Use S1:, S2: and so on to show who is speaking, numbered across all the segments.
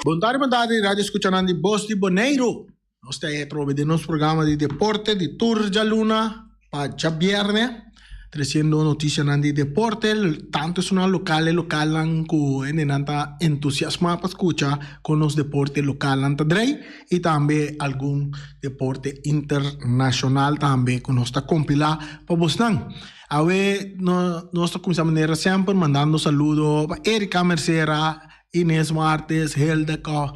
S1: Bon tardi, bon tardi, radio escuchanan di Bos di Boneiru. Nos ta e atrobe den nos programa di deporte di tur djaluna pa djabierne, treciendo noticianan di deporte, tanto esunnan local e localnan cu hendenan ta entusiasma pa scucha con nos deporte localnan ta drei y tambe algun deporte internacional tambe cu nos ta compila pa bosnan. Awe nos ta cuminsa manera semper mandando saludo pa Erika Mercera, Ines Martes, Hilda Ko,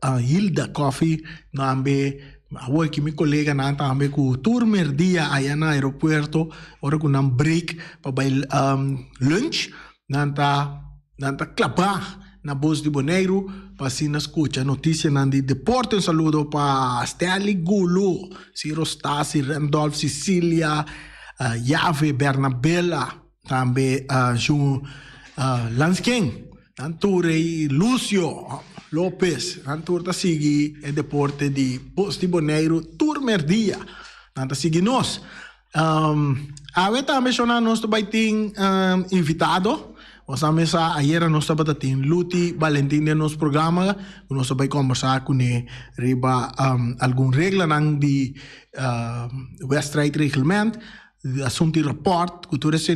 S1: Hilda Coffee, tambe awor ki mi coleganan tambe cu tur merdia aya na aeropuerto ora cu nan break pa bay lunch nan ta nan ta claba na Bos di Boneiru pa asina scucha noticianan di deporte. Un saludo pa Stanley Gulu, Ciro Stasi, Randolph Cecilia, Yave Bernabela. Tambe Ju Lansken, nan tur ei Lucio Lopez, nan tur ta sigui e deporte di Bos di Boneiru tur merdia. Nan ta sigui nos. Awe tambe shona nos ta bai tin invitado. Nos a mesa ayera nos tabata tin Luti Balentin den nos programa ku nos ta bai kombersá kuné riba algun reglanan di wedstrijdreglement. Di asuntu di rapòrt ku tur esei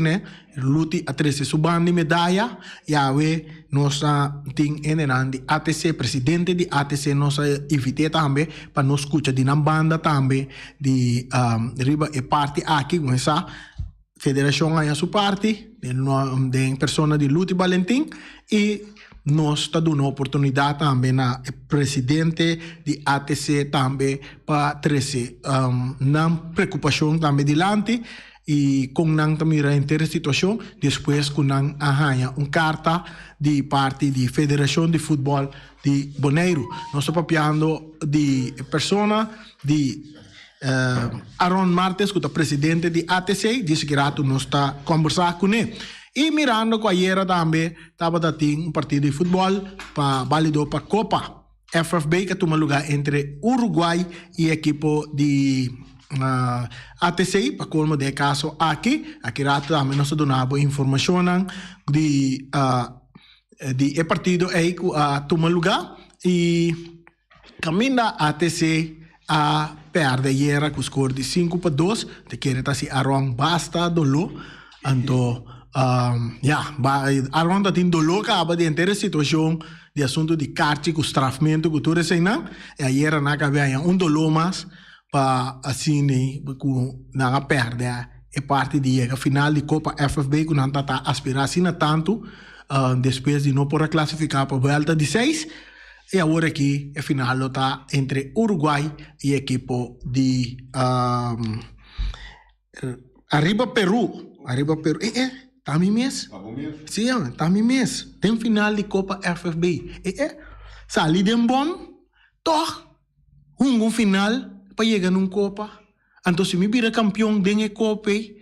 S1: Luti a trese su ban di medaya i awe nos a tin hendenan di ATC, presidente di ATC nos a invit'é tambe pa nos skucha di nan banda tambe di riba e parti aki ku sa federashon a haña su parti den persona di Luti Balentin i nos ta duna oportunidat tambe na e presidente di ATC tambe pa trese nan preokupashon tambe dilanti i kon nan ta mira henter e situashon despues ku nan a haña un karta di parti di Federashon di Futbòl di Boneiru. Nos ta papiando di e persona di Aaron Martes ku ta presidente di ATC, disi ki ratu nos ta kombersá kuné. I mirando ku ayera tambe tabata tin un partido di futbòl pa balido pa Kopa FFB ku a tuma lugá entre Uruguay i ekipo di ATC. Pa kolmo den e kaso aki, aki ratu tambe nos ta duna bo informashonnan di di e partido ei ku a tuma lugá i Kaminda ATC a pèrdè ayera ku skor di 5-2, ta kere ta si Aron basta doló. Anto ya, Aron ta tin doló kaba di henter e situashon di asuntu di karchi ku strafmentu ku tur eseinan. E ayera nan a kabe haña un doló mas pa asina ku nan a pèrdè e parti di yega final di Kopa FFB ku nan ta ta aspirá asina tantu despues di no por a klasifiká pa buèlta di seis. I awor aki e final lo ta entre Uruguay i ekipo di Ariba Peru. Ariba Peru. Eh eh, ta mi mes. Si, ta mi mes. Den final di Copa FFB. Eh eh, sali den bom, toch hunga un final pa yega na un copa. Anto si mi bira kampion den e copa ei,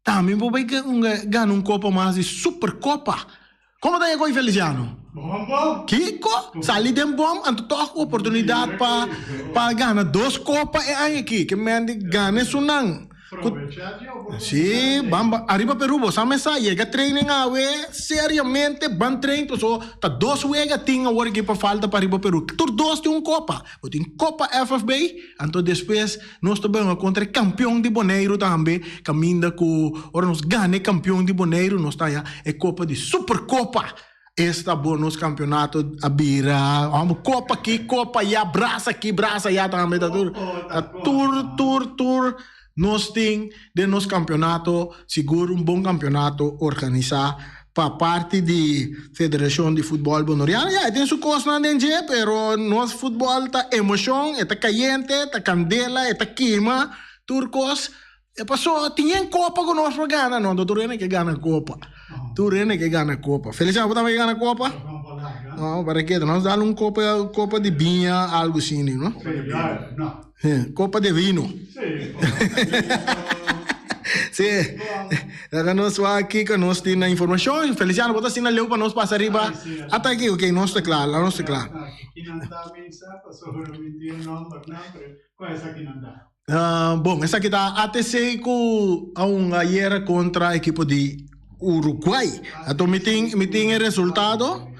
S1: Tambe bo bai gana un kopa mas di super kopa. Komo ta e koe Feliciano? Kiko? Sali den bom anto tog oportunidad pa pa gana dos kopa e aña aki. Ke men di gana esunnan. Si, ban ba ariba Peru bo sa mesa yega training awe seriamente ban train paso ta dos wega tin awor aki pa falta pa ariba Peru. Tur dos tin un kopa. Bo tin kopa FFB anto despues Nos ta benga kontra e kampion di Boneiru tambe, kaminda ku ora nos gana e kampion di Boneiru nos ta haña e kopa di Superkopa. Esta bo nos kampionato a bira hòmber kopa aki, kopa aya, brasa aki, brasa aya tambe ta tur ta tur tur tur nos tin den nos kampionato sigur un bon kampionato organisá Pa parti di Federacion di Futbol Bonoriano, ya, e tin su cosnan den dje, pero nos futbol ta emocion, e ta cayente, ta candela, e ta kima, tur cos. E paso, tin yen copa cu nos por gana, no, tur hende ke gana copa. Tur hende ke gana copa. Feliciano, bo tambe ke gana copa? No, para ke, nos dal un copa, copa di biña, algo asina, no? Copa de vino. Sí. Laga nos wak kiko nos tin na informacion. Feliciano, bo ta asina leu pa nos pasa riba. Ata aki, ok, nos ta kla, la nos ta kla. Bon, esaki ta ATC ku a hunga ayera kontra ekipo di Uruguay. Anto mi tin, mi tin e resultado.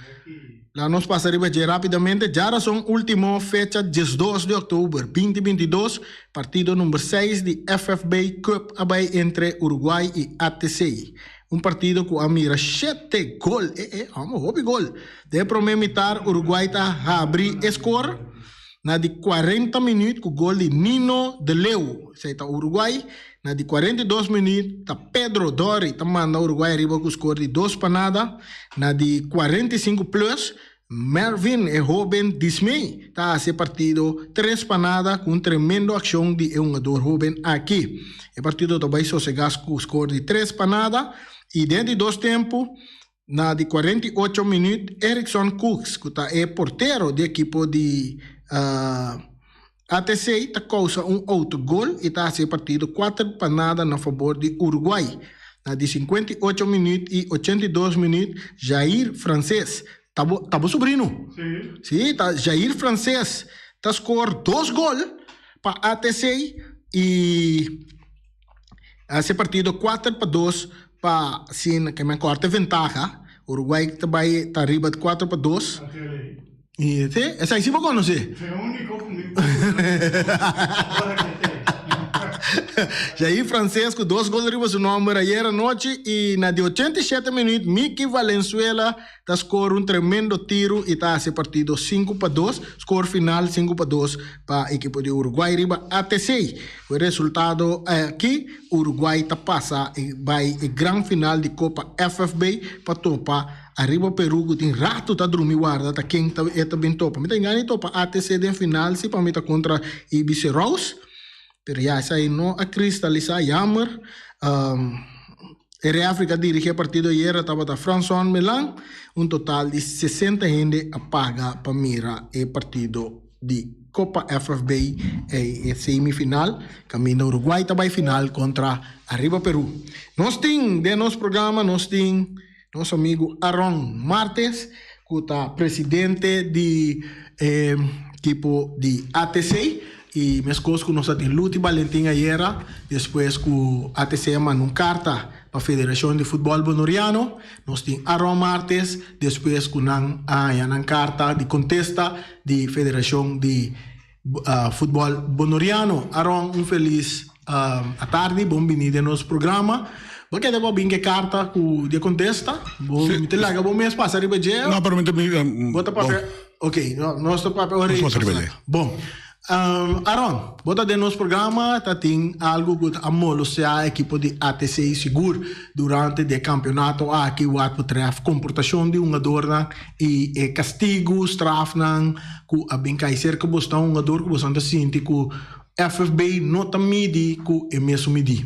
S1: Laga nos pasa riba dje rápidamente. Djarason último fecha 12 di òktober 2022, partido number 6 di FFB Cup a bai entre Uruguay i ATC. Un partido ku a mira shete gol, e e, hòmber hopi gol. Den e promé mitar Uruguay ta habri e skor na di 40 minüt ku gol di Nino de Leeuw, esei ta Uruguay. Na di 42 minüt ta Pedro Dori ta manda Uruguay ariba ku skor di dos pa nada. Na di 45 plus Mervin e hoben Dismay ta hasi e partido tres pa nada ku un tremendo akshon di e hungador hoben aki. E partido ta bai sosegá ku skor di tres pa nada i den di dos tempu na di 48 minüt Erickson Cooks ku ta e portero di ekipo di ATC ta kousa un outogol i ta hasi e partido kuater pa nada na fabor di Uruguay. Na di 58 minüt i 82 minüt Jair Frances, ta bo ta bo sobrino? Sí. Ta Jair Frances ta skor dos gol pa ATC i hasi e partido 4-2 pa asina ke men kòrta e ventaha. Uruguay ta bai ta riba 4-2. I sí, esei sí bo konosé.
S2: E úniko ku mi
S1: Jair Frances ku dos gol riba su nòmber ayer anochi i na di 87 minüt Mickey Valenzuela ta skor un tremendo tiru i ta hasi e partido 5-2, skor final 5-2 pa ekipo di Uruguay riba ATC. Ku e resultado aki Uruguay ta pasa bai e gran final di Kopa FFB pa topa Ariba Peru ku tin ratu ta drumi warda ta ken ta e ta bin topa. Mi ta ingani topa ATC den final si pa mi ta kontra IBC Rous. Pero ya esei no a kristalisá, jammer. E refri ku a dirigí e partido ayera tabata Franson Milan. Un total di 60 hende a paga pa mira e partido di Kopa FFB e semifinal kaminda Uruguay ta bai final kontra Ariba Peru. Nos tin den nos programa nos tin Nos amigu Aron Martes ku ta presidente di e ekipo di ATC i meskos ku nos a tin Luti Balentin ayera despues ku ATC a manda un karta pa Federashon di Futbòl Bonoriano nos tin Aron Martes despues ku nan a haña nan karta di kontesta di Federashon di Futbòl Bonoriano. Aron un felis atardi, bon bini den nos programa. Bo keda bo bin ke karta ku di e kontesta? Bo mi ta laga bo mes pasa riba dje?
S3: No, pero mi ta bin.
S1: Bo ta papia? Ok, nos ta papia ora
S3: Nos pasa riba dje.
S1: Bon. Aron, bo ta den nos programa, ta tin algu ku ta molosea ekipo di ATC sigur durante di e kampionato aki wak betreft komportashon di hungadornan i e kastigu, strafnan ku a bin kai serka bos ta hungador ku bosan ta sinti ku FFB no ta midi ku e mesun midí.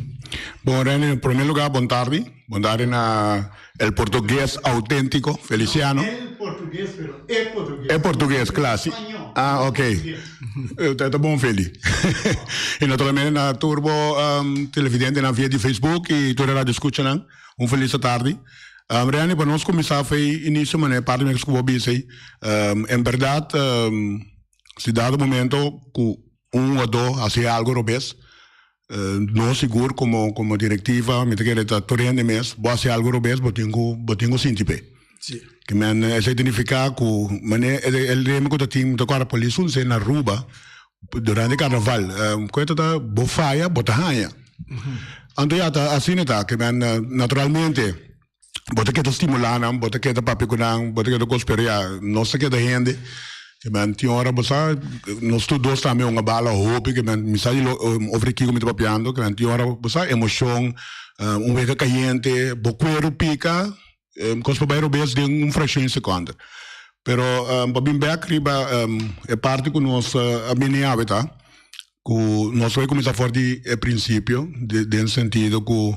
S3: Bon Rene, en primer lugar bon tardi, bon tardi na el portugues autentico, Feliciano.
S2: No el portugues pero e portugues.
S3: E portugues, kla, si.
S2: Spañó.
S3: Ah, ok. Ta bon Feli. I naturalmente na tur bo televidentenan via di Facebook i tur e radioscuchanan, un felis atardi. Rene, pa nos kuminsá fei inicio manera parti mes ku bo bisa ei, en bèrdat si dado momento ku un hugadó hasi algu robes, nos sigur komo komo direktiva mi ta kere ta tur hende mes, bo hasi algu robes bo tin ku bo tin ku sinti p'e. Ke men esei ta nifiká ku manera e lema ku ta tin mi ta kòrda polis un se na Aruba durante karnaval ku e ta ta bo faya bo ta haña. Anto ya ta asina ta ke men naturalmente bo ta keda stimulá nan, bo ta keda papia ku nan, bo ta keda kos pero ya nos ta keda hende ke men tin ora bo sa nos tur dos tambe hunga bala hopi ke men mi sa di lo over kiko mi ta papiando ke men tin ora bo sa emoshon un wega kayente bo kueru pika kos por bai robes den un frakshon di sekònde pero pa bin bek riba e parti ku nos a bini awe ta ku nos lo kuminsá for di e prinsipio den sentido ku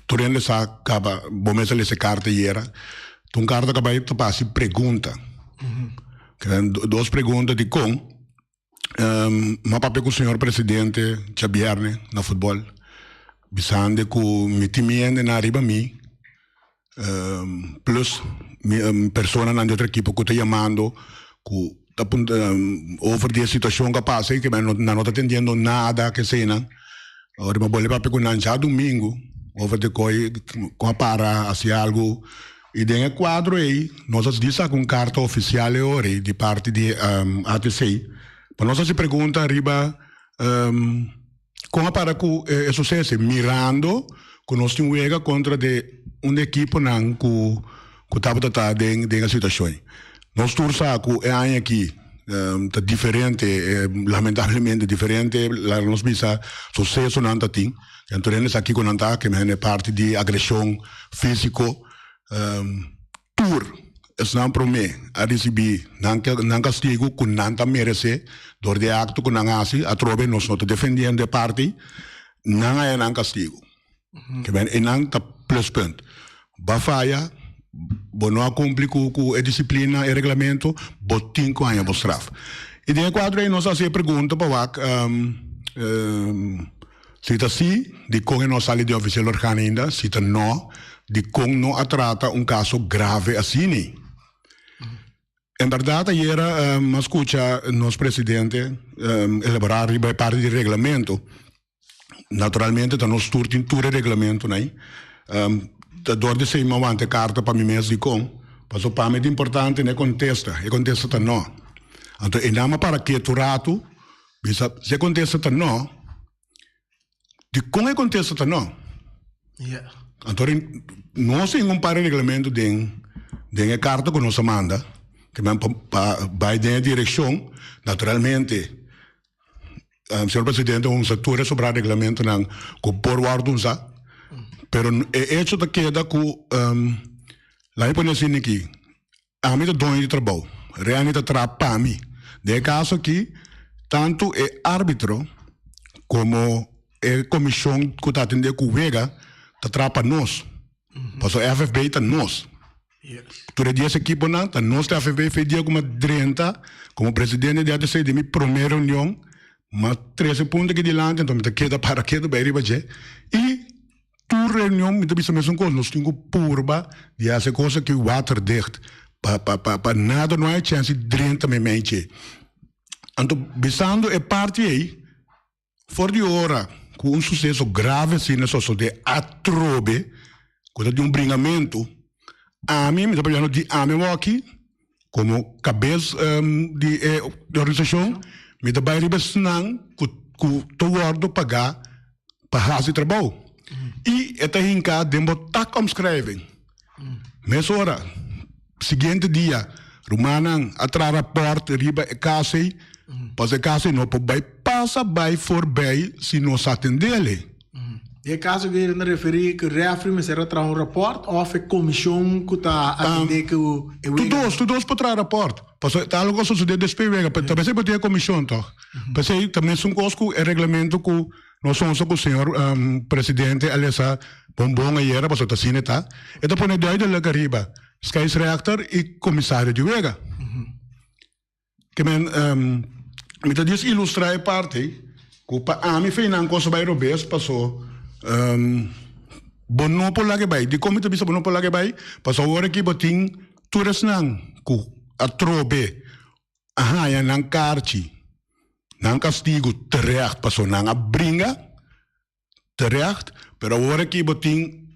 S3: tur hende sa kaba bo mes a lesa e karta ayera ta un karta ku a bai ta hasi pregunta dos pregunta dikon mi a papia ku señor presidente djabièrnè na futbòl bisande ku mi tin mi hendenan ariba mi Plus personanan di otro ekipo ku ta yamando ku ta puntra over di e situashon ku a pasa i ku nan no ta atendiendo nada kesenan. Ora mi a bolbe papia ku nan djadumingu over di koi ku a para hasi algu. I den e kuadro ei nos a di saka un karta ofisial e ora ei di parti di ATC pa nos hasi pregunta riba kon a para ku e suseso mirando ku nos tin wega kontra di un di ekiponan ku ku tabata ta den den e situashon ei. Nos tur sa ku e aña aki ta diferente, lamentablemente diferente, laga nos bisa susesonan ta tin. Anto hende sa kiko nan ta, ke hende parti di agreshon físiko. Tur esnan promé a risibí nan nan kastigu ku nan ta meresé dor di e akto ku nan hasi. Atrobe nos no ta defendiendo e parti, nan haña nan kastigu. Ke men e nan ta pluspunt. Bo a faya, bo no a kumpli ku ku e disiplina, e reglamento, bo tin ku haña bo straf. I den e kuadro ei nos a hasi e pregunta pa wak si ta si, dikon e no a sali di ofisiel organ ainda, si ta no, dikon no a trata un kaso grave asini. En berdad ayera mi a skucha nos presidente elaborá riba e parti di reglamento. Naturalmente ta nos tur tin tur e reglamentonan ei. Ta dor di esei mi a wanta e karta pa mi mes dikon, pasobra pa mi ta importante na e kontesta, e kontesta ta no. Anto e nan a para ketu ratu, bisa si e kontesta ta no, dikon e kontesta ta no? Anto nos tin un par di reglamento den den e karta ku nos a manda, ke men pa bai den e direkshon, naturalmente Señor Presidente, usa tur e sobrá reglamentonan ku por wòrdu usá, pero e echo ta keda ku, laga mi pone asina aki, ami ta doño di trabou, Reni ta traha pa mi. Den e kaso aki, tantu e árbitro komo e komishon ku ta atendé ku wega ta traha pa nos, pasobra FFB ta nos. Tur e dies ekiponan ta nos ta FFB fe dia ku mi a drenta komo presidente di ATC den mi prome reunion mi a trese punto aki dilanti anto mi ta keda para ketu bai riba dje i tur reunion mi ta bisa mesun kos nos tin ku purba di hasi e kos aki waterdicht pa pa pa nada no hay chèns di drenta meimei dje anto bisando e parti ei. For di ora ku un suseso grave asina sosodé atrobe, ku ta di un bringamentu, ami, mi ta papiando di ami awoki, komo kabes di e organisashon, mi ta bai riba esnan ku ku ta wòrdu pagá pa hasi trabou. I e ta hinká den bo takomschrijving. Mesora, siguiente dia, rumannan a traha rapòrt riba e kas ei, pasobra e kas ei no por bai pasa bai forbij si no sa atendel ei.
S1: Den e kaso ku ta referí ku rèfri mester a traha un rapòrt òf e komishon ku ta atendé ku e
S3: wega? Tur dos, tur dos por traha rapòrt. Pasobra ta algu ku a sosodé despues di wega. Ta mester por tin e komishon tòg. P'esei ta mesun kos ku e reglamento ku Nos onsa ku señor presidente a lesa bon bon ayera pasobra ta asina e ta. E ta pone duidelijk ariba scheidsrechter i komisario di wega. Ke men mi ta dies ilustra e parti ku pa ami fe nan kos a bai robes paso bo no por laga e bai. Dikon mi ta bisa bo no por laga e bai? Pasobra awor aki bo tin tur esnan ku atrobe a haña nan karchi, nan kastigu terecht paso nan a bringa terecht, pero awor aki bo tin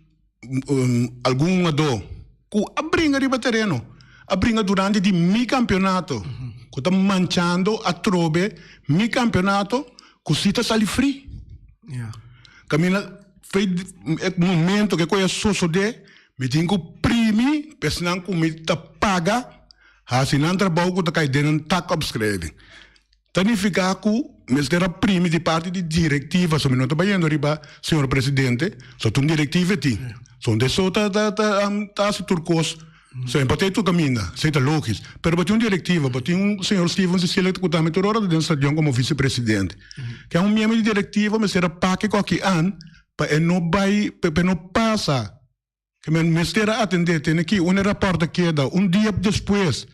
S3: algun hungadó ku a bringa riba tereno, a bringa durante di mi kampionato, ku ta manchando atrobe mi kampionato ku si ta sali fri. Kaminda fe e momento ku e koe a sosodé mi tin ku primi pa esnan ku mi ta paga. Hasi nan trabou ku ta kai den nan taakopschrijving. Ta nifiká ku mester a primi di parti di direktiva, so mi no ta bayendo riba señor presidente, so ta un direktiva e tin. So de so ta ta ta ta hasi tur kos, so e por ta e tur kaminda, esei ta logis. Pero bo tin un direktiva, bo tin un señor Steven Cecilia ku tambe tur ora ta den stadion komo visepresidente. Ke un miembro di direktiva mester a pake ku aki an pa e no bai, pa e no pasa. Ke men mester a atendé tene ki un e rapòrt a keda un dia despues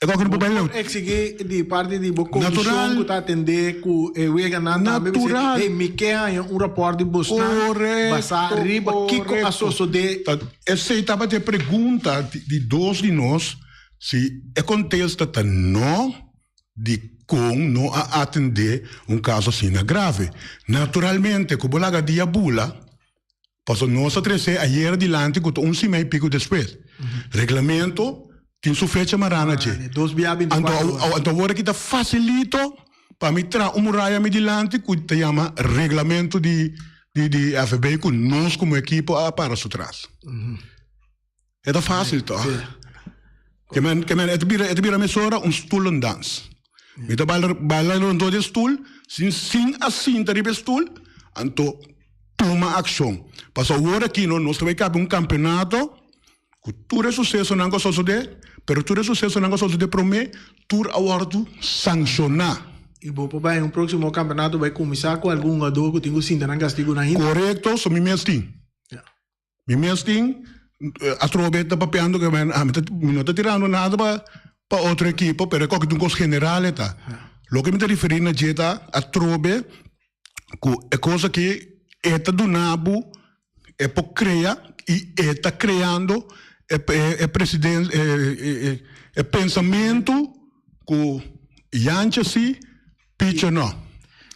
S3: e kòke no por bai leu.
S1: Bo por eksigí di parti di bo komishon ku ta atendé ku e weganan tambe bisa hey mi ke haña un rapòrt di bosnan basá riba kiko a sosodé.
S3: Esei tabata e pregunta di dos di nos si e kontesta ta no dikon no a atendé un kaso asina grave. Naturalmente ku bo laga dia bula. Pasobra nos a trese ayera dilanti ku ta un simei piku despues. Reglamento tin su fecha mará na dje.
S1: Dos bia
S3: bintikuater ora. Anto awor aki ta fasilito pa mi traha un muraya mi dilanti ku ta yama reglamento di di FB ku nos komo ekipo a para su tras. E ta fácil toch? Ke men, ke men, e ta bira, e ta bira mesora un stoelendans. Mi ta baila, baila rondó di e stoel, sin, sin a sinta riba e stoel, anto tuma akshon. Pasobra awor aki no, nos ta bai kabe un kampeonato ku tur e susesonan ku a sosodé, pero tur e susesonan ku a sosodé promé, tur a wòrdu sanshoná.
S1: I bo por bai un próksimo kampeonato bai kuminsá ku algun hugadó ku tin ku sinta nan kastigu nan hinda.
S3: Korekto, so mi mes tin. Mi mes tin atrobe ta papiando ke men ami ta mi no ta tirando nada pa pa otro ekipo pero e koke ta un kos general e ta. Loke mi ta referí na dje ta atrobe ku e kos aki e ta duna bo e por krea i e ta kreando e e presiden e e pensamentu ku Jantje si Picho no.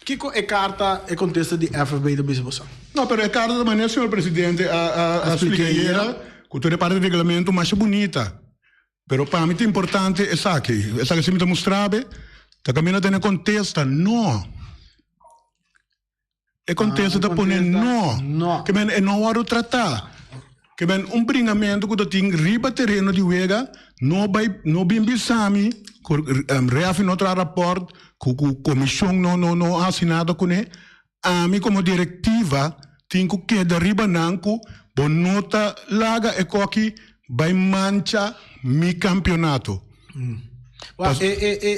S1: Kiko e karta, e kontesta di FFB ta bisa boso?
S3: No, pero e karta ta manera señor presidente a a splika ayera, ku tur e parti di reglamento masha bunita. Pero pa mi ta importante esaki, esaki si mi ta mustra be, ta kaminda tene kontesta, no. E kontesta ta pone no. Ke men e no wòrdu tratá. Ke men un bringamentu ku ta tin riba tereno di wega no bai no bin bisa mi ku rèfi no traha rapòrt ku ku komishon no no no hasi nada kuné. Ami komo direktiva tin ku keda riba nan ku bo no ta laga e koki bai mancha mi kampionato.
S1: Wak, e, e, e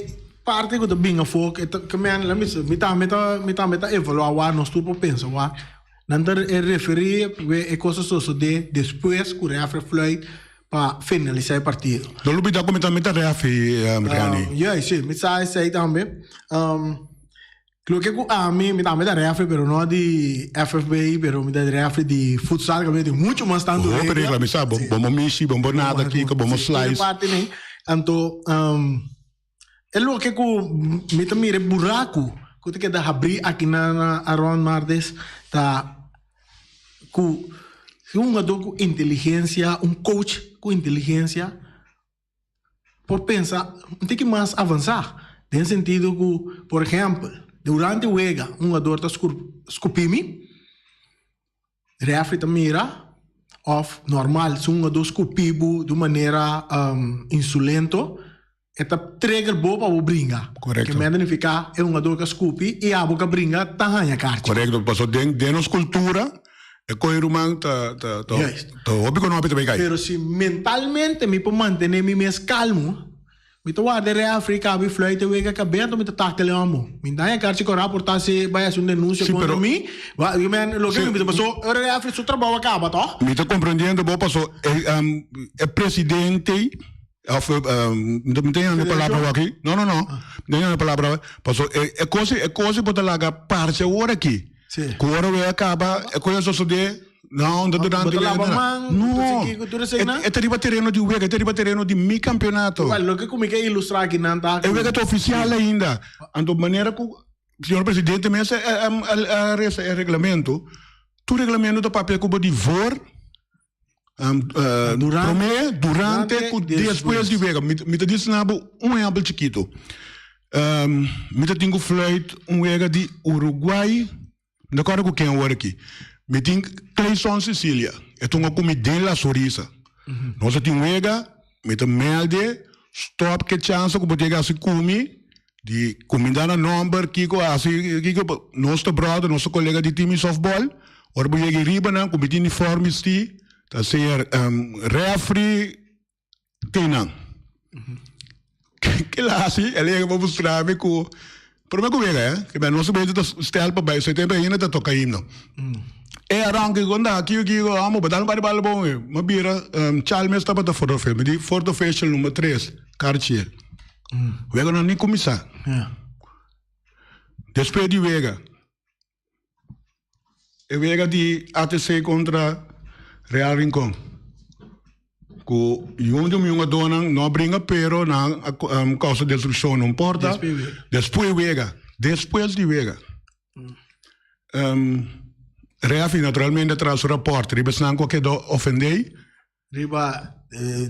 S1: parti ku ta bin afó, e ta, ke men, laat mi bisa, mi tambe ta, mi tambe ta evaluá wak, nos tur por pensa wak. Nan ta e referí we e kos a sosodé despues ku rèfri fluit pa finalisá e partido.
S3: No lubidá ku mi tambe ta rèfri, Riani.
S1: Juist, sí, mi sa esei tambe. Loke ku ami, mi tambe ta refri pero no di FFB, pero mi ta refri di futsal ku mi tin mucho mas tantu
S3: regla. Hopi regla, mi sa, bo bo mishi, bo bo nada kiko, bo bo slice.
S1: Parti nei. Anto e loke ku mi ta mira e buraku ku ta keda habri aki na na Aron Martes ta ku si un hungadó ku inteligensia, un coach ku inteligensia por pensa un tiki mas avansá, den sentido ku, por ehèmpel, durante wega un hugador ta skupí mi, rèfri ta mira, òf nòrmal si un hugador skupí bo di un manera insulento, e ta trigger bo pa bo bringa.
S3: Korekto.
S1: Ke mester nifiká e hugador ku a skupi i abo ku a bringa ta haña karchi.
S3: Korekto, pasobra den nos kultura E koe ruman ta ta ta
S1: Juist.
S3: ta hopi ku no hopi ta bai kai.
S1: Pero si mentalmente mi por mantené mi mes kalmu, mi ta warda e refri kabi fluit e wega kab'é anto mi ta takel e homo. Mi ta haña karchi kòrá por ta si bai hasi un denunsia
S3: Sí,
S1: kontra
S3: pero
S1: mi. Wa, yo men, loke
S3: Sí.
S1: mi bisa paso e refri su trabou a kaba tòg?
S3: Mi ta komprendiendo bo paso e e presidente òf mi ta haña e palabra
S1: Federashon?
S3: aki. No no no, mi ta haña e palabra paso e e kos e kos bo ta laga parse awor aki.
S1: Sí.
S3: Ku ora wei a kaba, e koe a sosodé, no, no durante
S1: Bo ta laba
S3: wega.
S1: man,
S3: No,
S1: bo ta sigui ku tur eseinan?
S3: e ta riba tereno di wega, e ta riba tereno di mi kampeonato.
S1: Wèl, loke ku mi ke ilustrá aki nan ta
S3: E
S1: ku.
S3: wega ta ofisial ainda. Anto manera ku señor presidente mes a resa e reglamento, tur reglamento ta papia ku bo di voor, Promé, durante ku despues di wega. Mi ta disi na bo un ehèmpel chikitu. Mi ta tin ku fluit un wega di Uruguay, mi ta kòrda ku ken awor aki. Mi tin Clayson Cecilia, e tunga ku mi den La Sorisa. Nos a tin wega, mi ta mèlde, stòp ke chansa ku bo tin hasi ku mi, di kuminda na nòmber, kiko hasi, kiko, nos ta bròder, nos ta kolega di team di sòftbòl, ora bo yega riba nan ku mi tin uniform bistí, ta ser rèfri tin nan. Kila hasi, el a yega pa mustra mi ku, promé ku wega, eh, ke nos ta ta stèl pa bai, so e tempu ainda ta toka himno. E aranka ku anda kiko kiko, amo bo dal un par di bala bon, mi a bira, Chalmers tabata fourth official, mi di fourth official number tres, Carchiel. Wega no ni kuminsá. Despues di wega, e wega di ATC kontra Real Rincon, ku yun di mi hungadónan no a bringa pero nan a kousa destrukshon no importa. Despues wega, despues di wega. Refi naturalmente a traha su raport riba esnan ku a keda ofendé.
S1: Riba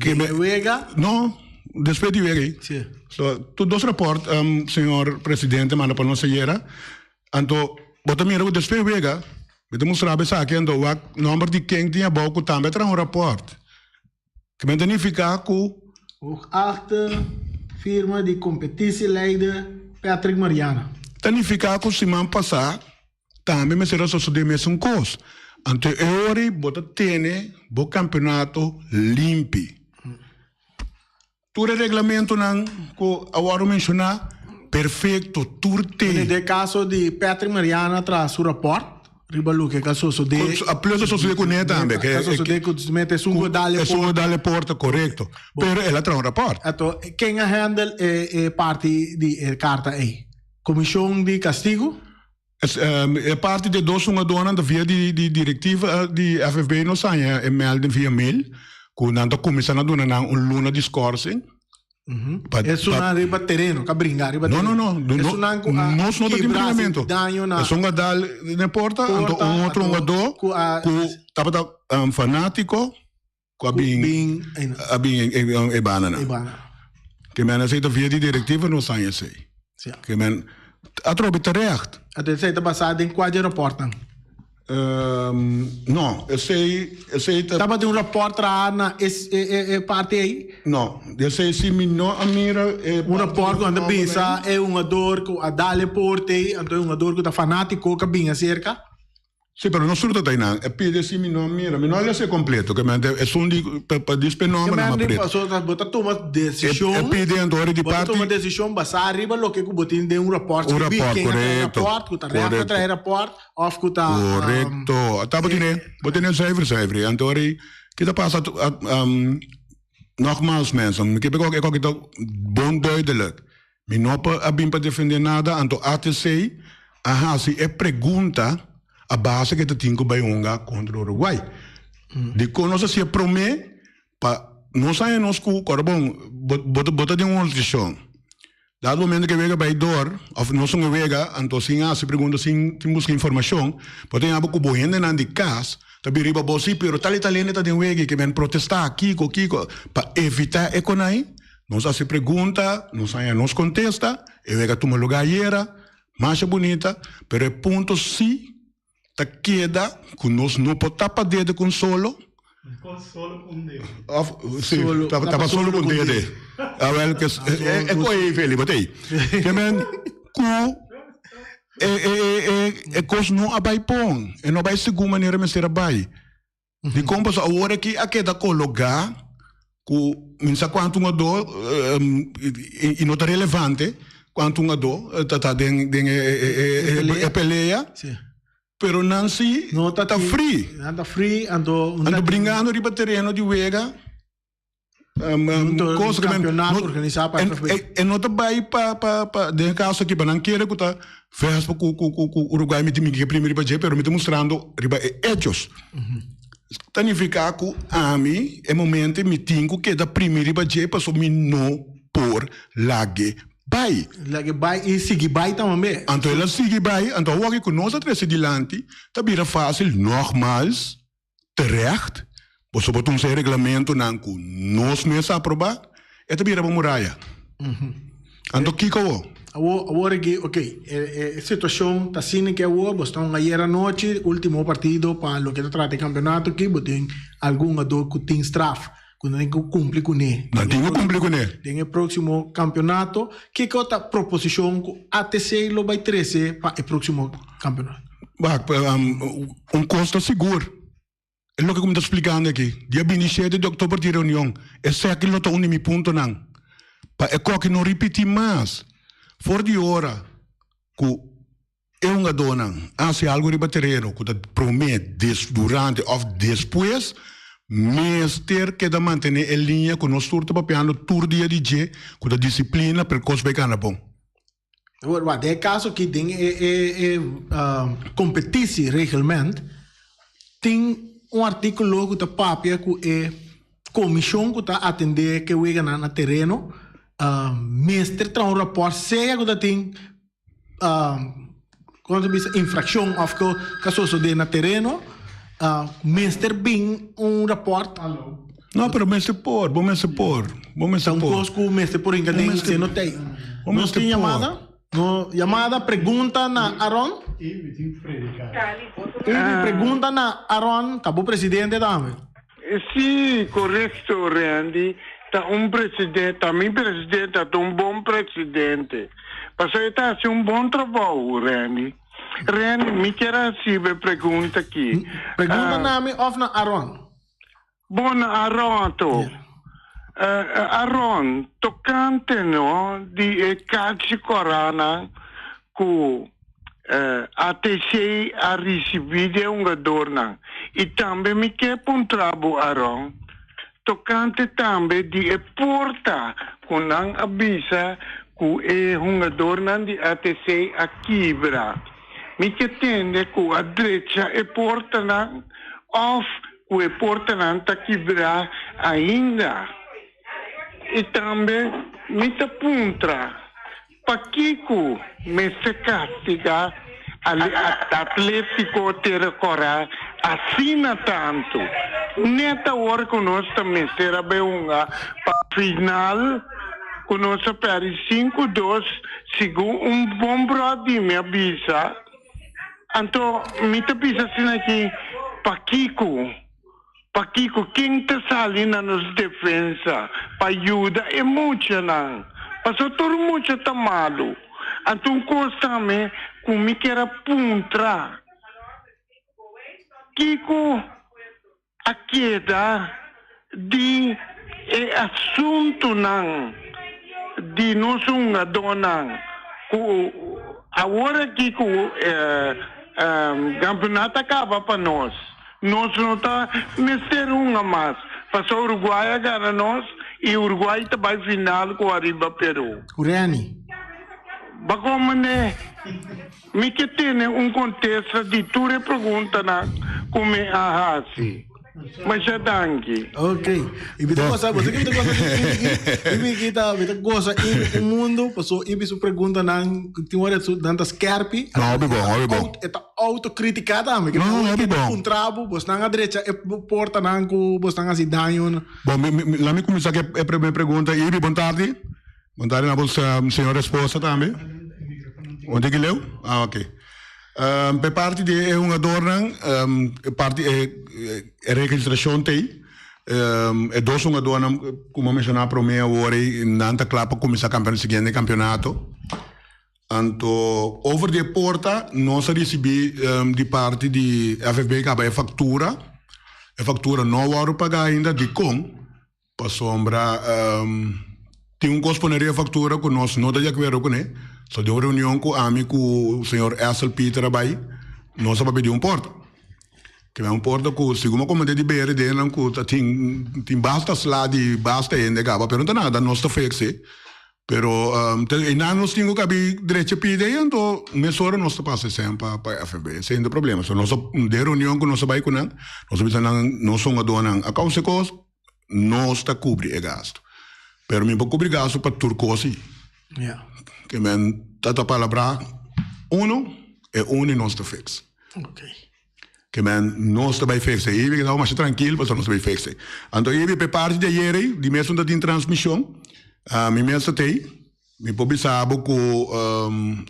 S1: di e wega?
S3: No, despues di wega ei.
S1: Si.
S3: So, tur dos raport señor presidente manda pa nos ayera. Anto, bo ta mira ku despues di wega, mi ta mustra bo esaki, anto wak nomber di ken tin abou ku tambe a traha un raport. Ke men ta nifiká ku.
S1: Hoogarte firma di competitieleider Patrick Mariana.
S3: Ta nifiká ku siman pasá Tambe mester a sosodé mesun kos. Anto e ora ei bo ta tene bo kampeonato limpi. Tur e reglamentonan ku a wòrdu menshoná, perfekto, tur te.
S1: Den e kaso di Patrick Mariana traha su rapòrt riba loke ka sosodé.
S3: A plus a sosodé kuné tambe.
S1: Ka sosodé ku mete esun ku dal e porta.
S3: Esun ku dal e porta, korekto. Pero el a traha un rapòrt.
S1: Anto ken a handle e parti di e karta ei? Komishon di kastigu?
S3: E parti di e dos hungadónan ta via di di direktiva di FFB nos haña e melding via mail ku nan ta kuminsá na duna nan un luna di skorsing.
S1: Pa Esunnan riba tereno, ka bringa riba
S3: No,
S1: tereno.
S3: no, no.
S1: Esunnan ku a
S3: Nos no ta tin
S1: kibra hasi
S3: bringamento.
S1: daño na
S3: Esun a dal den e porta, anto
S1: porta,
S3: un otro
S1: anto
S3: hungadó
S1: ku a
S3: ku tabata fanátiko ku a
S1: ku
S3: bin
S1: bin ei
S3: a bin e bananan.
S1: e bana.
S3: Ke men esei ta via di direktiva nos haña esei.
S1: Sí.
S3: Ke men atrobe terecht.
S1: Anto esei ta basá den kua dje rapòrtnan?
S3: No, esei esei ta.
S1: Tabatin un rapòrt traha na e e e parti ei?
S3: No, esei si mi no a mira e
S1: Un rapòrt ku nan ta bisa e hungador ku a dal e porta ei, anto e hungador ku ta fanátiko ku a bin aserka.
S3: Sí, pero no surta ta einan. E pide si mi no mira. Mi no a lesa e completo. Ke mente esun di pa dispe nomber nan a
S1: Ke
S3: preto.
S1: mente bo ta tuma decision.
S3: E pide anto ora di
S1: Bo ta
S3: parti.
S1: tuma decision basá riba loke ku bo tin den un raport
S3: Un
S1: skibí.
S3: raport,
S1: Ken a traha e
S3: korekto.
S1: raport, ku ta ref a traha e raport, òf ku ta.
S3: Korekto. Ata bo tene, bo tene zuiver zuiver. Anto ora ki ta pasa nogmaals mensen, mi ke e koki ta bon duidelijk. Mi no por a bin pa defende nada, anto ATC a hasi e pregunta a base ke ta tin ku bai hunga kontra Uruguay. Dikon nos a hasi e prome? Pa nos haña nos ku, kòrda bon, bo bo ta den un organisashon, dado momento ke wega bai dor òf nos un wega, anto sin hasi pregunta, sin sin buska informashon, bo ta yama ku bo hendenan di kas ta bin riba bo, si, pero tal i tal hende ta den wega i ke men protestá, kiko, kiko, pa evitá e konai. Nos hasi pregunta, nos haña nos kontesta, e wega a tuma lugá ayera, masha bunita, pero e punto sí ta keda ku nos no por tapa dede ku un solo.
S2: Kon solo ku un dede.
S3: Of, sí, tapa solo ku un dede. Awel, ke e kohe ei, Feli, bo ta ei. Ke men ku e e e e kos no a bai pon, e no a bai segun manera mester a bai. Dikon? Pasobra awor aki a keda kologá ku mi sa kuantu un adó i no ta relevante kuantu un adó ta ta den den e pelea, pero nan si ta free.
S1: Nan ta free anto
S3: Anto bringando riba tereno di wega.
S1: Cosa que campeonato organizado pa FFB.
S3: E no ta bai pa pa pa den e caso aki pa nan kere cu ta Vespa cu cu cu cu Uruguay mi tin mi ke primi riba dje pero mi ta mustrando riba e hechos. Ta nifica cu ami e momento mi tin cu keda primi riba dje pasobra mi no por lag'e bai.
S1: Lag'e bai y sigui bai tambe.
S3: Anto el a sigui bai anto awor cu nos a trece dilanti ta bira facil nogmaals Terecht, boso por tuma e reglamentonan ku nos mes a aprobá, e ta bira bo muraya. Anto kiko awor?
S1: Awor, awor aki, ok, e e situashon ta asina ke awor, bo sta un ayer anochi, ultimo partido pa loke ta trata e kampeonato aki, bo tin algun hungador ku tin straf, ku nan tin ku kumpli kuné.
S3: Nan tin ku kumpli kuné.
S1: Den e próksimo kampeonato, kiko ta proposishon ku ATC lo bai trese pa e próksimo kampeonato?
S3: Wak, un kos ta sigur, e loke ku mi ta splikando aki, dia 27 di òktober tin reunion, esaki lo ta un di mi puntonan, pa e koki no ripití mas. For di ora ku e hungadónan hasi algu riba tereno ku ta promé, durante òf despues, mester keda mantené e liña ku nos tur ta papiando tur dia di dje, ku ta disiplina pa e kos bai kana bon.
S1: Awor, wak, den e kaso aki, den e e e competitiereglement, tin un artíkulo ku ta papia ku e komishon ku ta atendé ke weganan na tereno mester traha un rapòrt sea ku ta tin. kon ta bisa infraccion of ku a sosode na tereno mester bin un rapport.
S3: No, pero mester por, bo mester por, bo mester
S1: por. Ta un kos ku mester por hinka den se no tei. Nos tin yamada? No yamada pregunta na Aron? Ibi pregunta na Aron, ta bo presidente tambe.
S4: Sí, korekto Randy, ta un presidente, ta mi presidente, ta un bon presidente. Pasobra e ta hasi un bon trabou, Randy. Randy, mi kier hasi bo e pregunta aki.
S1: Pregunta na mi òf na Aron?
S4: Bon, na Aron anto. Aron, tokante no di e kachi kòrá-nan ku ATC a risibí di e hungadornan. I tambe mi ke puntra bo, Aron, tokante tambe di e porta ku nan a bisa ku e hungadornan di ATC a kibra. Mi ke tende ku a drecha e portanan òf ku e portanan ta kibrá ainda. I tambe mi ta puntra pakiko mester kastigá Atlétiko Tera Kòrá asina tantu, nèt awor ku nos ta mester a bai hunga pa final ku nos a pèrdè 5-2 segun un bon bròd di mi a bisa. Anto mi ta bisa asina aki, Pakiko? Pakiko? Ken ta sali na nos defensa pa yuda e muchanan? Pasobra tur mucha ta malu. Anto un kos tambe ku mi kier a puntra, Kiko a keda di e asuntunan di nos hungadónan ku awor aki ku kampeonato a kaba pa nos, nos no ta mester hunga mas pasobra Uruguay a gana nos i Uruguay ta bai final ku ariba Peru.
S1: Reni.
S4: Bako mane? Mi ke tene un kontesta di tur e preguntanan ku mi a hasi. Masha danki.
S1: Ok. I mi ta gosa, bo sa ke mi ta gosa di Ibi ki? Ibi ki ta, mi ta gosa Ibi un mundu, paso Ibi su preguntanan tin ora su nan ta skerpi.
S3: No, hopi bon, hopi bon.
S1: E ta autokritika tambe.
S3: No, hopi
S1: E ta
S3: bon.
S1: puntra bo, bosnan a drecha e portanan ku bosnan hasi daño.
S3: Bon, mi, mi, laat mi kuminsá ku e promé pregunta. Ibi, bon tardi. Bon tardi na bo señora esposa tambe. Un tiki leu? Ah, ok. Um, pe parti di e hungadornan, um, e parti e, e registracion tei. Um, e dos hungadornan, como menciona prome awor, nan ta kla pa cuminsa campeonato, siguiente campeonato. Anto, over di e porta, nos a ricibi um, di parti di FFB caba e factura. E factura no a wordo paga ainda, dicon? Pasobra tin un kos pone riba faktura ku nos no ta di akuerdo kuné. So den un reunion ku ami ku señor Essel Pieter a bai, nos a papia di un porta. Ke un porta ku segun a komand'é di BRD nan ku ta tin tin basta sla di basta hende kaba pero no ta nada nos ta fix e. Pero einan nos tin ku kabi drecha pidi ei anto mesora nos ta pasa esei pa pa FFB. Esei no ta problema. So nos a den reunion ku nos a bai ku nan nos a bisa nan nos hungadónan a kousa e kos nos ta kubri e gastu. Pero mi por kubri gastu pa tur kos ei. Ke men ta ta palabrá uno e uno i nos ta fix. Ke men nos ta bai fixe. Ibi ke taba masha trankil pasobra nos ta bai fixe. Anto ibi p'e parti di ayer ei di mes un ta tin transmishon. Mi mes ta tei. Mi por bisa bo ku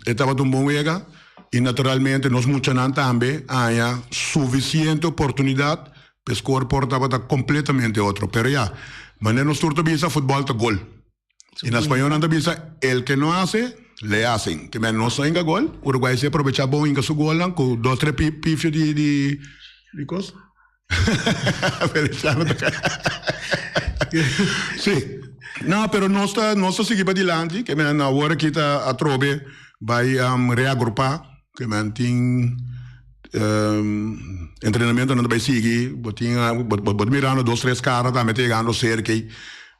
S3: e tabata un bon wega i naturalmente nos muchanan tambe haña sufisiente oportunidat pa e skor por tabata kompletamente otro. Pero ya, manera nos tur ta bisa futbòl ta gol. I na spañol nan ta bisa el ke no hase, le hacen. Ke men nos no hinka gol, Uruguay si a probechá bon hinka su golnan ku dos tres pifio di di kos. Feliciano ta kai. Sí. No, pero nos ta, nos ta sigui padilanti, ke men awor aki ta atrobe bai um, reagrupá, ke men tin um, entrenamentonan ta bai sigui, bo tin, bo, bo, bo ta mirando dos, tres kara tambe ta yegando serka ei.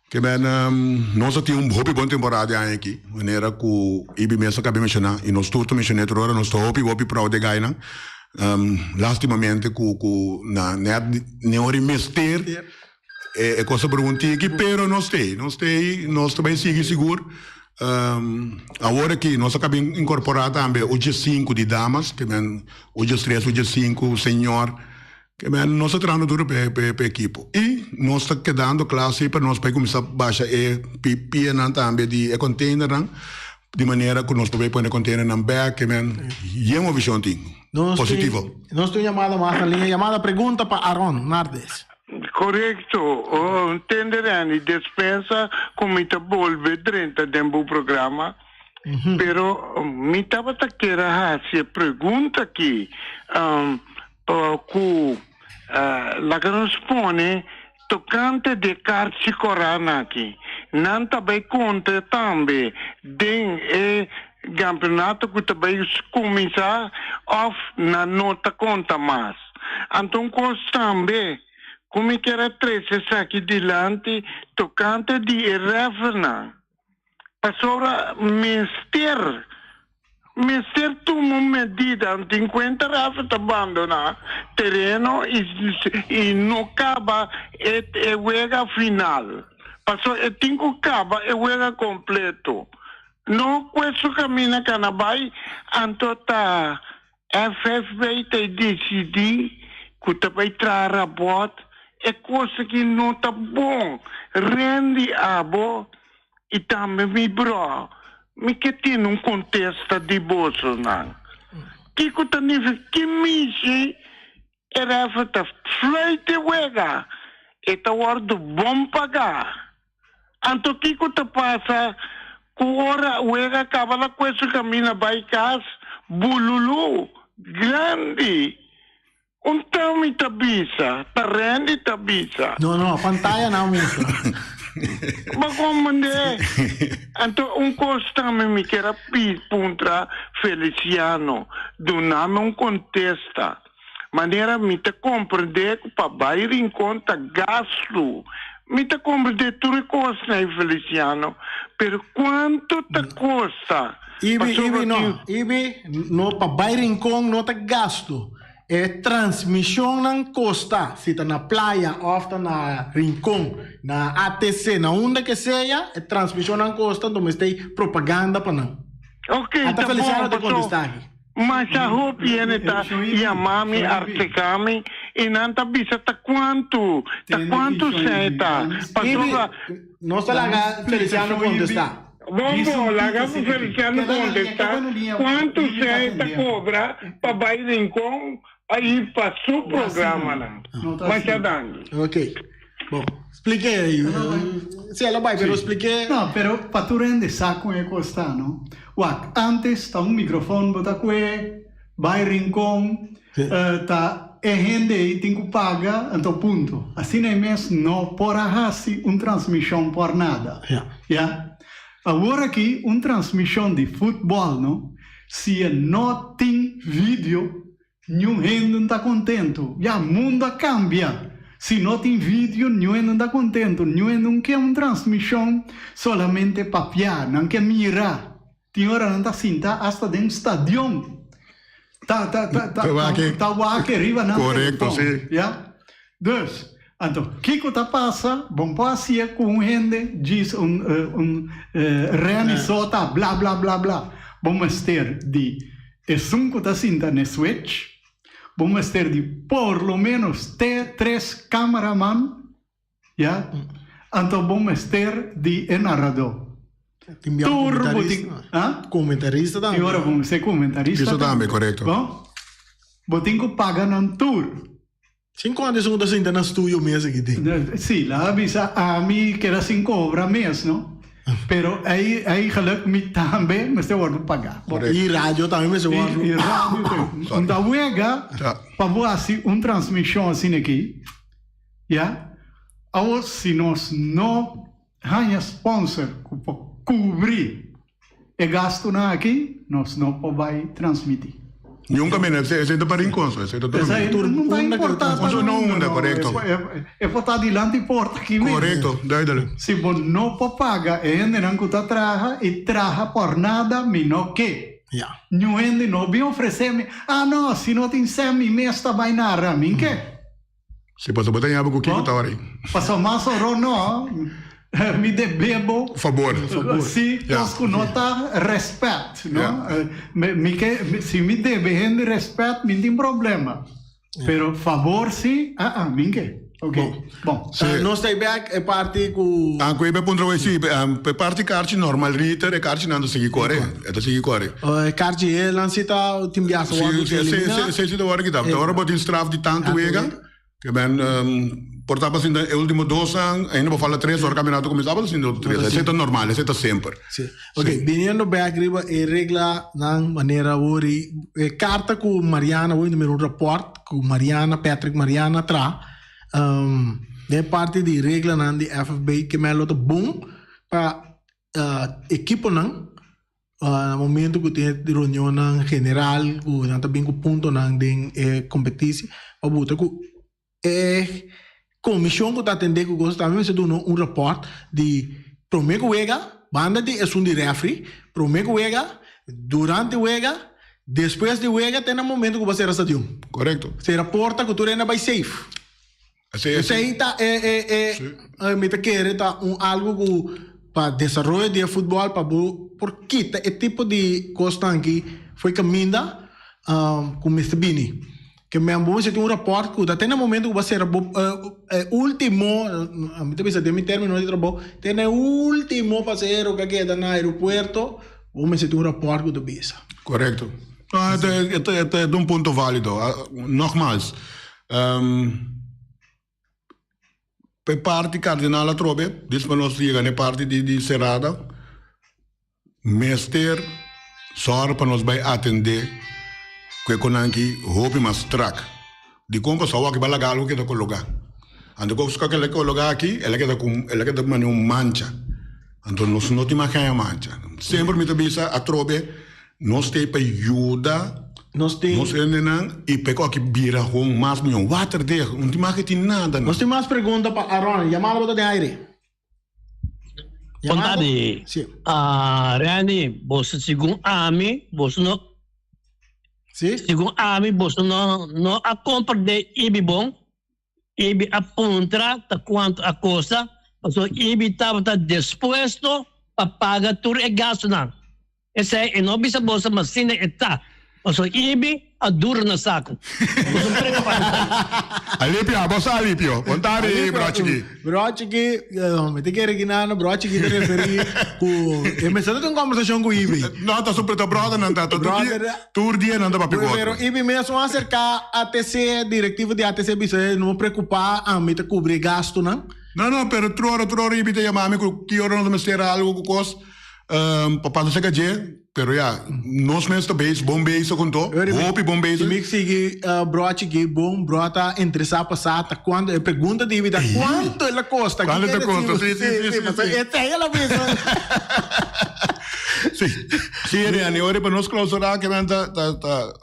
S3: Ke men um, nos a tin un hopi bon temporada e aña aki, manera ku Ibi mes a kabi menshoná, i nos tur ta menshoné tur ora, nos ta hopi, hopi proud di e gainan. Lastimamente ku ku na net ni ora i mester e kos a por un tiki pero nos t'ei nos t'ei nos ta bai sigui sigur. Awor aki nos a kaba inkorporá tambe uchi sinku di damas, ke men uchi tres, uchi sinku señor, ke men nos ta trahando duro pa e ekipo. I nos ta kedando kla si pa nos por kuminsá basha e pianan tambe di e konteinernan, di manera ku nos por bai pone e konteinernan bèk, ke men yen movishon tin, positivo.
S1: Nos tin un yamada mas na liña, yamada pregunta pa Aron Nardes.
S4: Korekto, tende Randy, despensa ku mi ta bolbe drenta den bo programa, pero mi tabata kier a hasi e pregunta aki, ku laga nos pone tokante di e karchi kòrá aki, nan ta bai konta tambe den e kampeonato ku ta bai kuminsá òf nan no ta konta mas? Anto un kos tambe ku mi kier a trese esaki dilanti tokante di e rèfernan, pasobra mester mester tuma un medida, un tin kuenta rèfer ta bandoná tereno i i no kaba e e wega final, pasobra e tin ku kaba e wega kompleto, no ku e su kaminda kana bai anto ta FFB ta disidí ku ta bai traha rabòt, e kos aki no ta bon. Randy abo i tambe mi brò, mi ke tene un kontesta di bosonan. Kiko ta nifiká ki mishi e rèfer ta fluit e wega, e ta wòrdu bon pagá. Anto kiko ta pasa ku ora wega kaba la kue su kaminda bai kas? Bululu grandi! Un Tommy ta bisa, ta Randy ta bisa.
S1: No, no, pantaya nan mustra.
S4: Bo komprendé? Anto un kos tambe mi kier a puntra Feliciano, duna mi un kontesta. Manera mi ta komprendé ku pa bai Rincon ta gastu. Mi ta komprendé tur e kosnan ei, Feliciano, pero kuantu ta kosta?
S1: Ibi,
S4: Pasobra
S1: Ibi, no.
S4: tin.
S1: Ibi, no, pa bai Rincon no ta gastu. E transmishonnan kosta, si ta na playa òf ta na Rincon, na ATC, na unda ke sea, e transmishonnan kosta, anto mester propaganda pa nan.
S4: Ok,
S1: Ata
S4: ta bon,
S1: Feliciano ta
S4: paso.
S1: kontestá aki.
S4: Masha hopi hende ta yama mi, arteka mi, i nan ta bisa ta kuantu, ta kuantu sèn ta, pasobra.
S1: Nos ta laga Feliciano kontestá.
S4: Bon bon, laga ku Feliciano kontestá kuantu sèn ta kobra pa bai Rincon pa i pa su programanan. Masha danki.
S1: Ok. Bon, splik'é. Sí, el a bai, pero splik'é.
S2: No, pero pa tur hende sa kon e kos ta, no? Wak, antes ta un microfon bo ta kue, bai Rincon, ta e hende ei tin ku paga, anto punto. Asina e mes no por a hasi un transmishon por nada. Ya. Awor aki un transmishon di futbòl, no, si e no tin video, Niun hende no ta kontentu. Ya, mundu a kambia. Si no tin video, niun hende no ta kontentu. Niun hende no ke un transmishon solamente papia. Nan ke mira. Tin ora nan ta sinta asta den stadion. Ta, ta, ta, ta,
S3: Ta wak e.
S2: ta wak e riba nan
S3: Korekto,
S2: telefòn.
S3: si.
S2: Ya. Dus, anto, kiko ta pasa? Bon por hasié ku un hende djis un, un Renny so ta bla bla bla bla. Bo mester di Esun ku ta sinta n'e switch, bo mester di por lo menos te tres cameraman, ya, anto bo mester di e narradó.
S1: Tin bia un
S2: Tur bo tin,
S1: comentarista.
S2: ah?
S1: Comentarista tambe.
S2: Tin ora bo mester comentarista
S3: Eso
S2: tambe.
S3: tambe, korekto.
S2: Bon, bo tin ku paga nan tur.
S1: Sin cuanto esun ta sinta na studio mes aki tin.
S2: Sí, la a bisa ami keda sin cobra mes, no? Pero eigenlijk mi tambe mester wordo paga.
S3: Correcto.
S1: Y radio tambe mester wordo.
S2: Y radio tambe. Un ta wega pa bo haci un transmision asina aki, ya? Awor si nos no haña sponsor cu por cubri E gastunan aki nos no por bai transmití.
S3: Niun kaminda, esei ta pa Rincon so, esei ta tur
S2: Esei
S3: kaminda.
S2: no ta importá pa
S3: Oso no
S2: unda,
S3: unda,
S2: no.
S3: korekto.
S2: E por ta dilanti porta aki mes.
S3: Korekto, duidelijk.
S2: Si bo no por paga e hendenan ku ta traha i traha por nada, mi no ke.
S1: Ya.
S2: Niun hende no bin ofresé mi, ah no, si no tin sèn mi mes ta bai nara, mi ke.
S3: Si pasobra bo ta yaba ku kiko ta ora ei.
S2: Pasobra mas oro no. Mi debe bo.
S3: Fabor.
S2: Si, kos ku no ta rèspèt, no? Mi ke, si mi debe hende rèspèt, mi no tin problema. Pero fabor si, ah ah, mi ke. Ok, bon.
S1: Nos ta bek e parti ku.
S3: Ah, ku e be puntra wei si, e parti karchi normal riter, e karchinan ta sigui kore, e ta sigui kore.
S1: E karchi e lan si ta tin biaha wòrdu eliminá.
S3: Si, si, si ta wòrdu kitá. Ora bo tin straf di tantu wega. Ke men por ta pasinta e ultimo dos an, ainda bo falta tres ora kampionato kuminsá bo ta sinti otro tres. Esei ta normal, esei ta semper.
S1: Sí. Ok, biniendo bek riba e reglanan manera awor i e karta ku Mariana, awor mi ta mira un rapòrt ku Mariana, Patrick Mariana traha den e parti di reglanan di FFB ke men lo ta bon pa ekiponan Na momento ku tin e reunionnan general ku nan ta bin ku puntonan den e kompetisi pa buta ku e komishon ku ta atendé ku kos tambe mester duna un rapòrt di promé ku wega banda di esun di rèfri promé ku wega durante wega despues di wega te na momento ku bo a sera stadion.
S3: Korekto.
S1: Sera porta ku tur hende a bai safe. Esei ta e e e mi ta kere ta un algo ku pa desaroyo di e futbòl pa bo por kita e tipo di kosnan aki for e kaminda ku mester bini. Ke men bo mester tin un rapòrt ku ta te na momento ku bo a sera bo e ultimo mi ta bisa den mi término di trabou te na e ultimo pasahero ku a keda na aeropuerto bo mester tin un rapòrt ku ta bisa.
S3: Korekto. No, e ta e ta un punto válido. Nogmaals. P'e parti Cardinal atrobe, dis pa nos yega n'e parti di Serada, mester sòru pa nos bai atendé ku e konanki hopi mas strak. Dikon? Pasobra awor aki bai laga algu keda kologá. Anto ku keda kologá aki, el a keda ku el a keda manera un mancha. Anto nos no tin mas haña mancha. Semper mi ta bisa atrobe. Nos t'ei pa yuda
S1: Nos tin.
S3: nos hendenan i pa e koki bira gewoon mas mion. Waterdicht, no tin mas ke tin nada
S1: Nos tin mas pregunta pa Aaron. Yamada bo ta den aire.
S5: Yamada? Contadi,
S1: Si.
S5: ah, Randy, boso segun ami, boso no,
S1: Si?
S5: segun ami, boso no, no a comprende Ibi bon. Ibi a puntra ta cuanto a costa, pasobra Ibi tabata dispuesto pa paga tur e gastunan. Esei e no bisa boso, ma asina e ta, pasobra Ibi a dura na saco. Boso no preocupa cu esei.
S3: Alipio, abo sa alipio. Bon tardi, bro chiki.
S1: Bro chiki, mi ta kere ki nan bro chiki ta referi cu e mester ta tin un conversacion cu Ibi.
S3: No, ta super, ta brothernan ta, ta
S1: Brother.
S3: Tur dia nan ta papia ku otro.
S1: Pero Ibi mes un aserká ATC, direktiva di ATC bisa e no preokupá, ami ta kubri e gastunan.
S3: No, no, pero tur ora, tur ora Ibi ta yama mi ku ki ora nos mester algu ku kos pa pasa serka dje. Pero ya, nos mes ta bezig, bon bezig ku to, hopi bon bezig.
S1: Si mi sigui bro chiki bon, bro ta interesá pa sa ta kuantu, e pregunta di Ibi ta kuantu el a kosta?
S3: Kuantu ta kosta, si, si, si, si, si.
S1: Esei el a bisa.
S3: Sí, sí, Riani, ora pa nos clausura que men ta ta ta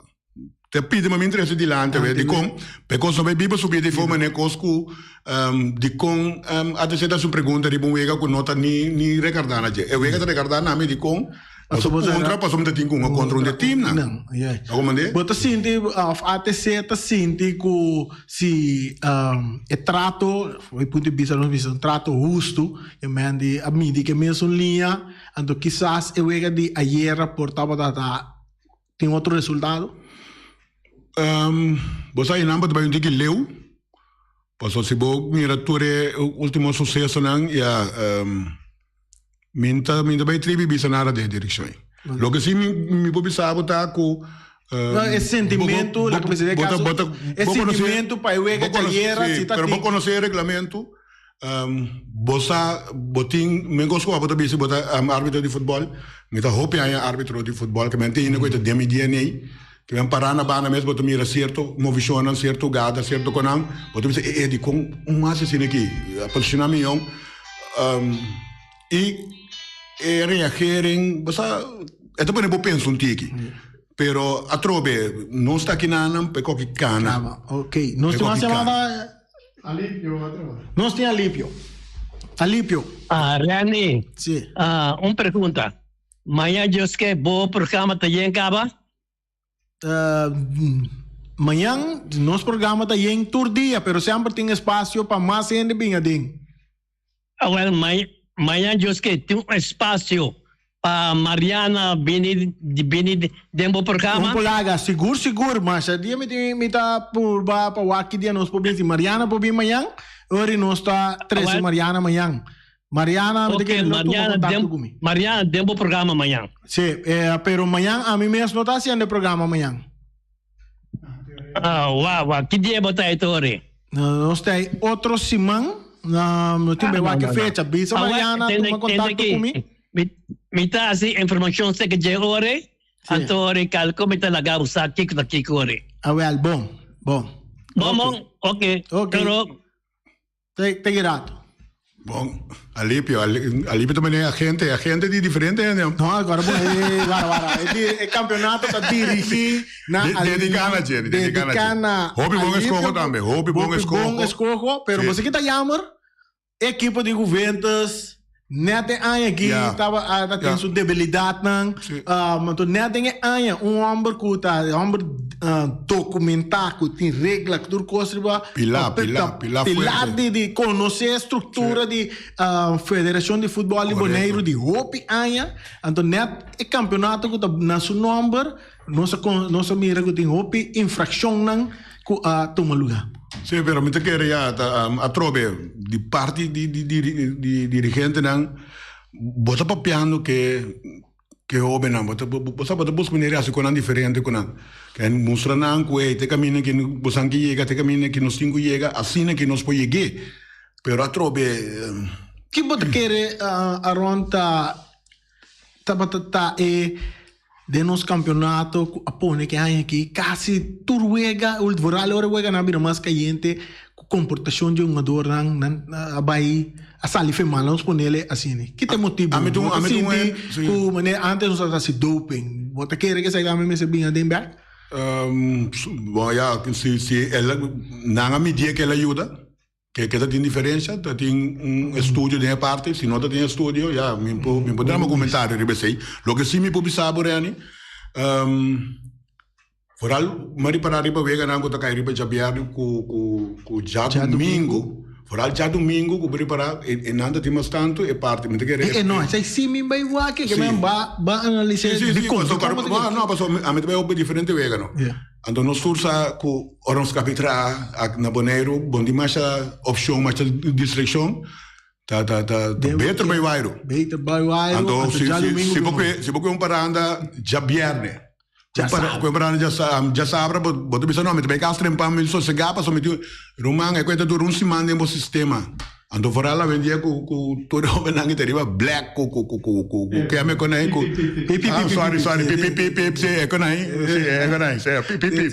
S3: te pidi ma mi interesse dilante we di con pe cos no bay biba su vida di forma ne cos cu di con a te su pregunta riba un wega cu no ta ni ni recarda na dje e wega ta recarda na mi di con paso contra paso mi ta tin cu hunga contra un de team nan a comprende?
S1: Bo ta sinti of ATC ta sinti cu si e trato e punto di bista nos bisa un trato husto e men di a midi ke mesun liña Anto kisas e wega di ayera por tabata ta tin otro resultado?
S3: Bo sa einan bo ta bai un tiki leu, pasobra si bo mira tur e ultimo susesonan ya mi ta mi ta bai tribi bisa nada den e direkshon ei. Loke si mi por bisa bo ta ku
S1: No, e sentimento, la que me caso, e sentimento pa e wega di ayera si ta
S3: Pero bo
S1: tin.
S3: konosé e reglamento. Bo sa, bo tin, men kos ku abo ta bisa bo ta arbitro di futbòl, mi ta hopi aña arbitro di futbòl, ke men tin hende ku e ta den mi DNA, ke men pará na banda mes bo ta mira sierto movishonnan, sierto hugada, sierto konan, bo ta bisa e e dikon un hasi asina aki, a posishoná mion, i e reagering, bo sa, e ta pone bo pensa un tiki, pero atrobe nos ta aki nan pa e koki kana.
S1: Ok, nos tin mas yamada.
S2: Alipio otro.
S1: Nos tin Alipio. Alipio.
S5: Ah, Randy.
S1: Sí.
S5: Ah, un pregunta. Mañana Dios ke bo programa ta yen kaba?
S1: Uh, mañan nos programa ta yen tur dia, pero semper tin espacio pa mas hende bin aden.
S5: Ah, wel, mañan. Mañan Dios ke tin un espacio pa Mariana bini bini den bo programa.
S1: Un polaga, sigur sigur, masha dia mi tin mi ta purba pa wak ki dia nos por bin. Si Mariana por bin mañan, ori nos ta trece Mariana mañan. Mariana, mi ta kere lo tuma contacto cu mi.
S5: Mariana den bo programa mañan.
S1: Si, pero mañan ami mes no ta haciendo e programa mañan.
S5: Ah, wa, wa. Ki dia bo ta ei tori?
S1: Nos ta ei otro siman. No tin be wak e fecha. Bisa Mariana tuma contacto cu mi.
S5: Mi ta haci informacion seke dje ora ei. Anto ora ei calco mi ta laga bo sa kico ta kico ora ei.
S1: Awel, bon, bon.
S5: Bon, bon. Ok.
S1: Ok. Te te ki rato.
S3: Bon, Alipio, Alipio ta mene agente, agente di diferente hende.
S1: No, agora bo, eh, wara, wara. E, di, e campeonato ta dirigi na
S3: De, dedica na dje, dedica na
S1: dedica na
S3: Hopi bon
S1: Alipio,
S3: escoho tambe, hopi bon
S1: hopi
S3: escoho.
S1: bon escoho, pero
S3: Sí.
S1: bo sa ki ta jammer? Ekipo di Juventus net e aña aki
S3: Ja.
S1: taba a ta tin
S3: Ja.
S1: su debilidatnan.
S3: Sí.
S1: Um, anto net den e aña un homber ku ta homber uh, dokumentá ku tin regla ku tur kos riba
S3: Pilá,
S1: pa-
S3: pilá,
S1: ta-
S3: pilá
S1: pilá
S3: fuerte.
S1: di di konosé struktura di uh, Federashon di Futbòl di
S3: Korekto.
S1: Boneiru di hopi aña. Anto net e kampeonato ku ta na su nomber nos a kon nos a mira ku tin hopi infrakshonnan ku a tuma lugá.
S3: Sí, pero mi ta kere ya ta atrobe di parti di di di dirigentenan bo ta papiando ke ke hobennan bo ta bo sa bo ta buska manera di hasi konan diferente ku nan ke mustra nan ku ey te kaminda ke bosan ke yega te kaminda ke nos tin ku yega asina ke nos por yeg'é pero atrobe.
S1: Ki bo ta kere Aron ta Tabata ta e den nos campeonato cu a pone ke aña aki casi tur wega, vooral ora e weganan a bira mas cayente cu comportacion di e hungadornan nan a bay a sali fe mal, nos ponele asina. Ki ta e motibo?
S3: Ami
S1: Bo ta
S3: ami tin
S1: sinti
S3: si.
S1: cu manera antes nos a haci doping, bo ta kere cu esaki tambe mester bin aden bek?
S3: Bon ya, si si el nan a midie ke el a yuda. Ke ke ta tin diferencia? Ta tin un estudio den e parti? Si no ta tin estudio, ya, mi por mi por duna comentario riba esey. Loke si mi por bisa bo, Renny, vooral mi a ripara riba weganan ku ta kai riba djabièrnè ku ku ku djadumingu, vooral djadumingu ku bo ripara e nan ta tin mas tantu e parti. Mi ta kere.
S1: E no, esey si mi bai wak, ke men ba ba analisa dikon.
S3: Si, si, pasobra, no, pasobra ami ta bai hopi diferente wega no. Anto nos tur sa ku ora nos kapi traha ak na Boneiru bon tin masha opshon, masha distrikshon, ta ta ta beter bai Wairu.
S1: Beter bai Wairu,
S3: Anto
S1: anto
S3: si si
S1: djadumingu
S3: si bo
S1: bin
S3: kue si bo kue un paranda djabièrnè,
S1: Djasabra.
S3: kue un paranda djasa djasabra bo bo ta bisa no mi ta bai kas trempan mi sosegá pasobra mi tin ruman e kue ta dura un siman den bo sistema. Anto foral awendia ku ku tur e hobennan ki ta riba black ku ku ku ku ku ku keme kon ei ku ah sorry sorry pip pip pip pip si e kon ei si e kon ei si pip pip pip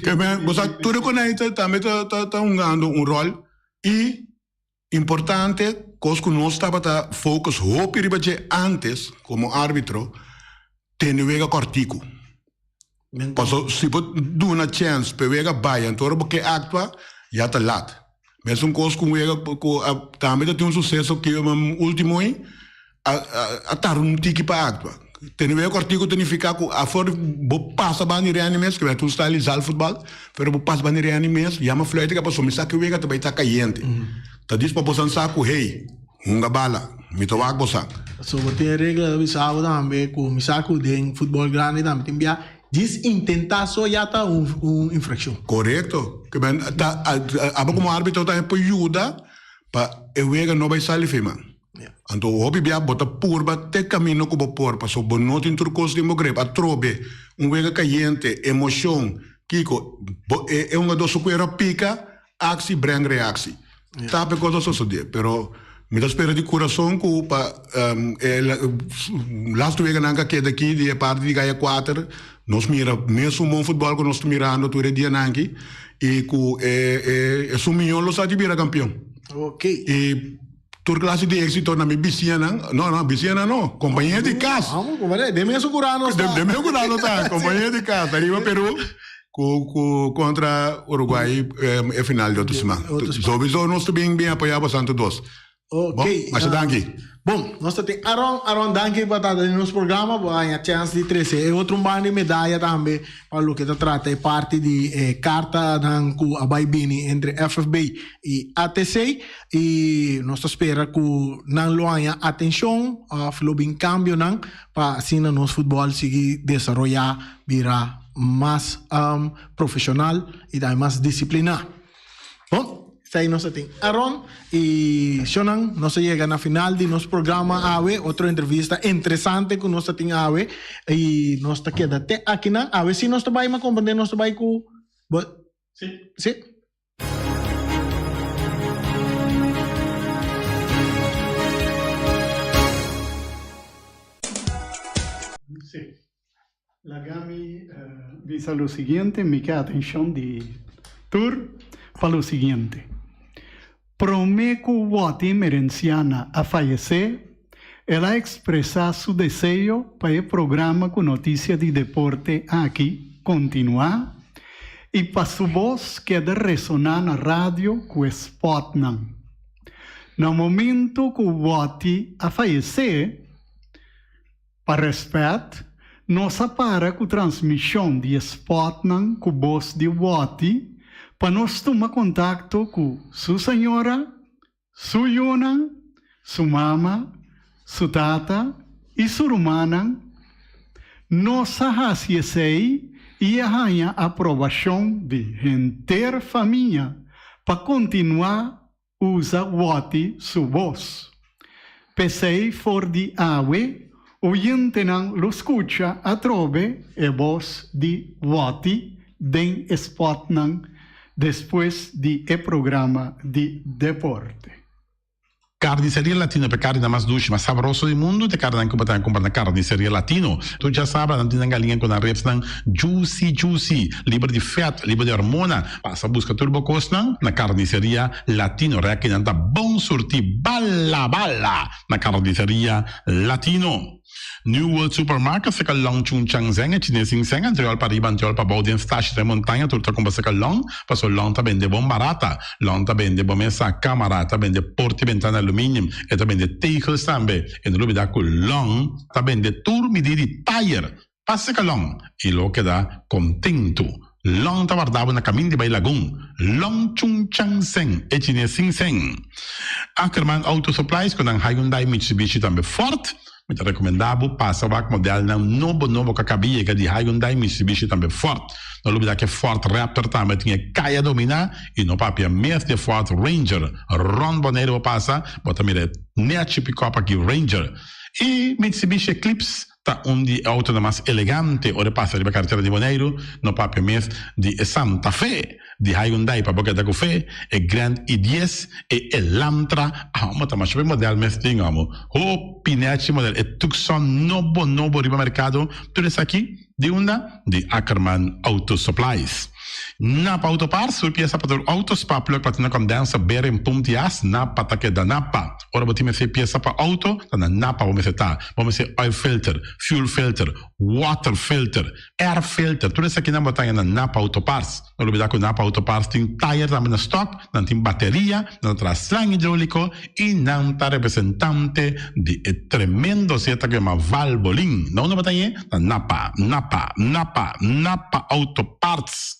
S3: ke men bo sa tur e kon ei ta tambe ta ta ta hungando un rol i importante kos ku nos tabata focus hopi riba dje antes komo arbitro tene wega kòrtiku Paso si bo duna chèns pa e wega bai anto ora bo ke aktua ya ta lat. Mesun kos ku un wega ku tambe ta tin un suseso ki ultimo ei a a tarda un tiki pa aktua. Tene wega kòrtiku ta nifiká ku afor bo pasa banda di rèni mes, ke ta un style di zaalvoetbal, pero bo pasa banda di rèni mes yama fluit ka pasobra mi sa ku e wega ta bai ta kayente. Ta dis pa bosan sa ku hey. Hunga bala, mi ta wak bosan.
S1: Pasobra tin e regla ta bisa bo tambe ku mi sa ku den futbòl grandi tambe tin bia djis intentá so ya ta un un infrakshon.
S3: Korekto. Ke men ta abo komo arbitro tambe por yuda pa e wega no bai sali fe man. Anto hopi bia bo ta purba te kaminda ku bo por pasobra bo no tin tur kos den bo grep. Atrobe un wega kayente, emoshon, kiko, bo e e hungadó su kuero a pika, Actie breng reactie. Ta pe cos a sosode, pero mi ta spera di curason cu pa e laatste weganan cu a keda aki di e parti di Gaya Cuater nos mira mesun bon futbol cu nos ta mirando tur e dianan aki y cu e esun miyon lo sa di bira campeon. Y tur clase di exito na mi bisiñanan, no no bisiñanan no, compañía di cas.
S1: De mesun cura nos ta.
S3: De mesun cura nos ta, compañía di cas ariba Peru. Ku ku kontra Uruguay e final di otro siman. Sowiso nos ta bin bin apoya bo Santo Dos.
S1: Ok.
S3: Bon, masha danki.
S1: Bon, nos ta tin Aron. Aron, danki pa ta den nos programa. Bo a haña chèns di trese e otro un banda di medaya tambe pa loke ta trata e parti di e kartanan ku a bai bini entre FFB i ATC. I nos ta spera ku nan lo haña atenshon òf lo bin kambionan pa asina nos futbòl sigui desaroyá bira mas profeshonal i tambe mas disipliná. Bon, esei nos a tin Aaron y Shonan. Nos a yega na final di nos programa awe. Otro entrevista interesante cu nos a tin awe. Y nos ta keda te akinan. Awe si nos ta bay, mi a comprende, nos ta bay cu bo.
S2: Si.
S1: Si.
S2: Si. Laga mi bisa lo siguiente, mi ke atencion di tur pa lo siguiente. Prome cu Watty Merenciana a fayece, el a expresa su deseo pa e programa cu noticia di deporte aki continua y pa su voz keda resona na radio cu e spotnan. Na momento cu Watty a fayece, Pa rèspèt, nos a para ku transmishon di e spòtnan ku bos di Watty pa nos tuma kontakto ku su señora, su yunan, su mama, su tata i su rumannan. Nos a hasi esei i a haña aprobashon di henter famia pa kontinuá Usa Watty su bos. P'esei for di awe oyentenan lo skucha atrobe e bos di Watty den e spòtnan despues di e programa di deporte.
S6: Carniceria Latino pa e carninan mas dushi, mas sabroso di mundu ta e carninan cu bo ta cumpra na Carniceria Latino. Tur djasabra nan tin nan galiña cu nan ribsnan juicy juicy, liber di vet, liber di hormona. Pasa buska tur bo kosnan na Carniceria Latino. Rekinan ta bon surti bala bala na Carniceria Latino. New World Supermarket seka Long Chun Chang Zeng e chines sin seng antriol pa riba antriol pa bou den stashi den montaña tur ta kumpra seka Long paso Long ta bende bon barata. Long ta bende bo mesa, kamara, ta bende porta i bentana aluminium, e ta bende tegels tambe. E no lubida ku Long ta bende tur midi di tayer. Pasa ka Long i lo keda kontentu. Long ta warda bo na kamin di bai Lagun. Long Chung Chang Seng, e chines sin seng. Ackerman Auto Supplies ku nan Hyundai, Mitsubishi tambe Ford. Mi ta rekomendá bo pasa wak modelnan nobo nobo ku a kaba yega di Hyundai, Mitsubishi tambe Ford. No lubidá ku e Ford Raptor tambe tin e kaya dominá i no papia mes di e Ford Ranger. Rònt Boneiru bo pasa, bo ta mira e nechi pikòp aki Ranger. I Mitsubishi Eclipse. Ta un di e autonan mas elegante ora e pasa riba karetera di Boneiru, no papia mes di e Santa Fe di Hyundai pa bo keda ku fe, e Grand i dies, e Elantra, amo ta masha be model mes tin amo, hopi nechi model, e Tucson nobo nobo riba merkado, tur esaki di unda? Di Ackerman Auto Supplies. Napa Auto Parts, tur piesa pa tur auto, spark plug, platina condenser, bearing, pump di as, Napa ta keda Napa. Ora bo tin mester piesa pa auto, ta na Napa bo mester ta. Bo mester oil filter, fuel filter, water filter, air filter, tur esakinan bo ta haña na Napa Auto Parts. No lubida ku Napa Auto Parts tin tayer tambe na stock, nan tin bateria, nan ta traha slang hidroliko i nan ta representante di e tremendo zeta ku yama Valvoline. Na unda bo ta hañ'e? Na Napa, Napa, Napa, Napa Auto Parts.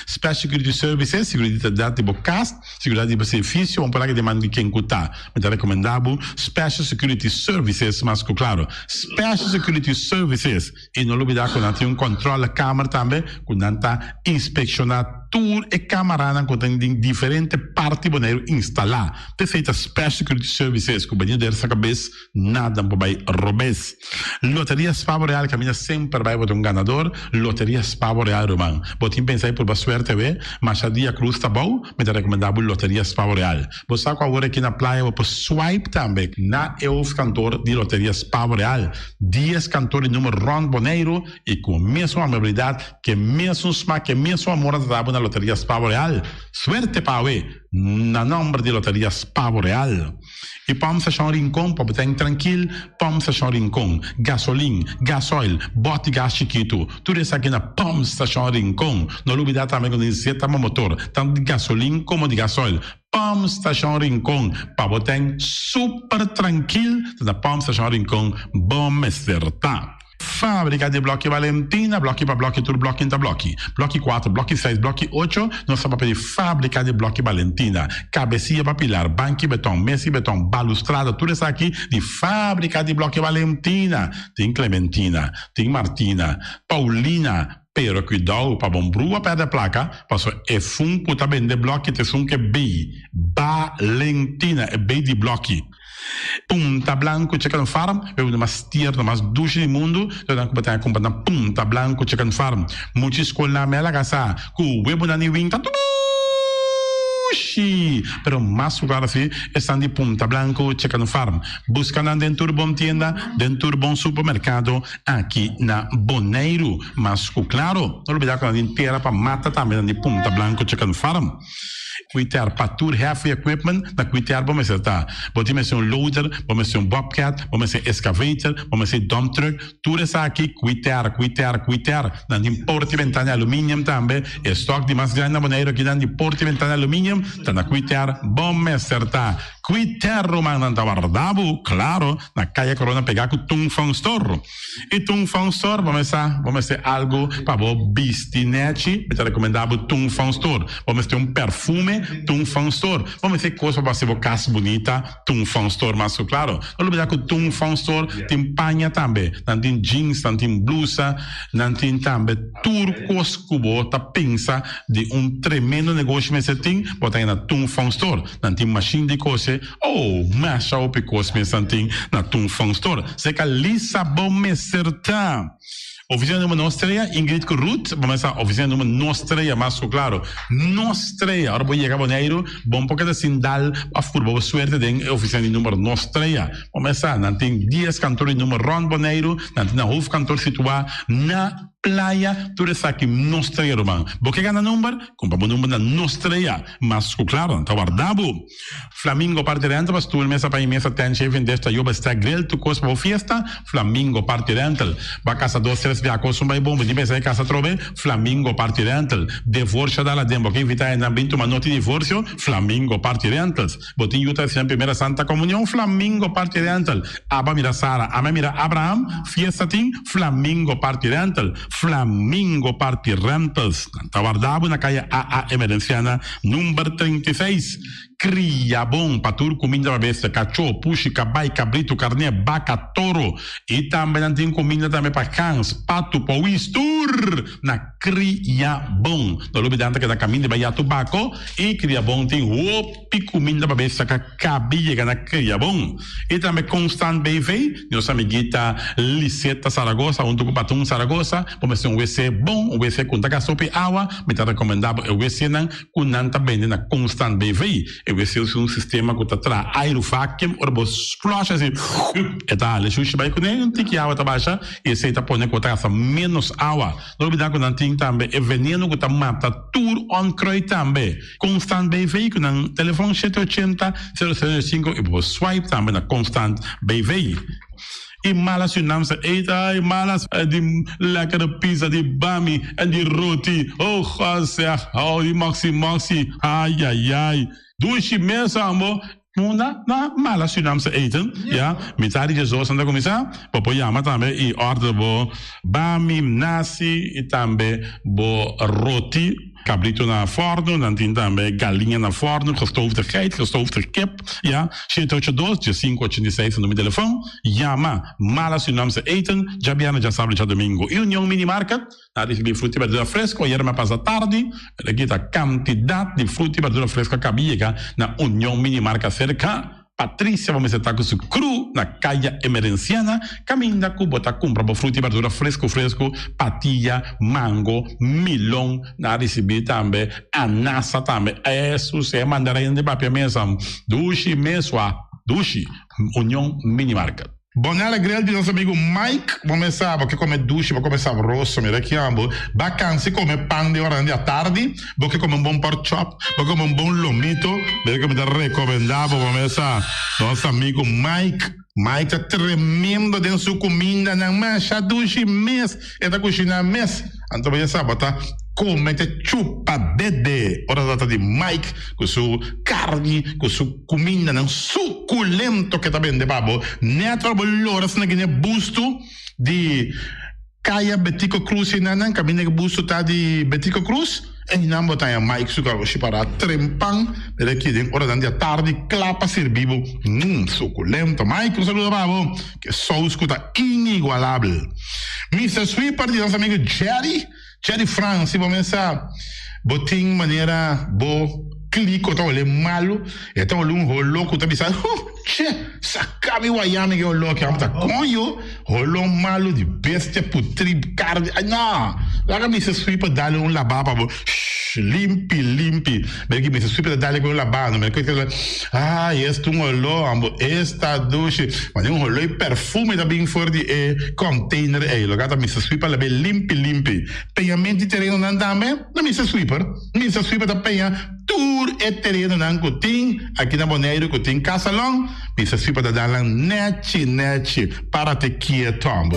S6: Special Security Services, Seguridat di bo kas, seguridat di bo servisio, un palabra di man di ken ku ta. Mi ta rekomendá bo Special Security Services mas ku klaro. Special Security Services! I no lubidá ku nan tin un kòntròle kamer tambe ku nan ta inspekshoná tur e kamaranan ku tin den diferente parti Boneiru instalá. P'esei ta Special Security Services ku bini der sa kabes nada por bai robes. Loteria Spa Boreal kaminda semper bai bo ta un ganador. Loteria Spa Boreal ruman. Bo tin pensa di purba suerte awe? Masha dia cruz ta bou, mi ta rekomendá bo Loteria Spa Boreal. Bo sa ku awor aki na playa bo por swipe tambe na e hoofdkantoor di Loteria Spa Boreal. Dies kantoor di numer rònt Boneiru i ku mesun amabilidat, ku e mesun smak, ku e mesun amor nan ta dabo na Loteria Spa Boreal. Suerte pa awe na nòmber di Loteria Spa Boreal. I Pump Station Rincon pa bo ta trankil, Pump Station Rincon, gasolin, gasoil, bòt di gas chikitu, tur esaki na Pump Station Rincon. No lubidá tambe ku nan zeta bo motor, tantu di gasolin komo di gasoil. Pump Station Rincon pa bo ten super trankil ta na Pump Station Rincon bo mester ta. Fabrica di bloki Valentina, bloki pa bloki tur bloki ta bloki. Bloki cuatro, bloki seis, bloki ocho, nos ta papia di Fabrica di bloki Valentina. Cabecia pa pilar, banki beton, mesi beton, balustrada, tur esaki di Fabrica di bloki Valentina. Tin Clementina, tin Martina, Paulina, Pero cuidao pa bon brua perde placa, paso esun cu ta bende bloki ta esun ke bay Balentina, e bay di bloki. Punta Blanco Chicken Farm, e uno mas tierno, mas dushi di mundu, ta nan cu bo tin a cumpra na Punta Blanco Chicken Farm. Muchi scol na mela casa cu webonan di winta dushi, pero mas cu claro si esnan di Punta Blanco Chicken Farm. Busca nan den tur bon tienda, den tur bon supermercado. Aki na Boneiru. Mas ku klaro, no lubidá ku nan tin tera pa mata tambe nan di Punta Blanco Chicken Farm. Kuiter pa tur heavy equipment na kuiter bo mester ta. Bo tin mester un loader, bo mester un bobcat, bo mester excavator, bo mester dump truck, tur esaki kuiter, kuiter, kuiter. Nan tin porta i bentana di aluminium tambe. E stock di mas grandi na Boneiru aki nan di porta i bentana di aluminium ta na kuiter bo mester ta. Kuiter rumannan ta warda bo, klaro, na Kaya Corona pegá ku Tung Fong Store. I Tung Fong Store bo mester bo mester algu pa bo bisti nèchi, mi ta rekomendá bo Tung Fong Store. Bo mester un perfume, Tung Fong Store. Bo mester kos pa bo hasi bo kas bunita, Tung Fong Store mas ku klaro. No lubidá ku Tung Fong Store tin paña tambe. Nan tin jeans, nan tin blusa, nan tin tambe tur kos ku bo ta pensa di un tremendo negoshi mester tin, bo ta na Tung Fong Store. Nan tin mashin di kose, oh, masha hopi kos mes nan tin na Tung Fong Store. Seka Lisa bo mester ta. Oficina number nos trea, Ingrid ku Ruth, bo mester sa oficina number nos trea mas ku klaro. Nos trea, ora bo yega Boneiru, bo por keda sin dal of purba bo suerte den e oficina di number nos trea. Bo mester sa, nan tin dies kantor di number rond Boneiru, nan tin nan hoofdkantoor situa na. Playa, tur esaki no strea ruman. Bo ke gana number? Kumpra bo number na no strea. Mas ku klaro, nan ta warda bo. Flamingo Party Rental pa stoel, mesa pa i mesa, tent, shaving dish, tayoba, stack, grill, tur kos pa bo fiesta. Flamingo Party Rental. Bo a kasa dos, tres bia kos un bai bon, bo tin pensa e kasa atrobe? Flamingo Party Rental. Devorsio dal aden, bo ke invita hendenan bin tuma noti divorsio? Flamingo Party Rentals. Bo tin yu ta recibi nan primera Santa Comunion? Flamingo Party Rental. Aba mira Sara, Ame mira Abraham, fiesta tin? Flamingo Party Rental. Flamingo Party Rentals. Nan ta warda bo na Kaya AA Emerenciana number 36. Cria bon pa tur cuminda pa bestia, cacho, pushi, cabai, cabrito, carne, baca, toro. Y tambe nan tin cuminda tambe pa gans, patu, powis, tur na Cria bon. No lubida nan ta keda caminda bai ya Tubaco y Cria bon tin hopi cuminda pa bestia ka cabi yega na Cria bon. Y tambe Constant BV, nos amiguita Liseta Zaragoza hunto cu Patun Zaragoza, bo mester un wc bon, un wc cu no ta gasta hopi awa, mi ta recomenda bo e wc nan cu nan ta bende na Constant BV. E wc usa un sistema cu ta traha airu vacuum, ora bo flush asi e ta hala e shushi bai cune, un tiki awa ta basha y esey ta pone cu bo ta gasta menos awa. No olbida ku nan tin tambe e veneno ku ta mata tur onkruid tambe. Constant BV ku nan telefon shete ochenta, sero sero sinku i bo por swipe tambe na Constant BV. I mala Surinaamse eten, ai malas di lekkere pizza di bami en di roti, oh God zeg, oh di moxi moxi, ai ai ai. Dushi mes ambo. Munda na mala Surinaamse eten, ya, mitad di diesdos nan ta kuminsá, bo por yama tambe i order bo bami, nasi i tambe bo roti, kabrito na fòrnu, nan tin tambe galiña na fòrnu, gestoofde geit, gestoofde kip, ya, shete ocho dos, diesinku ochenta i seis ta numero di telefòn, yama Mala Surinaamse eten, djabièrnè, djasabra i djadumingu. I Union Mini Market. Na ricibi fruta y berdura fresco ayer me pasa tardi, pero aki ta cantidad di fruta y berdura fresco a caba yega na Union Mini Marca cerca Patricia bo mester ta cu su crew na Caya Emerenciana caminda cu bo ta cumpra bo fruta y berdura fresco fresco, patilla, mango, milon, na ricibi tambe anasa tambe, Jesus e mandarin di papia mesa dushi mesua dushi Union Mini Market.
S7: Bonella Grill di nos amigo Mike. Bo mes sa, bo ke come dushi, bo come sabroso. Mira ki ambo. Ba cansi come pan den oranan di atardi. Bo ke come un bon pork chop. Bo ke come un bon lomito. Mira ke mi ta recomenda bo, bo mes sa. Nos amigo Mike. Mike ta tremendo den su cumindanan. Masha dushi mes. E ta cushina mes. Anto bo ya sa, bo ta. Come te chupa dede ora ta trata di Mike cu su carni cu su cumindanan suculento ke ta bende pa bo. Net ora bo lora asina gine busto di Kaya Betico Cruz einan nan caminda ke busto ta di Betico Cruz einan bo ta haña Mike su garoshi para trempan mira aki den oranan di atardi cla pa sirbi bo. Mmm suculento Mike un saludo pa bo ke saus cu ta inigualabel. Mister Sweeper di nos amigo Jerry. Jerry Frans, si bo mesa bo tin manera bo kliko ta hole malu, e ta hole un holo ku ta bisa, huh, che, saka mi waya mi ke holo aki, amo ta koño, holo malu di bestia putri karni, ay no, laga Mister Sweeper dale un laba pa bo, shh, limpi, limpi, mira ki Mister Sweeper ta dale ku un laba, no, mira ku ay, esta un holo, amo, esta dushi, mane un holo i perfume ta bin for di e container ei, loke ta Mister Sweeper labe limpi limpi. Peñament di terenonan tambe na Mister Sweeper. Mister Sweeper ta peña tur e terenonan ku tin aki na Boneiru ku tin kasalon, Mister Sweeper ta dal nan nechi nechi, parate kieto ambo.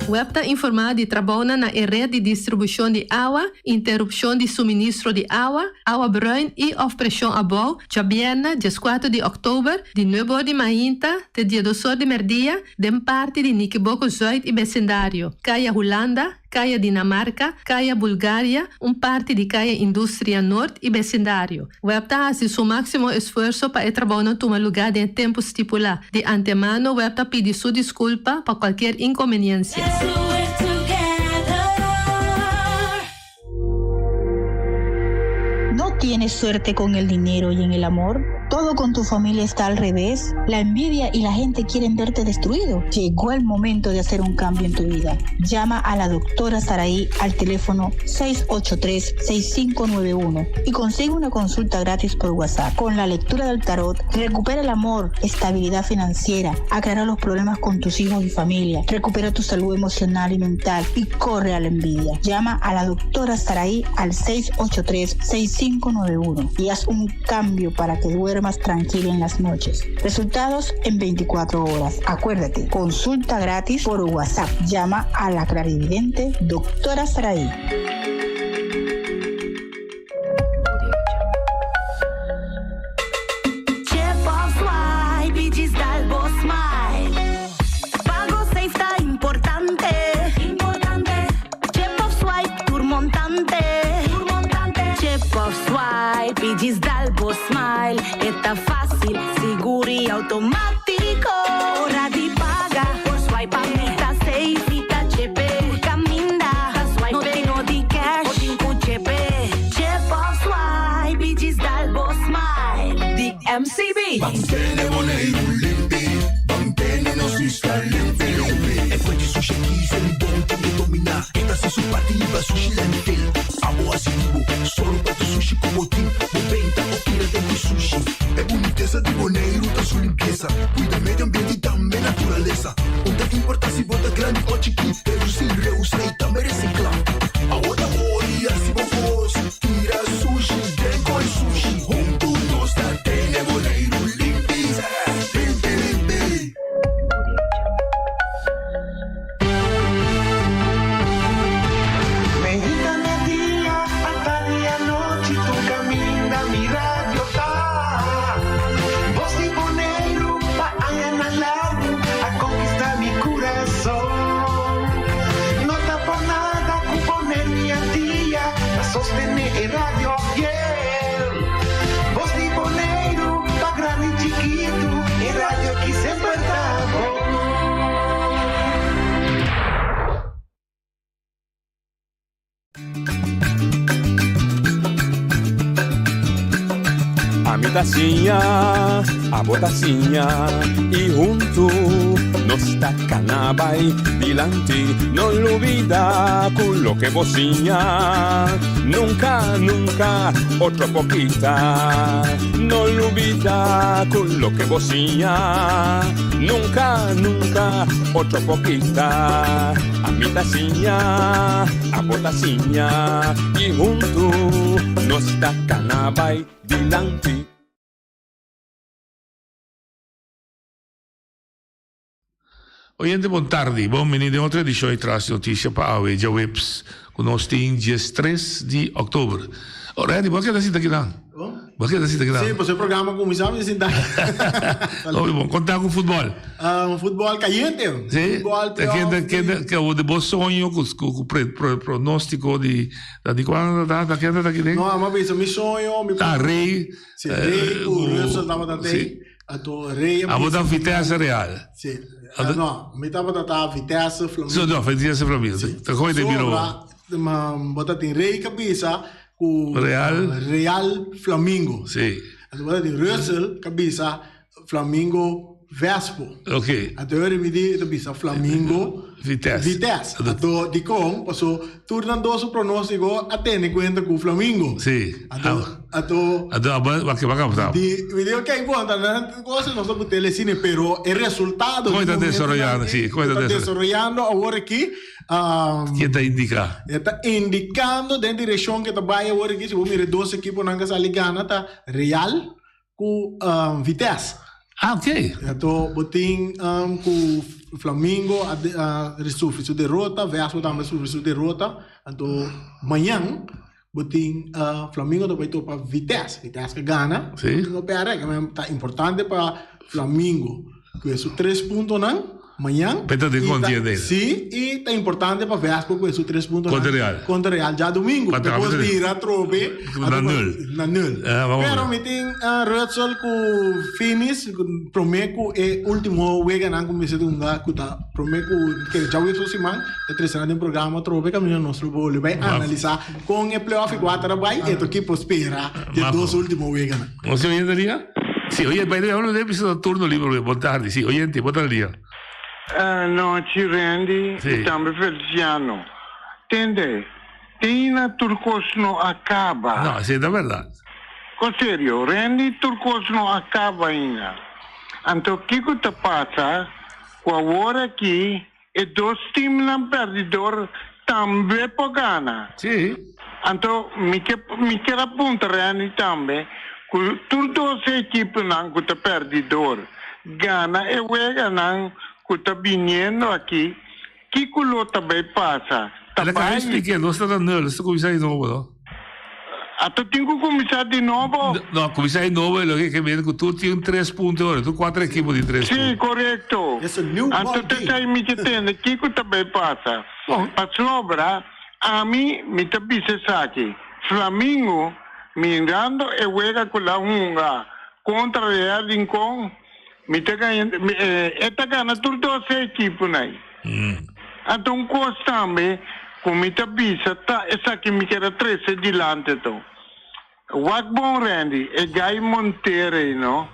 S8: Web ta informá di trabounan na e ret di distribushon di awa, interupshon di suministro di awa, awa bruin i òf preshon abou, djabièrnè dieskuater di òktober, di nuebe or di mainta te diesdos or di mèrdia, den parti di Nikiboko Zuid i besindario, Kaya Hulanda, Kaya Dinamarca, Kaya Bulgaria, un parti di Kaya Industria Noord i besindario. Web ta hasi su máksimo esfuerso pa e trabounan tuma lugá den e tempu stipulá. Di antemano web ta pidi su diskulpa pa kualkier inkonbeniensia.
S9: ¿No tienes suerte con el dinero y en el amor? ¿Todo con tu familia está al revés? ¿La envidia y la gente quieren verte destruido? Llegó el momento de hacer un cambio en tu vida. Llama a la doctora Saraí al teléfono 683-6591 y consigue una consulta gratis por WhatsApp. Con la lectura del tarot, recupera el amor, estabilidad financiera, aclara los problemas con tus hijos y familia, recupera tu salud emocional y mental y corre a la envidia. Llama a la doctora Saraí al 683-6591 y haz un cambio para que duermas tranquilo en las noches. Resultados en 24 horas. Acuérdate, consulta gratis por WhatsApp. Llama a la clarividente doctora Saraí.
S10: MCB. Ban tene Boneiru limpi, ban tene nos isla limpi limpi. E fuente sushi aki su bon tin e dominá. E ta hasi su parti liba sushi landfill. Abo hasi di bo, sòru pa tur sushi ku bo tin. Bo benta o tira den ku sushi. E bunitesa di Boneiru ta su limpiesa. Kuida medio ambiente i tambe naturalesa. Un ta importá si bo ta grandi o chikí. Redusí, reusá i tambe resiklá. Awo ta ora di hasi bo kos. Tira sushi den koi sushi. Huntu nos ta tene Boneiru limpi. Limpi limpi.
S11: Meinta media, atardi anochi, tur kaminda mi radio ta. Bos di Boneiru pa añanan largu a konkistá mi kurason. No ta por nada ku Boneiru i Antia ta sostené e radio fiel. Bos di Boneiru pa grandi i chikitu, e radio ki semper ta bon.
S12: Ami ta siña, abo ta siña y huntu nos ta cana bay dilanti. No lubida cu loke bo siña nunca, nunca otro por kita. No lubida cu loke bo siña nunca, nunca otro por kita. Ami ta siña, abo ta siña y huntu nos ta cana bay dilanti.
S13: Oyente bon tardi, bon bini den otro edicion di Tras di Noticia pa awe djaweps cu nos tin diestres di october. Oh Randy, bo a keda sinta kinan? Bo a keda sinta kinan?
S1: Sí, pasobra e programa cuminsa mi sinta.
S13: Hopi bon, conta cu futbol.
S1: Futbol cayente.
S13: Sí?
S1: Futbol playoff.
S13: Kende, kende, ke de bo soño cu cu pronostico di di cuando ta ta kende ta kende?
S1: No, mi a bisa mi soño, mi.
S13: Ta Rey.
S1: Sí, Rey cu Russell tabata tey. Anto Rey a
S13: Abo
S1: bisa
S13: ta Vitesse Real.
S1: Sí. No, mi tabata ta Vitesse Flamingo.
S13: So, no, Vitesse Flamingo.
S1: Sí.
S13: Ta gooi de biro.
S1: Sobra, ma, bo ta tin Rey ka bisa ku
S13: Real.
S1: Real Flamingo.
S13: Sí.
S1: Anto bo ta tin Russell ka bisa Flamingo Vespo.
S13: Ok.
S1: Anto yo mi di ta bisa Flamingo
S13: Vitesse.
S1: Vitesse. Anto dikon? Paso tur nan dos su pronóstiko a tene kuenta ku Flamingo.
S13: Sí.
S1: Anto anto
S13: Anto abo wak wak apta.
S1: di mi di ok bon ta nan cosa nos ta put'e lesine pero e resultado
S13: Kon
S1: di
S13: ta
S1: momento
S13: desaroyando,
S1: nan
S13: sí, kon ta
S1: ta desaroyando awor aki
S13: Ken ta indiká?
S1: E ta indikando den direkshon ke ta bai awor aki si bo mira e dos ekiponan ke sali gana ta Real Ku Vitesse.
S13: Ah, ok.
S1: Anto bo tin ku Flamingo a sufri su derota, Vespo tambe a sufri su derota. Anto mañan bo tin Flamingo ta bai topa Vitesse. Vitesse ka gana.
S13: Sí.
S1: No pèrdè. Ta importante pa Flamingo ku e su tres puntonan. Mañan.
S13: Pe ta den contienda ainda.
S1: Sí, y ta importante pa Vespo cu e su tres puntonan.
S13: Contra Real.
S1: Contra Real djadomingo.
S13: Pa
S1: Despues
S13: traha
S1: bira atrobe.
S13: Na nul.
S1: Na nul.
S13: Ah, vamos
S1: Pero
S13: ver.
S1: mi tin Rutsel cu Finis prome cu e ultimo weganan cu mester hunga cu ta prome cu kere djawe su siman ta trece nan den programa atrobe caminda nos lo bolbe bay analisa con e playoff y cuater a bay y eto kipo spera di e dos ultimo weganan.
S13: Nos tin oyente dia? Sí, oyente, by the way, ahora nos ta turno libre, bon tardi. Sí, oyente, bo ta al dia.
S4: Nochi Randy
S13: Sí.
S4: y tambe Feliciano. Tende, teina tur cos no a caba.
S13: No, esey ta berdad.
S4: Con serio, Randy tur cos no a caba ainda. Anto kico ta pasa cu awor aki E dos teamnan perdidor tambe por gana.
S13: Sí.
S4: Anto mi ke mi kier a puntra Randy tambe ku tur dos e ekiponan ku ta perdidor gana e weganan ku ta biniendo aki, kiko lo ta bay pasa? Ta
S13: Ela ka
S4: bay.
S13: expliké, nos ta na nul, nos ta kuminsá di nobo, no?
S4: Ato tin ku kuminsá di nobo?
S13: No, kuminsá di nobo e loke ke mende ku tur tin tres punto ora, tur kuater ekipo tin tres punto.
S4: Sí, korekto. Anto ta esei mi ke tende kiko ta bai pasa. Pasobra ami mi ta bisa esaki, Flamingo mirando e wega ku la hunga kontra Real Rincon, mi ta gaña, e ta gana tur dos e ekiponan. Anto un kos tambe ku mi ta bisa ta esaki mi kier a trese dilanti to. Wak bon Randy, e gai Monterey no.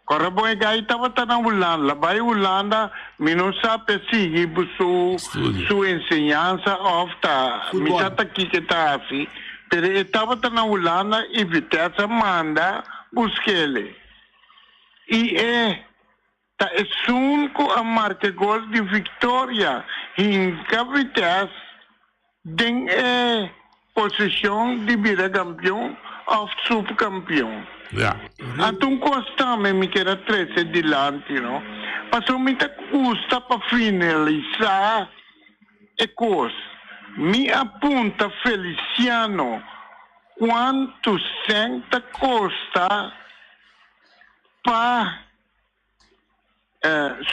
S4: Kòrda bon e gai tabata na Hulanda, la bai Hulanda mi no sa p'e sigui su su enseñansa òf ta mi sa ta kiko e ta hasi, pero e tabata na Hulanda i Vitesse a manda busk'ele i e Ta esun ku a marka gol di viktoria hinka Vitesse den e posishon di bira kampion òf supkampion. Anto un kos tambe mi kier a trese dilanti no, pasobra mi ta gusta pa finalisá e kos. Mi a punta Feliciano kuantu sèn ta kosta pa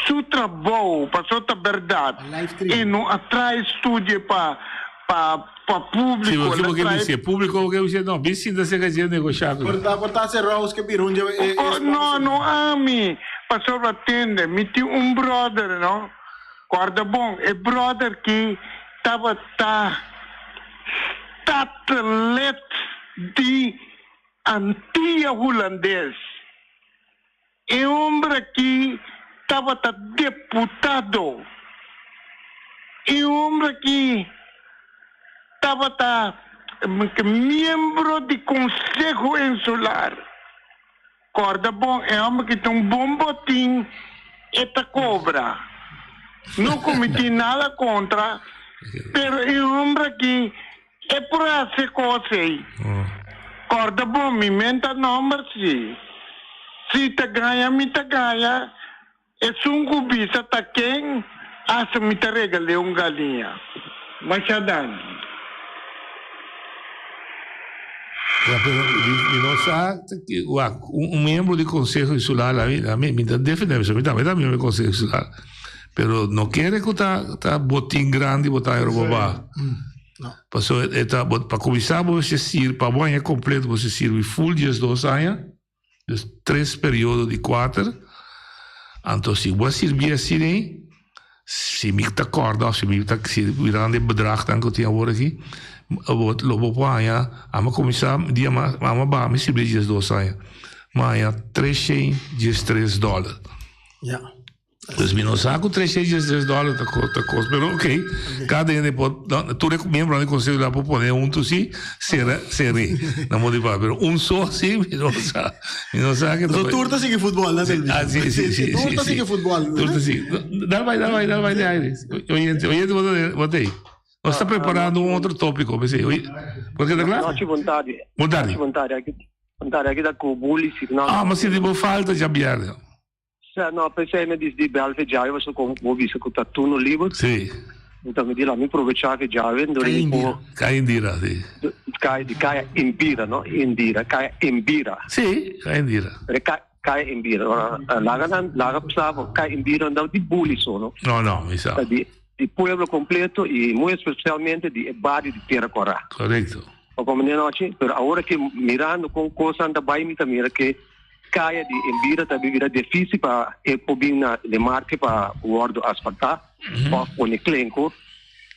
S4: su trabou, pasobra ta berdad e no a trae studio pa pa pa
S13: Sí,
S4: publico,
S13: bo
S4: el a
S13: ke
S4: trae
S13: bisa, publico bo ke bisa, no, bin sinta cerca dje negocia cu nan.
S1: Por ta hace Rose ke bira un dje e
S4: Oh, no, no ami, pasobra tende, mi tin un brother, no, corda bon, e brother ki tabata statenlid di Antia Hulandes. E homber aki tabata deputado. E homber aki tabata miembro di Conseho Insular. Corda bon, e homber aki ta un bon botin e ta cobra. No cu mi tin nada contra, pero e homber aki E por haci cos ey. Corda bon, mi menta nomber si. Si ta gaña, mi ta gaña. Esun ku bisa ta ken, hasta mi ta regal'é un galiña. Masha danki.
S13: Ya, pero mi, mi no sa, wak, un, un miembro di Consejo Insular, a mi, a mi, mi ta defende, mi tambe ta miembro di Consejo Insular, pero no kere ku ta, ta botin grandi bo ta aero boba. Paso e ta, bo, pa kuminsá bo mester sirbi, pa bo aña kompleto bo mester sirbi full diesdos aña. Dus tres periodo di kuater. Anto si bo a sirbi asina ei, si mi ta kòrda òf si mi ta si mirando e bedragnan ku tin awor aki, bo lo bo por haña, amo a kuminsá dia mas amo a baha mi sirbi diesdos aña, mi a haña treshen diestres dòler. Pues mi no sa cu 363 dólar ta ta cos, pero ok, cada hende por, tur e miembronan di conseho la por pone hunto si, cera, ceré, na modo di papia, pero un so si, mi no sa, mi no sa que
S1: So tur ta sigui futbol, na Silvio?
S13: Ah, si, si, si,
S1: Tur ta sigui futbol.
S13: Tur ta sigui. Dal bai, dal bai, dal bai de aire. Oyente, oyente, bo ta, bo ta ei. Nos ta preparando un otro tópico, p'esei. Oye, bo keda kla?
S14: Nochi, bon tardi.
S13: Bon tardi.
S14: Nochi, bon tardi. Aki, bon tardi. Aki ta cu Bully Signal.
S13: Ah, ma sinti bo falta djabièrnè.
S14: Sa, no, p'esei mi disdi bèl fe djawe pasobra komo bo bisa ku ta turno liber.
S13: Sí.
S14: Enton mi di la mi probechá fe djawe dor mi por.
S13: Kaya Indira, sí.
S14: Kaya, di Kaya Imbira, no Indira, Kaya Imbira.
S13: Sí, Kaya Indira.
S14: Pero e Kaya Imbira. Ora, laga nan, laga sa bo Kaya Imbira no ta di buli so, no.
S13: No, no, mi sa.
S14: Ta di di pueblo kompleto i muy espesialmente di e bario di Tera Kòrá.
S13: Korekto.
S14: Bo komprendé nochi? Pero awor aki mirando kon kosnan ta bai mi ta mira ke. Kaya di Enbira ta bira difícil pa e por bin na remarke pa wòrdu asfaltá òf pone klenko.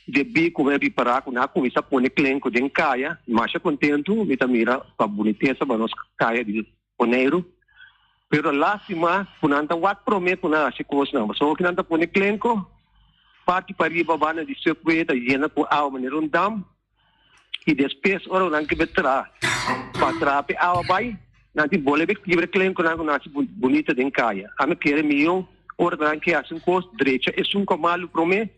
S14: Debí ku mi a ripará ku nan a kuminsá pone klenko den kaya, masha kontentu mi ta mira pa bunitesa pa nos kaya di Boneiru. Pero lástima ku nan ta wak promé ku nan hasi kosnan. Pasobra ku nan ta pone klenko, parti pariba banda di subway ta yena ku awa manera un dam. I despues ora ku nan ke tra pa traha p'e awa bai, nan tin bolbe kibra klen ku nan ku nan hasi bunita den kaya. Ami kere mihó ora ku nan ke hasi un kos, drecha esun ku a malu promé,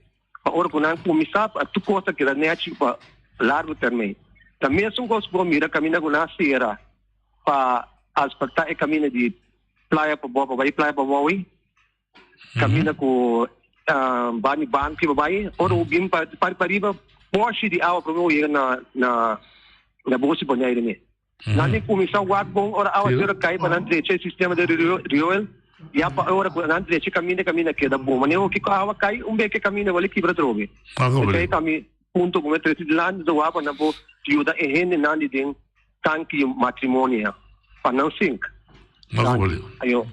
S14: pa ora ku nan kuminsá pa tur kos ta keda nèchi pa largu termijn. Ta mesun kos ku bo mira kaminda ku nan a sera pa asfaltá e kaminda di Playa Pabou pa bai Playa Pabou ei. Caminda cu bani banki pa bai ora u bin pa pa riba poshi di awa prome u yega na na na bosi Bonaire me. Nan tin cuminsa wak bon ora awa cero cay pa nan drecha e sistema di rioel ya pa ora cu nan drecha caminda caminda keda bon manera hoki cu awa cay un beke caminda wali kibra atrobe. Esey ta mi punto cu mi a trece dilanti ta wak pa nan por yuda e hendenan di den tanki matrimonio pa nan sink.
S13: Ayo.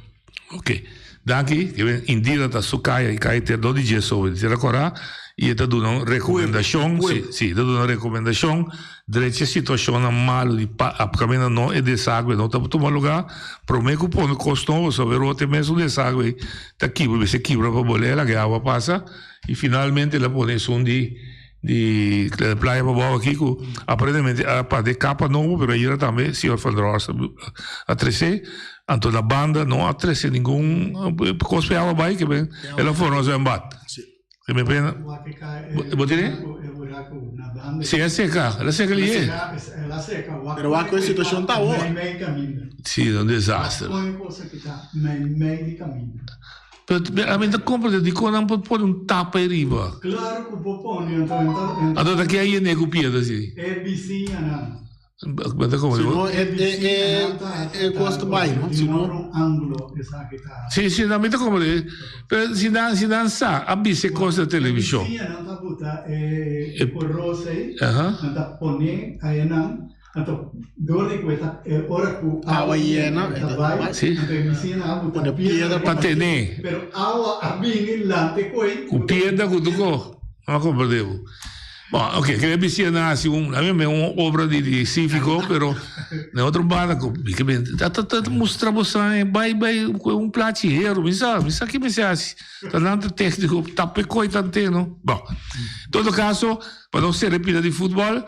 S13: Ok. Danki. Indira ta su kaya i kaya ter do di dje sobe di tera kora i e ta duna un rekomendashon. Si, si, e ta duna un rekomendashon. Drecha situashonnan malu di pa apkaminda no e desagwe no ta tuma lugá. Promé ku pone kos nobo sobe rote mes un desagwe ta kibra, mester kibra pa bolé laga e awa pasa i finalmente el a pone esun di Di Playa Pabao aki ku aparentemente a parti e kapa nobo pero ayera tambe señor Van der Horst a trese. Anto na banda no a trese ningun kos pa e awa bai ke men el a forma zwembad. Ke men pena bo tene? Si a seka, el a seka lihe.
S1: Pero wak ku e situashon ta awor.
S13: Si, ta un desaster. Pero ami ta comprende dikon nan por pone un tapa ei riba.
S2: Claro cu por pone anto en ta en
S13: Anto ta ke yene cu piedra si.
S2: E bisiñanan.
S13: Bo ta
S1: comprende. Si no e e e cos ta bay no. Si no.
S2: Un angulo esaki ta.
S13: Si si ami ta comprende pero si nan si nan sa a bisa e cos na television.
S2: E bisiñanan ta buta e e poros ei nan ta pone ayenan. Anto dor di ku e ta e ora ku
S1: awa yena
S2: e ta bai, anto e misina a buta
S13: Pone
S2: piedra
S13: piedra pa tene.
S2: Pero awa a bini lante koe.
S13: Ku piedra ku tuko. No a komprende bo. Bon, oke, ke e bisina nan hasi un, a mi me un obra di di sifiko, pero na otro banda ku mi ke bin ta ta ta mustra bo san e bai bai ku un plachi hero, mi sa, mi sa ki mester hasi. Ta nan ta tekniko tapa e koi tanteno. Bon, todo kaso, pa nos sera e pida di futbòl.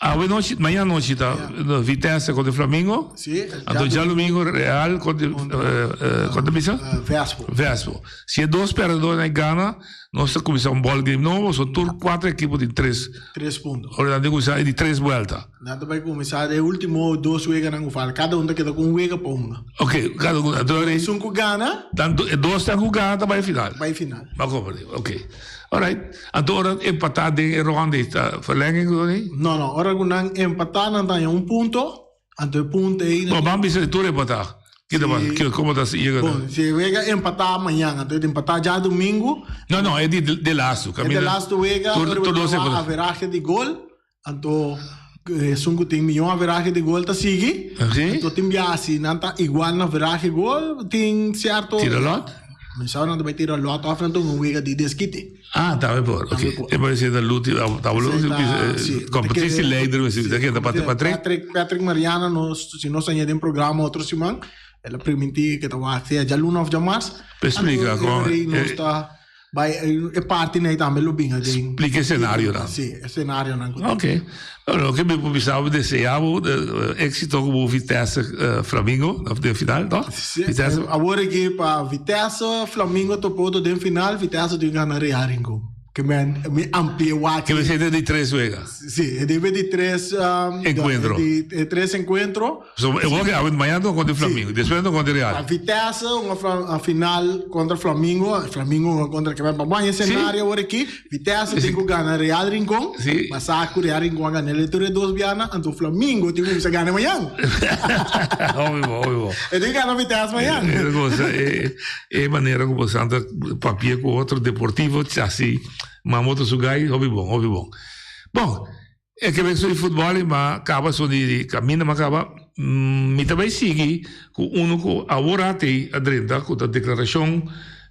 S13: Awe nochi, mañana nochi ta Vitesse kontra Flamingo.
S1: Sí.
S13: Anto djalumingo Real kontra kontra bisa?
S1: Vespo.
S13: Vespo. Si e dos perdedornan e gana, nos ta kuminsá un ball game nobo, so tur kuater ekipo tin tres.
S1: Tres punto.
S13: Ora nan tin kuminsá e di tres buelta.
S1: Nan ta bai kuminsá e último dos weganan ku falta. Kada un ta keda ku un wega pa hunga.
S13: Ok, kada un. Anto
S1: Esun ku gana.
S13: Tantu e dosnan ku gana ta bai final.
S1: Bai final.
S13: Bo a komprendé. Ok. Alright. Anto ora empatá den e ronda ei ta verlenging ku ei?
S1: No, no. Ora ku nan empatá nan ta haña un punto. Anto e punto ei.
S13: Bo ban bisa di tur empatá. Ki ta pasa? Ki komo ta yega?
S1: Bon, si e wega empatá mañan, anto e ta empatá djadumingu.
S13: No, no, e di de lastu.
S1: E de lastu wega, ora bo ta wak averahe di gol. Anto esun ku tin mihó averahe di gol ta sigui. Anto tin biaha si nan ta igual na averahe gol tin sierto.
S13: Tira lòt?
S1: Mi sa nan ta bai tira lòt òf nan ta un wega di deskite.
S13: Ah, tambe por. Ok. E parece ta luti, ta competitie leider mi ta keda Patrick Patrick.
S1: Patrick Patrick Mariana nos si nos haña den programa otro siman el a primintí ke ta wak sea djaluna òf djamars.
S13: Explika kon.
S1: Nos ta. Bai e parti nei tambe lo bin aden.
S13: Splika e senarionan.
S1: Si, e senarionan
S13: ku tin. Ok. Bueno, loke mi por bisa bo desea bo éxito ku bo Vitesse Flamingo den final, to?
S1: Si, Vitesse. Awor aki pa Vitesse Flamingo topa otro den final, Vitesse tin gana Real Rincon. Ke men mi amplia wak.
S13: Ke mester den di tres wega.
S1: Si, e debe di tres
S13: encuentro.
S1: Di tres encuentro.
S13: So e wak awe mañana ta kontra Flamingo, despues ta kontra Real.
S1: Vitesse un final kontra Flamingo, Flamingo un kontra Kebab. Pa baña escenario awor aki, Vitesse tin ku gana Real Rincon, basa ku Real Rincon a gana el tur e dos bianan, anto Flamingo tin ku kuminsá gana mañan.
S13: Hopi bo, hopi bo.
S1: E tin ku gana Vitesse mañan.
S13: E cosa, e e manera ku boso ta papia ku otro deportivo asi, mama otro su gai, hopi bon, hopi bon. Bon. E ke bek su di futbòl i m'a kaba su di kaminda m'a kaba, mi ta bai sigui ku unu ku awor atei a drenta ku ta deklarashon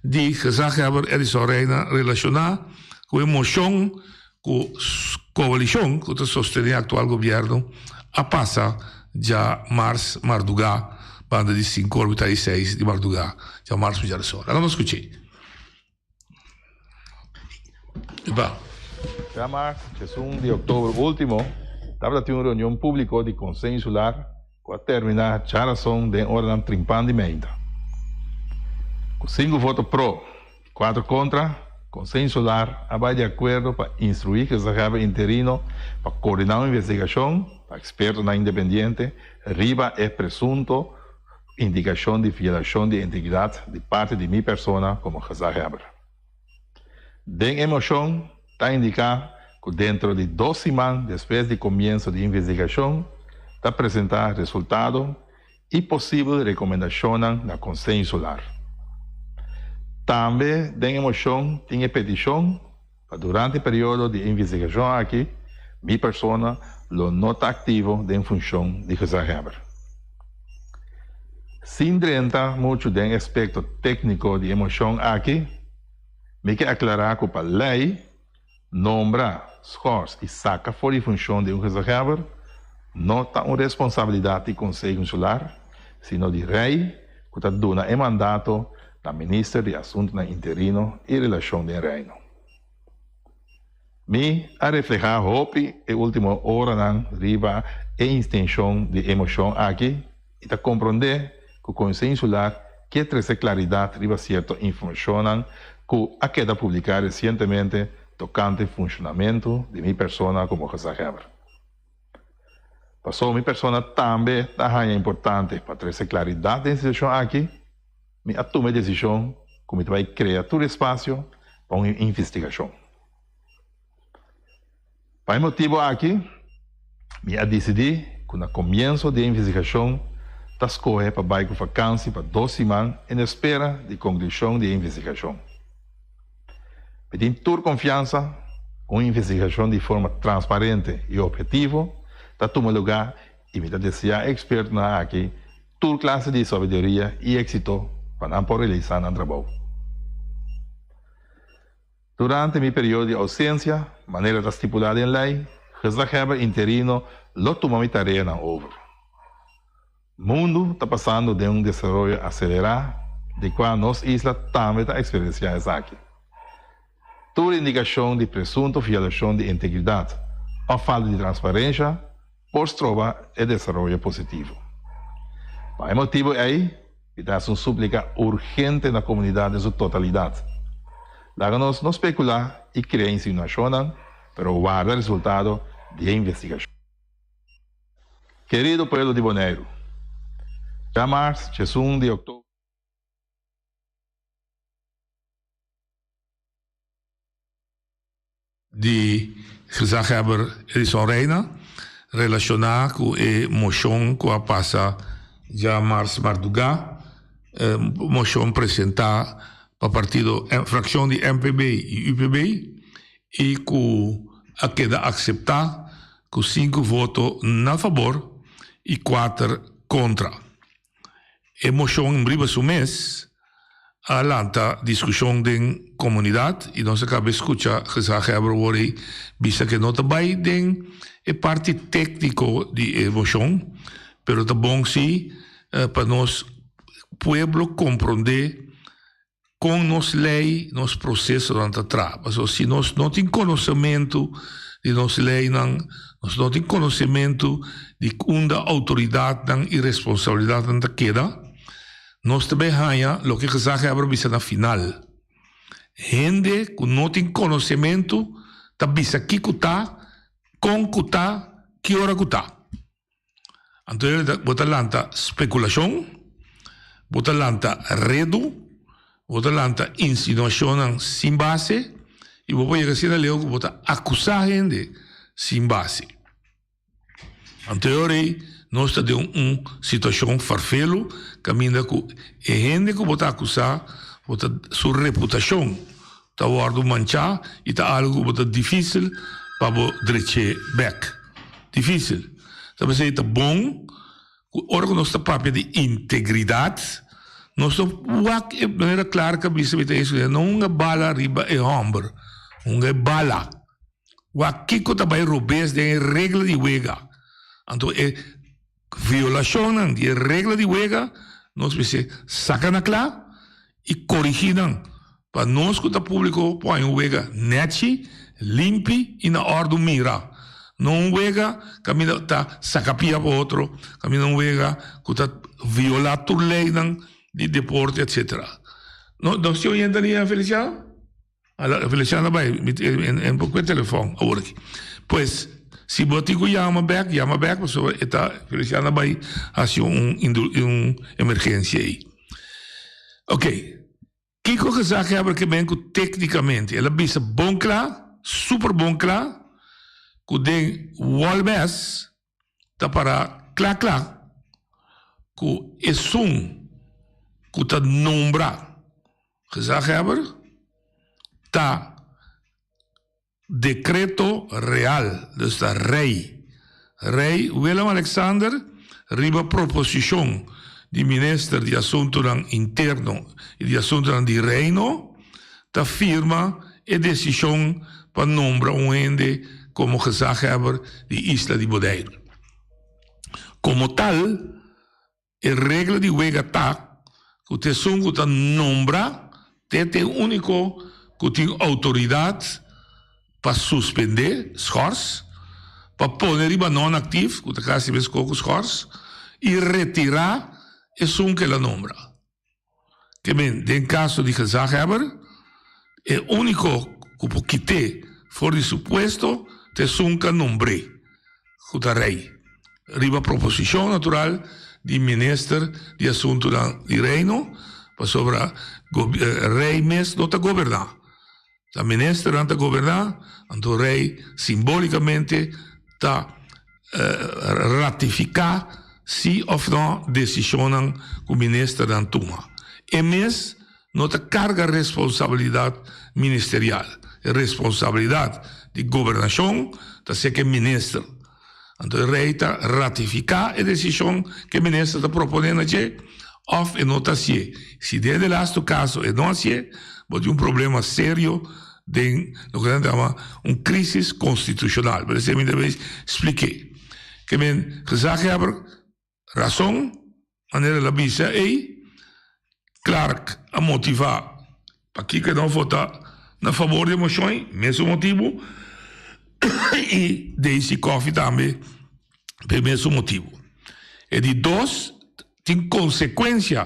S13: di gezaghebber Edison Rijna relashoná ku e moshon ku koalishon ku ta sostené aktual gobièrnu a pasa djamars mardugá banda di sinku ora mitad di seis di mardugá djamars ku djaresora. Laga nos skuch'é.
S15: Djamars, djesun di oktober ultimo, tabata tin un reunion publico di Conseho Insular cu a termina djarason den oranan trimpan di meinta. Cu sinku voto pro y cuatro contra, Conseho Insular a bay di acuerdo pa instrui Gezaghebber interino pa coordina un investigacion pa expertonan independiente riba e presunto Indikashon di violashon di integridat di parti di mi persona komo gezaghebber. Den e moshon ta indiká ku dentro di dos siman despues di komienso di investigashon ta presentá resultado i posibel rekomendashonnan na Konseho Insular. Tambe den e moshon tin e petishon pa durante e periodo di e investigashon aki mi persona lo no ta aktivo den funshon di gezaghebber. Sin drenta muchu den aspekto tékniko di e moshon aki, mi ke aklará ku pa lei, nombra, skòrs i saka for di funshon di un gezaghebber no ta un responsabilidat di Konseho Insular, sino di Rei ku ta duna e mandato na Minister di Asuntunan Interino i Relashon den Reino. Mi a reflehá hopi e último oranan riba e intenshon di e moshon aki i ta komprondé ku Konseho Insular ke trese klaridat riba sierto informashonnan ku a keda publiká resientemente tokante funshonamentu di mi persona komo gezaghebber. Pasobra mi persona tambe ta haña importante pa trese klaridat den e situashon aki, mi a tuma e desishon ku mi ta bai krea tur espasio pa un investigashon. Pa e motibu aki, mi a disidí ku na komienso di e investigashon ta skohe pa bai ku fakansi pa dos siman en espera di konklushon di e investigashon. Mi tin tur konfiansa ku un investigashon di forma transparente i ophetivo ta tuma lugá i mi ta deseá e ekspertonan aki tur klase di sabiduria i éksito pa nan por realisá nan trabou. Durante mi periodo di ousensia, manera ta stipulá den lei, gezaghebber interino lo tuma mi tareanan over. Mundu ta pasando den un desaroyo aselerá di kua nos isla tambe ta eksperensiá esaki. Tur indikashon di presunto violashon di integridat òf falta di transparensha por stroba e desaroyo positivo. Pa e motibu ei, mi ta hasi un súplika urgente na komunidat den su totalidat, laga nos no spekulá i krea insinuashonnan, pero warda resultado di e investigashon. Kerido pueblo di Boneiru, djamars djesun di oktober.
S13: Di gezaghebber Edison Reina relashoná ku e moshon ku a pasa djamars mardugá, moshon presentá pa partido frakshon di MPB i UPB i ku a keda akseptá ku sinku voto na fabor i kuater kontra. E moshon riba su mes a lanta diskushon den komunidat i nos a kaba skucha gezaghebber Worey bisa ke no ta bai den e parti tékniko di e moshon, pero ta bon si pa nos pueblo komprondé Kon nos lei, nos prosesonan ta traha. Pasobra si nos no tin konosementu di nos leinan, nos no tin konosementu di unda outoridatnan i responsabilidatnan ta keda, nos ta bai haña loke gezaghebber a bisa na final. Hende ku no tin konosementu ta bisa kiko ta, kon ku ta, ki ora ku ta. Anto bo ta lanta spekulashon, bo ta lanta redu, bo ta lanta insinuashonnan sin base i bo por yega asina leu ku bo ta akusá hende sin base. Anto e ora ei nos ta den un situashon farfelu kaminda ku e hende ku bo ta akusá bo ta su reputashon ta wòrdu manchá i ta algu ku bo ta difísil pa bo drech'é bèk. Difísil. Ta p'esei ta bon ku ora ku nos ta papia di integridat, nos no wak e manera Clark a bisa mi ta esei, no hunga bala riba e hòmber, hunga e bala. Wak kiko ta bai robes den e regla di wega. Anto e Violashonnan di e regla di wega nos mester saka na kla i korigí nan pa nos ku ta públiko por haña un wega nèchi, limpi i na òrdu mira. No un wega kaminda ta saka pia pa otro, kaminda un wega ku ta violá tur leinan di deporte etcetera. No, nos tin oyente liña, Feliciano? Feliciano a bai en por kue telefòn awor aki. Pues si bo tin ku yama bèk, yama bèk pasobra e ta Feliciano a bai hasi un un emergensia ei. Oke, kiko gezaghebber ke men ku téknikamente el a bisa bon kla, super bon kla, ku den Wolbes ta para kla kla ku esun ku ta nombra Gezaghebber ta dekreto real, dus ta rei. Rei Willem Alexander riba proposishon di minister di Asuntunan Interno i di Asuntunan di Reino ta firma e desishon pa nombra un hende komo gezaghebber di isla di Boneiru. Komo tal, E regla di wega ta ku ta esun ku ta nombra te ta e úniko ku tin outoridat pa suspendé, schors, pa pone riba non-aktief, ku ta kasi meskos ku schors, i retirá esun ku el a nombra. Ke men, den kaso di gezaghebber, e úniko ku por kit'é for di su puesto ta esun ku a nombr'é, ku ta rei, riba proposishon natural di minister di Asuntunan di Reino, pasobra rei mes no ta goberná. Ta ministernan ta goberná, anto rei simbólikamente ta ratifiká si òf nò desishonnan ku ministernan tuma. E mes no ta karga responsabilidat ministerial. E responsabilidat di gobernashon ta ser ku e minister. Anto e rei ta ratifiká e desishon ku e minister ta proponé na dje òf e no ta hasié. Si den e lastu kaso e no hasié, bo tin un problema serio den loke nan ta yama un krísis konstitushonal. Por esei mi ta bay splik'é. Ke men gezaghebber Rason, manera el a bisa ei, Clark a motivá pakiko e no vota na fabor di e moshon ei, mesun motibu, i Daisy Coffie tambe pa e mesun motibu. E di dos tin konsekuensia.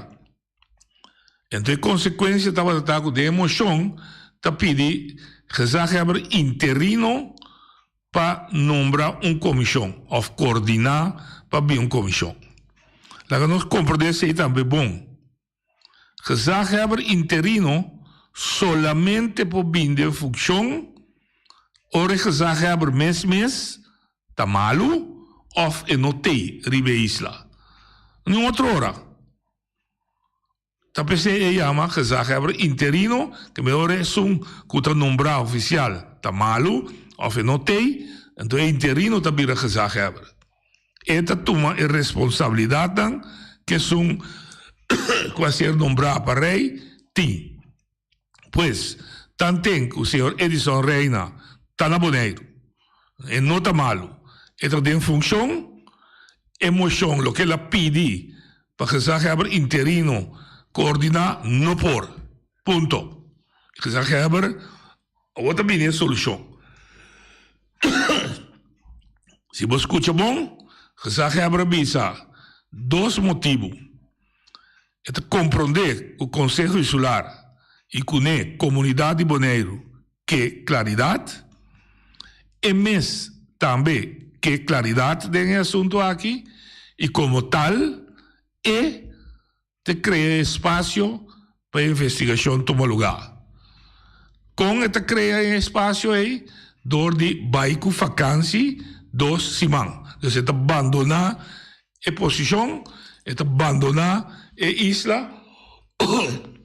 S13: Anto e konsekuensia tabata ta ku den e moshon ta pidi gezaghebber interino. pa nombra un komishon òf koordiná pa bin un komishon. Laga nos komprondé esei tambe bon. Gezaghebber interino solamente por bin den funkshon ora e gezaghebber mes mes ta malu òf e no tei riba e isla. Niun otro ora. Ta p'esei e yama gezaghebber interino, ke mehor esun ku ta nombrá ofisial ta malu òf e no tei, anto e interino ta bira gezaghebber. E ta tuma e responsabilidatnan ku esun ku a ser nombrá pa rei tin. Pues, tanten ku señor Edison Reina ta na Boneiru, e no ta malu, e ta den funshon, e moshon loke el a pidi pa gezaghebber interino koordiná no por. Punto. Gezaghebber awor ta bini e solushon. Si bo skucha bon, gezaghebber a bisa dos motibu. E ta komprondé ku Konseho Insular i kuné komunidat di Boneiru ke klaridat. E mes tambe ke klaridat den e asuntu aki i komo tal e ta krea e espasio pa e investigashon tuma lugá. Kon e ta krea e espasio ei? Dor di bai ku fakansi dos siman. Dus e ta bandoná E posishon, e ta bandoná e isla,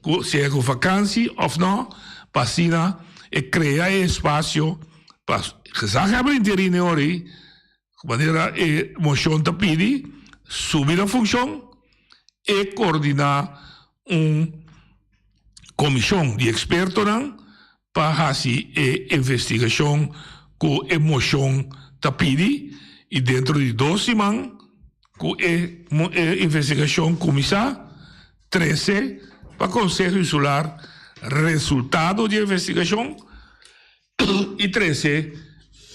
S13: ku sea ku vakansi òf nò, pa asina e krea e espasio pa gezaghebber interino e ora ei, manera e moshon ta pidi, subi na funshon e koordiná un komishon di ekspertonan pa hasi e investigashon ku e moshon ta pidi i dentro di dos siman ku e investigashon kuminsá trese pa Konseho Insular resultado di e investigashon i trese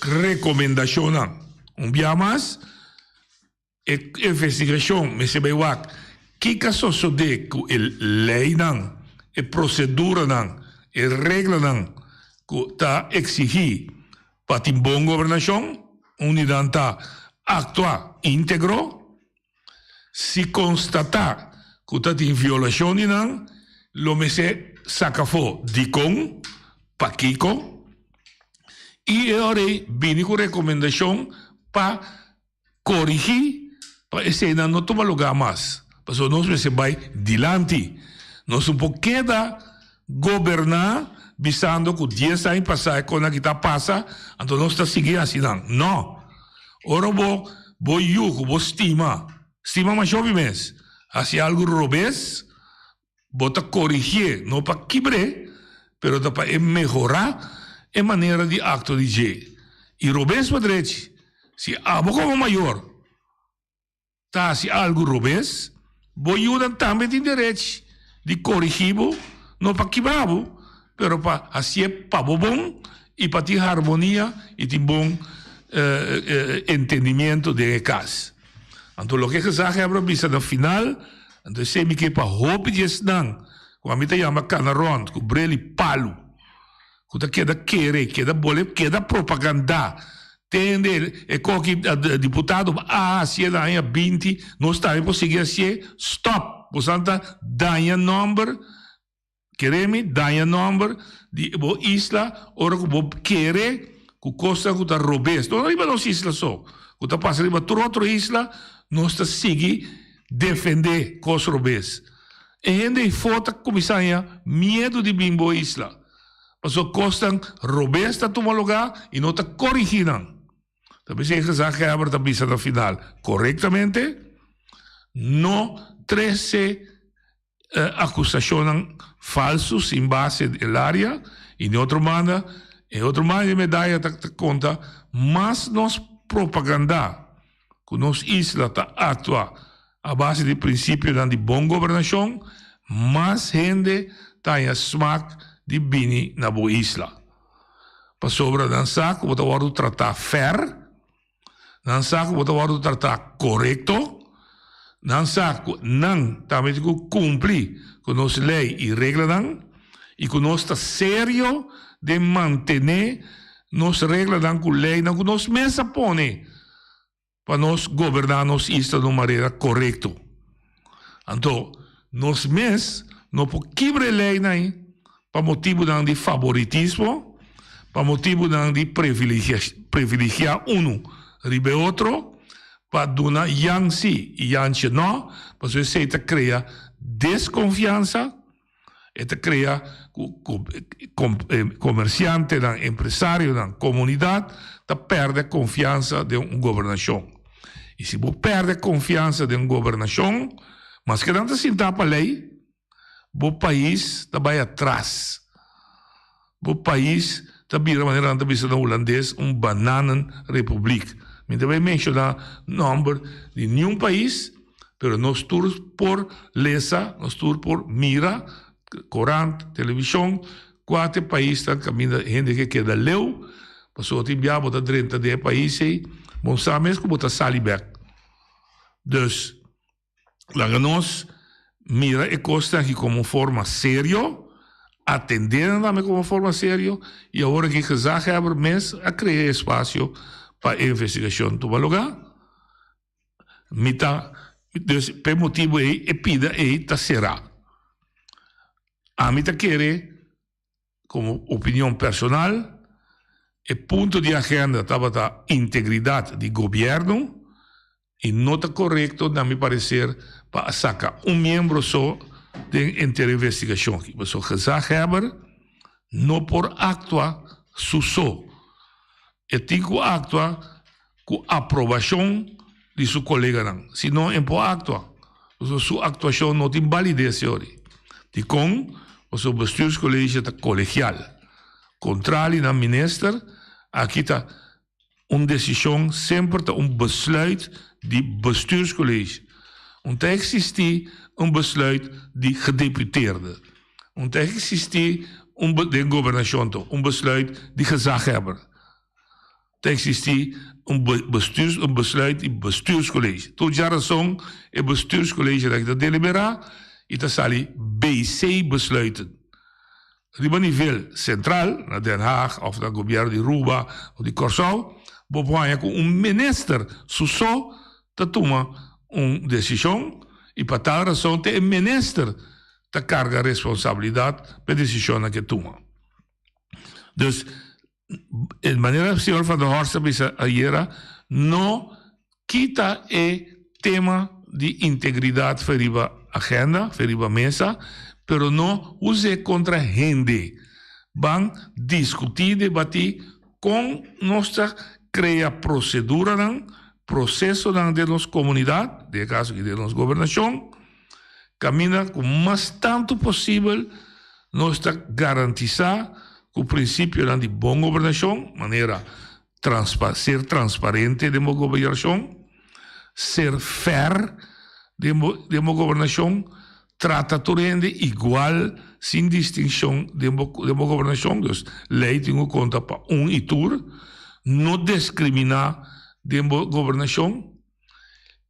S13: rekomendashonnan. Un bia mas. E investigashon mester bai wak kiko a sosodé ku e leinan, e proseduranan, e reglanan ku ta eksigí pa tin bon gobernashon, unda nan ta aktua íntegro. Si konstatá ku ta tin violashon di nan, lo mester saka afó dikon, pakiko, i e ora ei bini ku rekomendashon pa Korigí pa eseinan no tuma lugá mas, pasobra nos mester bai dilanti. Nos no por keda goberná bisando ku dies aña pasá e kosnan aki ta pasa, anto nos ta sigui hasi nan. No! Ora bo bo yu ku bo stima, stima masha hopi mes, hasi algu robes, Bo ta korigié, no pa kibr'é, pero ta pa e mehorá e manera di aktua di dje. I robes pa drechi. Si abo komo mayor ta hasi algu robes, bo yunan tambe tin derechi di korigí bo, no pa kibra bo, pero pa hasié pa bo bon i pa tin harmonia i tin bon entendimiento den e kas. Anto loke gezaghebber a bisa na final, anto esei mi ke pa hopi di esnan ku ami ta yama kana rònt ku brel i palu, ku ta keda kere, keda bole, keda propagandá, tende e koki diputado a hasié na aña binti, nos tambe por sigui hasié, stòp! Bosan ta daña nòmber Kere mi daña nomber di bo isla ora ku bo kere ku kosnan ku ta robes, no riba nos isla so, ku ta pasa riba tur otro isla, nos ta sigui defende kos robes. E hende ei-fo ta kuminsá haña miedu di bin bo isla, pasobra kosnan robes ta tuma lugá i no ta korigí nan. Ta p'esei gezaghebber ta bisa na final korektamente, no trese Akusashonnan falsu sin base den el área i den otro banda e otro banda di medaya ta konta mas nos propagandá ku nos isla ta aktua a base di prinsipionan di bon gobernashon mas hende ta haña smak di bini na bo isla pasobra nan sa ku bo ta wòrdu tratá fèr. Nan sa ku bo ta wòrdu tratá korekto. Nan sa ku nan tambe tin ku kumpli ku nos lei i reglanan i ku nos ta serio den mantené nos reglanan ku leinan ku nos mes a pone pa nos goberná nos isla na un manera korekto. Anto, nos mes no por kibra e leinan ei pa motibunan di faboritismo, pa motibunan di privilegiá unu riba e otro, pa duna Jan sí i Jantje nò, pasobra esei ta krea deskonfiansa. E ta krea ku komersiantenan, empresarionan, komunidat ta pèrdè konfiansa den un gobernashon. I si bo pèrdè konfiansa den un gobernashon, maske nan ta sintá pa lei, bo pais ta bai atras. Bo pais ta bira manera nan ta bisa na hulandes un bananenrepubliek. Mi ta bai menshoná nòmber di niun pais, pero nos tur por lesa, nos tur por mira, korant, televishon, kua ta e paisnan kaminda hende ke keda leu, pasobra tin bia bo ta drenta den e pais ei, bo no sa mes ku bo ta sali bèk. Dus. Laga nos mira e kosnan aki komo un forma serio, atendé nan tambe komo un forma serio, i awor aki gezaghebber mes a krea e espasio pa e investigashon tuma lugá. Mi ta, dus p'e motibu ei e pida ei ta será. Ami ta kere Como opinion personal, e punto di agenda tabata integridad di gobierno y no ta corecto na mi parecer pa a saca un miembro so den henter investigacion aki. Pasobra gezaghebber no por actua su so. E tin cu actua cu aprobacion di su coleganan, si no e por actua, pasobra su actuacion no tin validez yori. Dicon? Pasobra bestuurscollege ta colegial. Contrali na minister, aki ta un decision semper ta un besluit di bestuurscollege. Un ta existi un besluit di gedeputeerde. Un ta existi un den gobernacion to un besluit di gezaghebber. Ta existi un bestuurs un besluit di bestuurscollege. Tur djarason e bestuurscollege aki ta delibera y ta sali BC besluiten. Riba nivel central, na Den Haag of na gobierno di Ruba of di Corsou, bo por haña cu un minister su so ta tuma un decision y pa tal rason te e minister ta carga responsabilidad pa e decisionnan cu e tuma. Dus E manera señor Van der Horst a bisa ayera, no kita e tema di integridad for riba agenda, for riba mesa, pero no us'e contra hende. Ban discuti, debati con nos ta crea proceduranan, procesonan den nos comunidad, den e caso aki den nos gobernacion, Kaminda ku mas tantu posibel nos ta garantisá ku prinsipionan di bon gobernashon, manera ser transparente den bo gobernashon, ser fair den bo den bo gobernashon, trata tur hende igual sin distinshon den bo den bo gobernashon, dus lei tin ku konta pa un i tur, no deskriminá den bo gobernashon.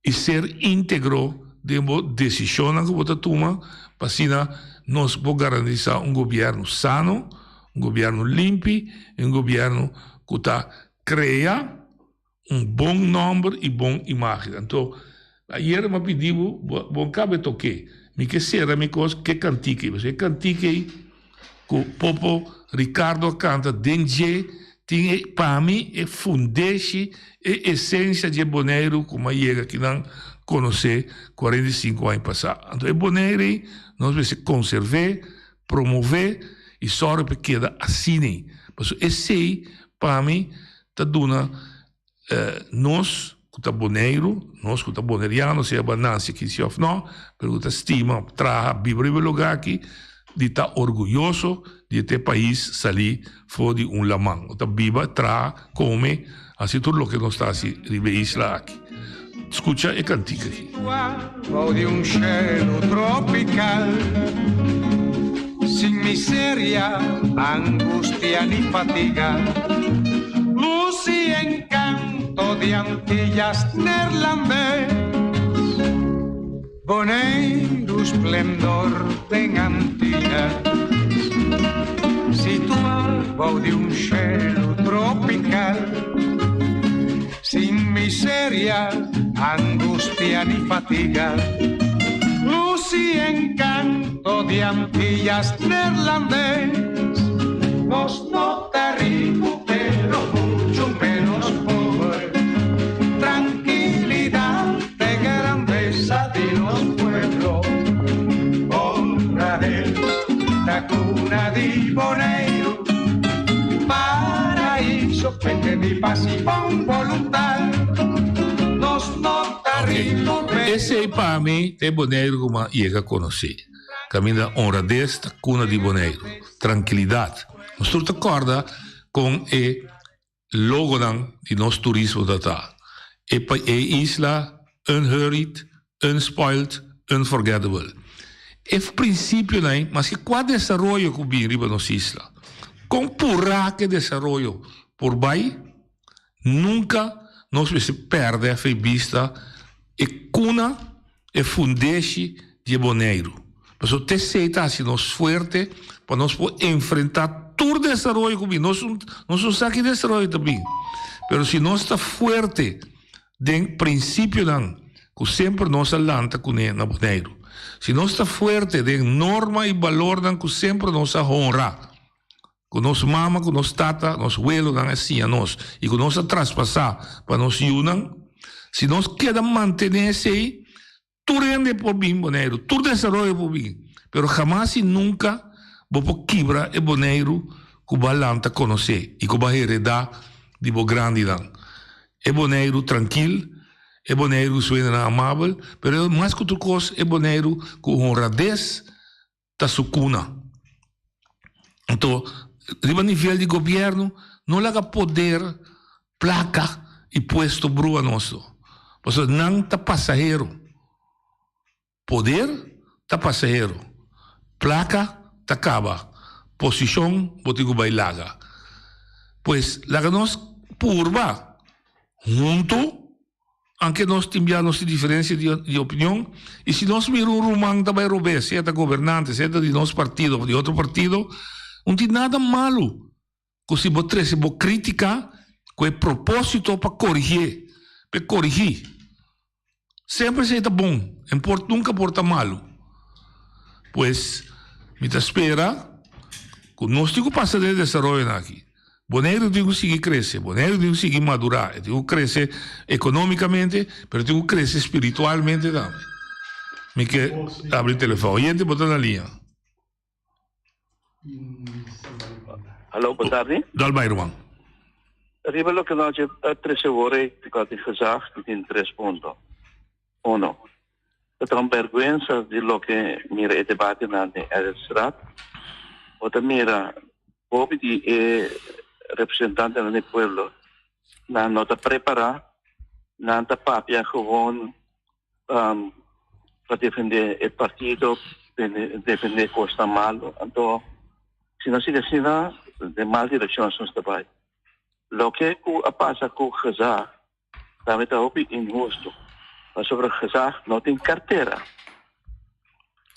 S13: i ser íntegro den bo desishonnan ku bo ta tuma pa asina nos por garantisá un gobièrnu sano, un gobièrnu limpi i un gobièrnu ku ta krea un bon nòmber i bon imágen. Anto, ayer mi a pidi bo, bo kabe tok'é. Mi ke sera mi kos ku e kantika ei, pasobra e kantika ei ku Popo Ricardo a kanta den dje tin e pa mi e fundeshi, e esensia dje Boneiru ku mi a yega kinan konosé 45 aña pasá. Anto e Boneiru ei nos mester konserv'é, promové i sòru pa e keda asina ei. Pasobra esei pa mi ta duna Nos ku ta Boneiru, nos ku ta Boneriano, sea bo a nase aki si òf nò, pero ku ta stima, traha, biba riba e lugá aki, di ta orguyoso di e ta e pais salí for di un laman. Bo ta biba, traha, kome, hasi tur loke nos ta hasi riba e isla aki. Skucha e kantika aki.
S11: Bou di un shelu tropical, sin miseria, angustia ni fatiga, luz y encanto di Antillas Neerlandes, Boneiru splendor den Antillas.
S16: Bou di un shelu tropical Sin miseria, angustia ni fatiga Luz y encanto di Antillas Neerlandes Nos no ta rico pero mucho menos pobre Trankilidad t'e grandesa di nos pueblo Honradez ta cuna di Boneiru Paraíso fuente di paz y bon voluntad Nos no ta rico pero
S13: Esei pa mi ta e Boneiru ku mi a yega konosé. Kaminda honradez ta kuna di Boneiru. Trankilidat. Nos tur ta kòrda kon e logonan di nos turismo ta ta. E pa e isla unhurried, unspoiled, unforgettable. E principionan ei, maske kua desaroyo ku bin riba nos isla, kon purá ku e desaroyo por bai, nunka nos mester pèrdè fe bista e kuna, e fundeshi di e Boneiru. Pasobra te esei ta hasi nos fuerte pa nos por enfrentá tur desaroyo ku bin. Nos nos no sa ki desaroyo ta bin, pero si nos ta fuerte den prinsipionan ku semper nos a lanta kuné na Boneiru, si nos ta fuerte den norma i balornan ku semper nos a honra, ku nos mama, ku nos tata, nos welonan a siña nos i ku nos a traspasá pa nos yunan, si nos keda mantené esei, tur hende por bin Boneiru, tur desaroyo por bin, pero hamas i nunka bo por kibra e Boneiru ku bo a lanta konosé i ku bo a heredá di bo grandinan. E Boneiru trankil, e Boneiru ku su hendenan amabel, pero mas ku tur kos e Boneiru ku honrades ta su cuna. Anto, riba nivel di gobierno, no laga poder, placa y puesto brua nos. Pasobra nan ta pasahero. Poder ta pasahero. Placa ta caba. Posicion bo tin cu bay laga. Pues, laga nos purba hunto Anke nos tin bia nos tin diferencia di opinion y si nos mira un ruman ta bay robes, sea ta gobernante, sea ta di nos partido of di otro partido, un tin nada malo cu si bo trece bo critica cu e proposito pa corigie, pa e corigi. Semper esey ta bon, en por nunca por ta malo. Pues mi ta spera cu nos tin cu pasa den e desaroyonan aki. Boneiru tin ku sigui krese, Boneiru tin ku sigui madurá, e tin ku krese ekonómikamente, pero e tin ku krese spiritualmente tambe. Mi ke abri telefòn. Oyente, bo ta na liña.
S17: Hallo, bon tardi.
S13: Dal bai, ruman.
S17: Riba loke nos a trese awor ei tokante gezag, mi tin tres punto. Uno, ta un bèrgwensa di loke mira e debatenan den Eretsraad. Bo ta mira hopi di e representantenan di pueblo, nan no ta prepará, nan ta papia gewoon pa defendé e partido, defendé kosnan malu. Anto, si nos sigui asina, den mal direkshon nos ta bai. Loke ku a pasa ku Gezag Tambe ta hopi inhusto, pasobra gezag no tin cartera.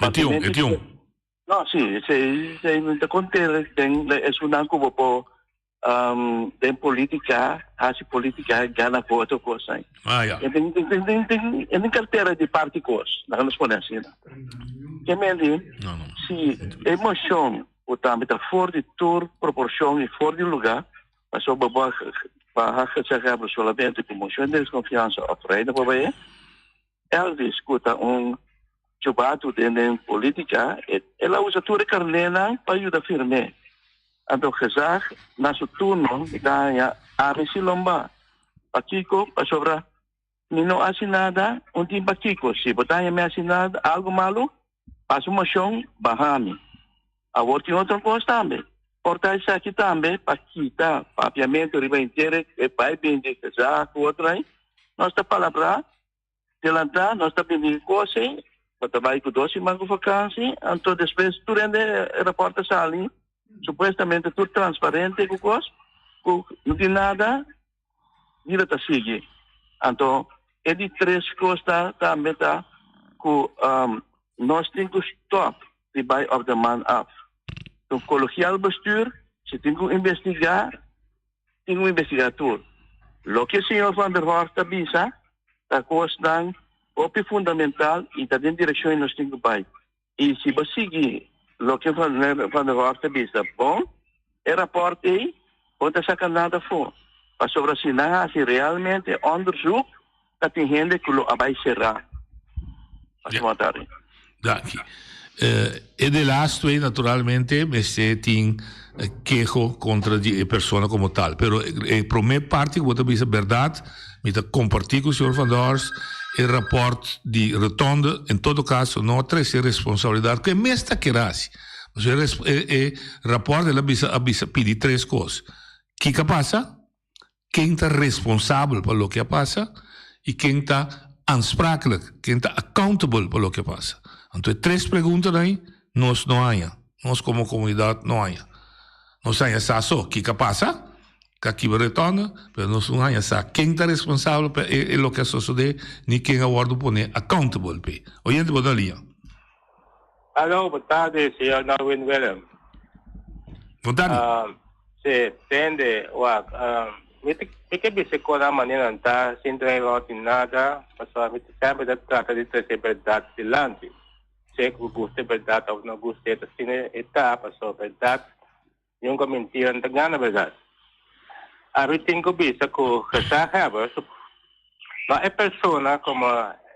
S13: E tin un, e tin un.
S17: No, si, esei, esei no ta contera den esunnan cu bo por um, den politica, haci politica, gana voto, cosnan.
S13: Ah, ja.
S17: En tin, tin, tin, tin, en tin cartera di parti cos, laga nos pone asina. Ke men di, si e mocion cu tambe ta for di tur proporcion y for di lugar, Pasobra bo a baha gezaghebber solamente ku mocion di deskonfiansa òf reina pa bai. Elvis ku ta un chubatu den den politica, el a usa tur e karnénan pa yuda firm'é. Anto gezag na su turno mi ta haña ami si lomba. Pakiko? Pasobra mi no hasi nada, un tin pakiko. Si bo ta haña mi hasi nada, algu malu, Pasa un mocion, baha mi. Awor tin otro cos tambe. Por ta esaki tambe pa kita papiamento riba henter e bai bin di gezag cu otro ahí. Nos ta palabra, delanta, nos ta bin di cos ei, bo ta bai cu dos siman cu vakantie, anto despues tur hende e rapport ta sali, supuestamente tur transparente cu cos, cu no tin nada, Bida ta sigui. Anto e di tres kos ta tambe ta ku nos tin ku stòp di bai op de man af. Un kolegiaal bestuur Si tin ku investigá, tin ku investigá tur. Loke señor Van der Horst ta bisa ta kosnan hopi fundamental i ta den direkshon i nos tin ku bai. I si bo sigui loke Van der Horst ta bisa bon, e rapòrt ei bo ta saka nada afó. Pasobra si nan hasi realmente onderzoek ta tin hende ku lo a bai será. Pasa bon tardi.
S13: Danki. E de laatste ei naturalmente mester tin keho kontra di e persona komo tal. Pero e promé parti ku bo ta bisa bèrdat, mi ta kompartí ku señor Van der Horst e rapòrt di Rotonde en todo kaso no a trese responsabilidat ku e mes ta kere hasi. Pasobra e e rapòrt el a bisa a bisa pidi tres kos. Kiko a pasa? Ken ta responsabel pa loke a pasa i ken ta aansprakelijk, ken ta accountable pa loke a pasa? Anto e tres preguntanan ei nos no haña, nos komo komunidat no haña. Nos haña sa so kiko a pasa, ka kiba retorno, pero nos no haña sa ken ta responsabel pa e loke a sosodé ni ken a wòrdu pone accountable p'e. Oyente bo ta liña.
S18: Alo, bo tardi, señor Norwin Willem.
S13: Bon tardi.
S18: Si, tende, wak, mi ta, mi ke bisa ku nan manera nan ta sin trae ròt ni nada, pasobra mi ta semper ta trata di trese bèrdat dilanti. Sea ku bo gusta e bèrdat òf no gusta e, ta asina e ta, pasobra bèrdat nunka mentira no ta gana bèrdat. Ami tin ku bisa ku gezaghebber su no e persona komo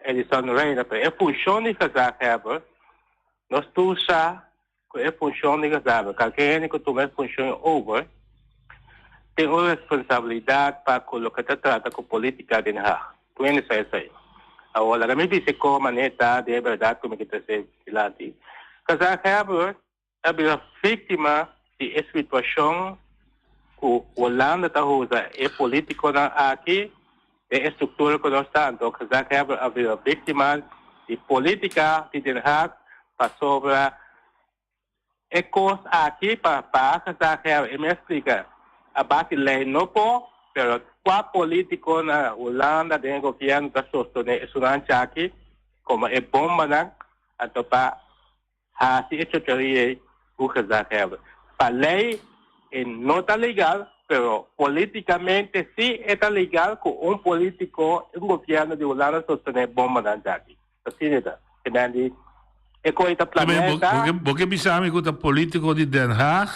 S18: Edison Reina, pero e funshon di gezaghebber, nos tur sa ku e funshon di gezaghebber, kalke hende ku tuma e funshon over tin un responsabilidat pa ku loke ta trata ku politika den Haag. Tur hende sa esei. Awor laga mi bisa kon manera ta den e bèrdat ku mi ke trese dilanti. Gezaghebber ta bira víktima di e situashon ku Hulanda ta usa e polítikonan aki den e struktura ku nos ta. Anto gezaghebber a bira víktima di polítika di Den Haag pasobra e kos aki pa pa gezaghebber e mes splika a base lei no por pero kua polítiko na Hulanda den e gobièrnu ta sostené esunnan chaki komo e bombanan anto pa Hasi e chochoria ei ku gezaghebber. Pa lei e no ta legal, pero politikamente si e ta legal ku un politiko, un gobièrnu di Hulanda sostené bombanan djaki. Asina e ta. Ke men di e koe ta planea e ta.
S13: Bo ke bisa mi ku ta politiko di Den Haag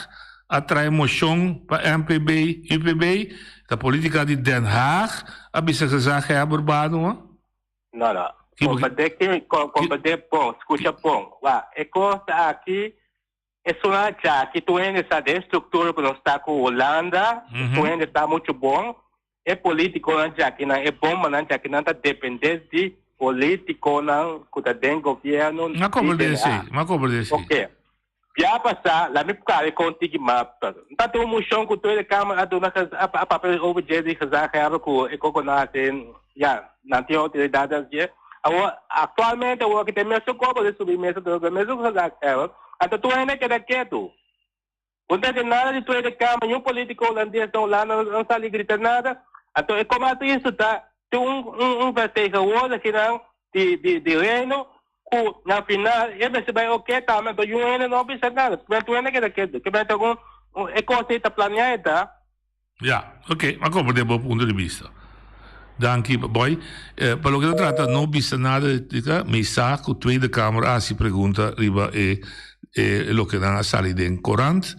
S13: a trae moshon pa MPB, UPB? Ta politika di Den Haag a bisa gezaghebber bano?
S18: No, no. Comprende ki, comprende bon, scucha bon. Wa, e cos aki, e suna djaki tur hende sa den structura cu nos ta cu Hulanda, tur hende sa mucho bon, e politiconan djakinan, e bombanan djakinan ta depende di politiconan cu ta den gobierno
S13: Ma
S18: di
S13: comprende
S18: Den
S13: esey,
S18: Haag.
S13: ma comprende esey.
S18: Ok. Bia pasá, la mi kare kon tiki map. N ta tin un moshon ku Tweede Kamer a duna a papia over dje di gezaghebber ku e koko nan hasi, ya, nan tin outoridat di hasi dje. Awor, aktualmente awor ki ta e mesun koko di subi mesa tur e mesun gezaghebber, anto tur hende a keda ketu. Bo no ta hasi nada di Tweede Kamer, niun politiko hulandes na Hulanda no sali grita nada. Anto e koma tristu ta, tin un un vertegenwoordigernan di di di Reino ku na final e mester bai oke tambe anto yun hende no bisa nada kiben tur hende keda ketu kiben ta un e kos ei ta planea e ta.
S13: Ya, oke, a komprende bo punto di bista. Danki boy. Pa loke ta trata no bisa nada di ta, mi sa ku Tweede Kamer a hasi pregunta riba e e loke nan a sali den korant.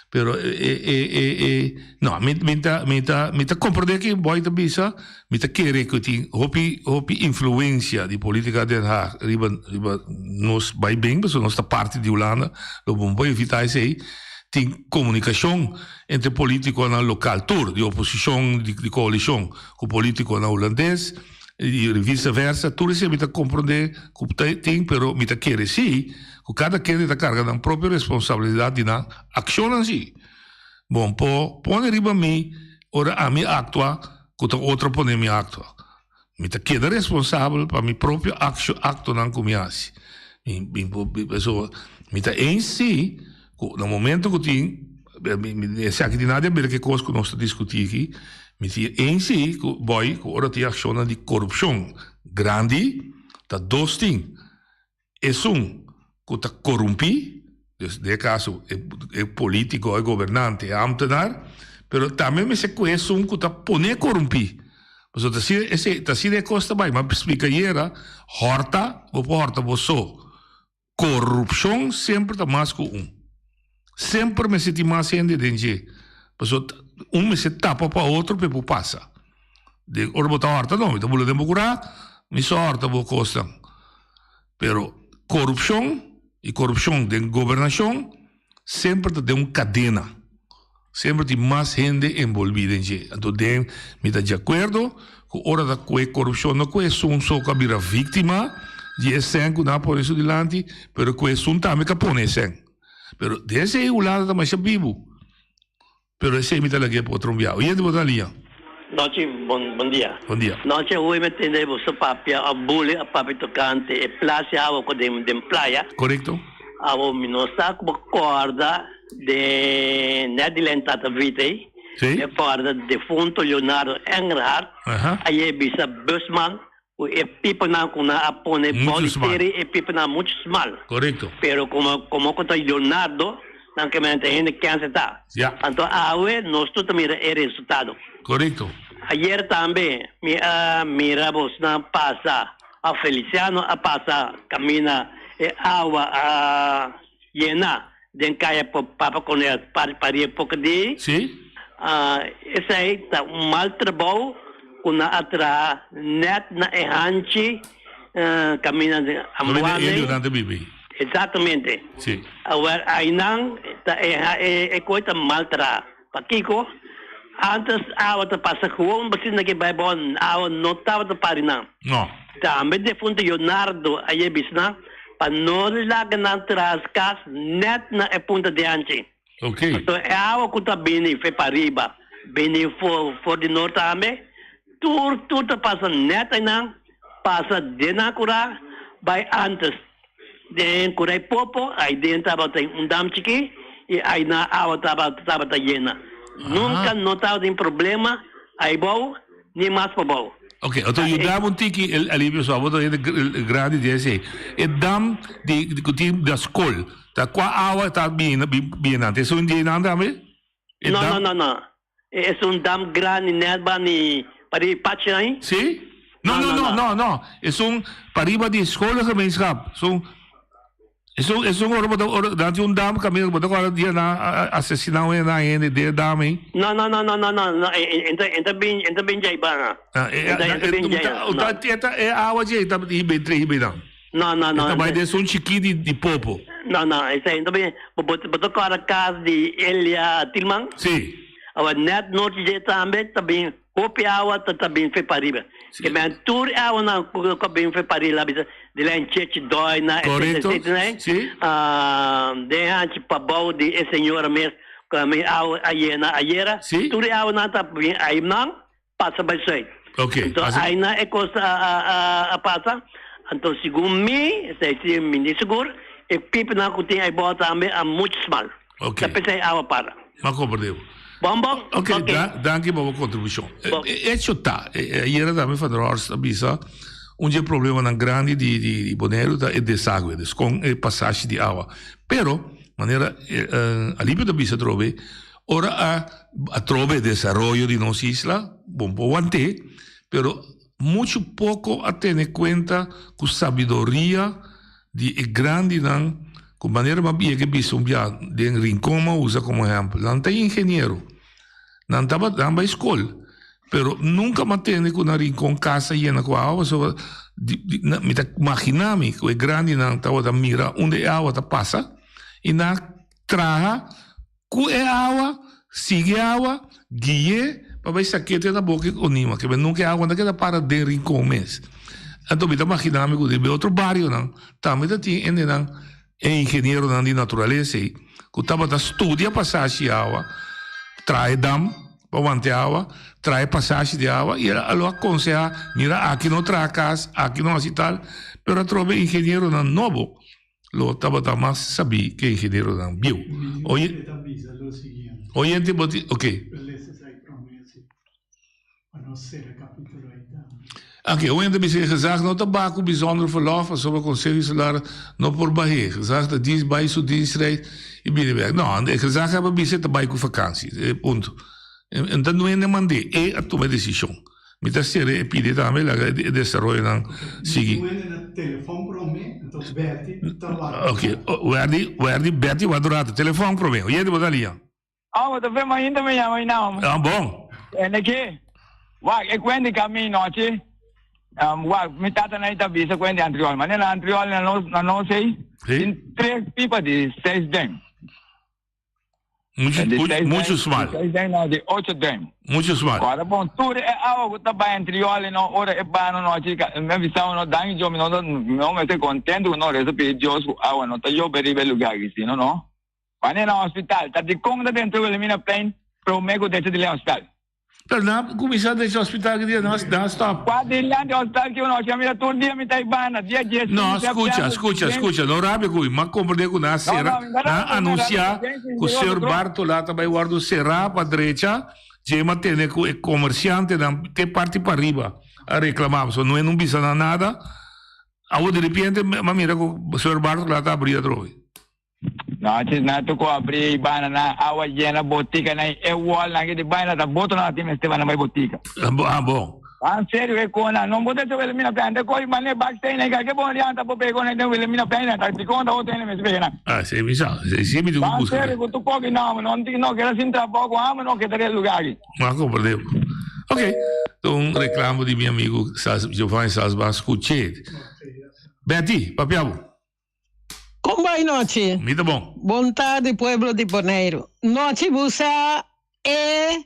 S13: Pero e e e e no mi mi ta mi ta mi ta comprende ke boy ta bisa mi ta kere ku tin hopi hopi influencia di politica Den Haag riba riba nos bai bin pasobra nos ta parti di Hulanda lo bo no por evita esei tin comunicacion entre politiconan local tur di oposicion di di coalicion ku politiconan hulandes i vice versa tur esei mi ta comprende ku ta tin pero mi ta kere si Ku kada kende ta karga nan propio responsabilidat di nan akshonnan si. Bon por pone riba mi ora ami aktua ku ta otro pone mi aktua. Mi ta keda responsabel pa mi propio aksho aktonan ku mi hasi. Mi mi por pasobra mi ta eens si ku na momento ku tin esaki tin nada di aber ku e kos ku nos ta diskutí aki, mi tin eens si ku boy ku ora tin akshonnan di korupshon grandi ta dos tin. Esun ku ta korumpí. Dus den e kaso e polítiko, e gobernante, e ámtenar, pero tambe mester kohe esun ku ta pone korumpí. Pasobra ta asina esei, ta asina e kos ta bai. Mi a splika ayera, hòrta, bo por hòrta bo so. Korupshon semper ta mas ku un. Semper mester tin mas hende den dje. Pasobra un mester tapa pa otro pa e por pasa. Den ora bo ta hòrta no, mi ta bula den bo kurá, mi so hòrta bo kosnan. Pero korupshon i korupshon den gobernashon semper ta den un kadena. Semper tin mas hende enbolbí den dje. Anto den mi ta di akuerdo ku ora ta kue korupshon no ku esun so ku a bira víktima di e sèn ku nan a pone su dilanti, pero ku esun tambe ku a pone e sèn. Pero den esei Hulanda ta masha bibu. Pero esei mi ta lag'é pa otro un bia. Oyente bo ta liña.
S19: Nochi, bon, bon dia.
S13: Bon dia.
S19: Nochi awe mi tende boso papia of buli a papia tocante e plas di awa cu den den playa.
S13: Corecto.
S19: Awo mi no sa cu bo corda den net di len tata Vita ey.
S13: Si.
S19: Mi a corda defunto Leonardo Engelhardt.
S13: Aha.
S19: Aye bisa busman cu e pipanan cu nan a pone bou di tera e pipanan mucho smal.
S13: Corecto.
S19: Pero como como cu ta Leonardo nan ke mester hende kense ta.
S13: Ya.
S19: Anto awe nos tur ta mira e resultado.
S13: Corecto.
S19: Ayer tambe mi a mira bosnan pasa a Feliciano a pasa camina e awa a yena den caya Papa Cornel parie poco di.
S13: Si.
S19: Esey ta un mal trabou cu nan a traha net na e hanchi caminda di
S13: Ambuane. Caminda indio nan ta bibi.
S19: Exactamente.
S13: Si.
S19: Awor aynan ta e coy ta mal traha. Pakico? Antes awa ta pasa gewoon basina ke bay bon awa no tabata pari nan.
S13: No.
S19: Tambe defunto Leonardo a yebis nan pa no laga nan tras cas net na e punta di hanchi.
S13: Ok.
S19: Pasobra e awa cu ta bini fe pariba, bini for for di noord tambe, tur tur ta pasa net aynan, pasa den nan cura bay antes. Den Kurai Popo, ai den tabatin un dam chikí i ai na awa tabata yena. Nunka no tabatin problema ai bou ni mas pabou.
S13: Ok, anto yuda un tiki el alivio so abo ta hende grandi di esei. E dam di ku tin na skol, ta kua awa ta bini bini nan? Ta esun di einan tambe? E
S19: No, no,
S13: dam?
S19: no, no. Es un dam grandi net ba ni pariba Pachi ahí?
S13: Sí? No, no, no, no, no. Esun pariba di scholengemeenschap. Esun, esun, esun ora bo ta, ora nan tin un dam kaminda bo ta kòrda dia nan a asesiná un hende hende den e dam ei.
S19: No, no, no, no, no, no, no, e ta, e ta bin, e ta bin djei ba na.
S13: Ah, e,
S19: E ta, e ta bin djei, no.
S13: e ta, e awa djei ta hiba entre hiba einan.
S19: No, no, no.
S13: E ta bai den esun chikí di, di popo.
S19: No, no, esei no ta bin. Bo, bo, bo ta kòrda kas di Elia Tilman?
S13: Sí.
S19: Awa net nochi dje tambe ta bin hopi awa ta ta bin fe pariba. Ke men tur e awanan ku ku a bin fe pariba la bisa di lei Chechi Doina etcetera
S13: Korekto,
S19: etcetera nei.
S13: sí.
S19: Ah, den hanchi pabou di e señora mes ku a mi awa a yena ayera.
S13: Sí.
S19: Tur e awanan ta bin ainan pasa bai zuid.
S13: Ok,
S19: Anto
S13: pasa.
S19: aina e kos a a a a pasa. Anto segun mi, esei si mi ni sigur, e pipanan ku tin aibou tambe a muchu smal.
S13: Ok.
S19: Ta p'esei awa para.
S13: M'a komprendé bo.
S19: Bon bon.
S13: Ok,
S19: Ok.
S13: da, danki pa bo kontribushon. E,
S19: Bon.
S13: e echo ta, e, e ayera tambe Van der Horst a bisa, un di e problemanan grandi di, di, di Boneiru ta e desagwe, dus kon e pasashi di awa. Pero, manera e, eh, Alipio ta bisa atrobe, Ora a atrobe desaroyo di nos isla, bon por want'é, pero muchu poko a tene kuenta ku sabidoria di e grandinan ku manera m'a yega bisa un bia den Rincon m'a usa komo ehèmpel. Nan ta ingeniero, nan tabata nan bai skol, pero nunka m'a tende ku na Rincon kas a yena ku awa pasobra di di mi ta magina mi ku e grandinan tabata mira unda e awa ta pasa i nan a traha Ku e awa, sigui e awa, gui'é pa bai sak'é te na boka e onima, ke nunka e awa no ta keda para den Rincon mes. Anto mi ta magina mi ku den otro barionan tambe ta tin hendenan, e ingenieronan di naturalesa ei, ku tabata studia pasashi awa, traha e dam pa wanta e awa, traha e pasashi di awa i a lo akonsehá, mira aki no traha kas, aki no hasi tal, pero atrobe ingenieronan nobo Lo tabata mas sabí ke ingenieronan bieu. Oye, oyente bo tin, ok. Oké, un hende bisa e gezag no ta baha ku bijzonder verlof pasobra Konseho Insular no por bah'é. Gezag ta djis bai su dienstreis i bini bèk. No, e gezaghebber bisa e ta bai ku vakansi. E punto. E ta no hende mand'é, e a tuma e desishon. Mi ta sera e pidi tambe laga e desaroyonan sigui.
S2: Mi duende na telefon prome, anto Bertie ta wak.
S13: Ok, Werdi, Werdi, Bertie wak un rato. Telefon prome. Oyente bo ta lia.
S20: Oh, bo ta fe mainta mi yama i now.
S13: Ah, bon.
S20: En ke, wak, e kwen di kami nochi, um, wak, mi tata na ita bisa kwen di Antriol. Mane na Antriol na nos, na nos ei, tin tres pipa di seis duim.
S13: Mucho,
S20: Di
S13: mucho,
S20: seis
S13: mucho
S20: duim,
S13: smal.
S20: di seis duim no, di ocho duim.
S13: Mucho smal.
S20: Ora bon, tur e awa ku ta bai Antriol i no ora e bano nochi, ka, mi bisa no danki Dios, mi no ta, mi no mester contento ku no resa pidi Dios ku awa no ta yobe riba e lugar aki, sino no. Wanneer na hospital, ta dikon ta dentro Wilhelminaplein prome ku decha di lei hospital?
S13: Pero nan a kuminsá decha hospital ki dia nan a stop.
S20: Kua di lan di hospital ki uno a mira tur dia mi ta ibana, dia dje
S13: No, skucha, skucha, skucha, no rabia ku mi, m'a komprendé ku nan a sera, nan a anunsiá ku señor Bartola ta bai wòrdu será pa drecha, dje m'a tende ku e komersiantenan te parti pariba a reklamá, pasobra no e no bisa nan nada, awor diripiente m'a mira ku señor Bartola ta abrí atrobe.
S20: Nochi na toko abri i banda na awa yena botika na e wall nan di baina ta boto na tin mester banda bai botika.
S13: Ah bon.
S20: An serio e kona non bo ta hecho Wilhelmina Plein te koi mane baksteen na ke bon rianta bo pego na den Wilhelmina Plein na ta dikon ta otro hende mester pega nan.
S13: Ah si mi sa si si mi tin ku
S20: An
S13: buska.
S20: serio ku tu koki no non tin no keda sin trabou ku amo no keda den lugar aki.
S13: Ma komprende. Ok, un reclamo di mi amigo Sas Giovanni Sasba skuché. Betty, papia bo.
S21: Kon bai nochi?
S13: Mi ta bon.
S21: Bon tardi pueblo di Boneiru. Nochi bo sa e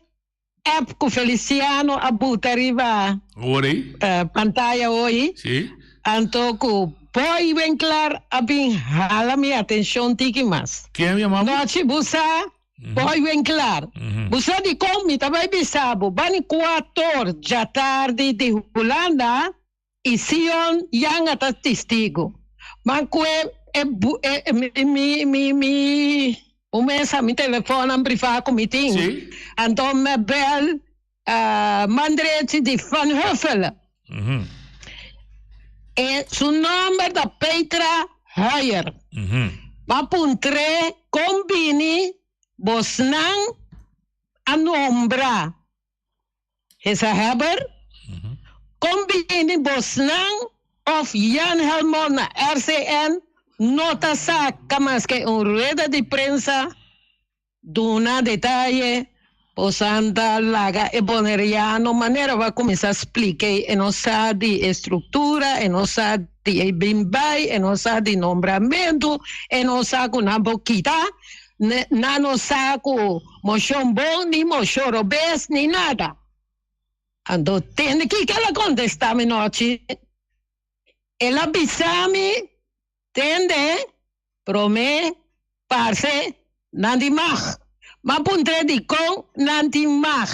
S21: app ku Feliciano a buta riba
S13: Hoor ei.
S21: pantaya hoy?
S13: Si.
S21: Anto ku Boy Winklar a bin hala mi atenshon tiki mas.
S13: Ken yama bo?
S21: Nochi bo sa Boy Winklar. Bo sa dikon mi ta bai bisa bo bani kuator djatardi di Hulanda I Sion yanga ta testigo. Man ku e e e mi mi mi un mesa mi telefonan privá ku mi tin.
S13: Sí.
S21: Anto mi a bel Mandrechi di Van Huffelen. E su nomber ta Petra Huijer. M'a puntr'é kon bini bosnan a nombra Gezaghebber, Kon bini bosnan of Jan Helmond na RCN no ta saca maske un rueda di prensa duna detaye bosan ta laga e Boneriano manera bo a cuminsa splica e no sa di e structura e no sa di e bin bay e no sa di nombramento e no sa cu nan por kita Nan no sa ku moshon bon ni moshon robes ni nada. Anto tende kiko el a kontestá mi nochi? El a bisa mi, Tende, promé parse nan di mag. M'a puntr'é dikon nan tin mag.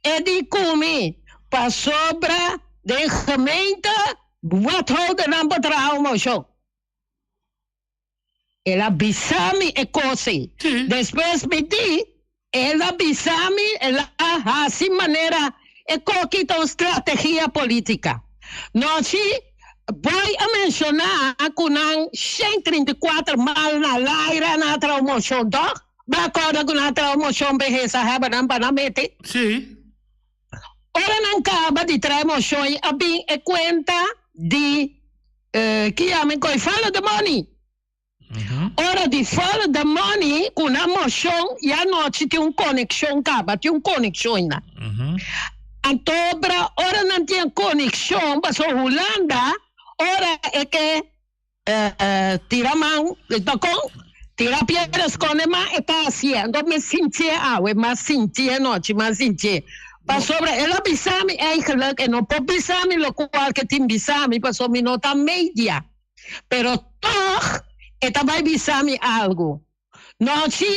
S21: E di ku mi, Pasobra den gemeente wethoudernan por traha un moshon. El a bisa mi e kos ei. Despues mi di, El a bisa mi, el a hasi manera e koki ta un strategia politica. Nochi, Boy a menciona cu nan 134 mal na laira nan a traha un mocion, toch? Bo a corda cu nan a traha un mocion behesa heba nan pa nan mete?
S13: Sí.
S21: Ora nan caba di traha e mocion ei a bin e cuenta di ki yama e koi follow the money. Ora di follow the money ku nan moshon ya nochi tin un konekshon kaba, tin un konekshon einan. Antobra ora nan tin e konekshon pasobra Hulanda ora e ke tira man ta kon tira piedra skonde man e ta hasié. Anto mi sintié awe, mi a sintié nochi, mi a sintié. Pasobra el a bisa mi eigenlijk e no por bisa mi lokual ke tin bisa mi pasobra mi no ta media. Pero tog e ta bai bisa mi algu. Nochi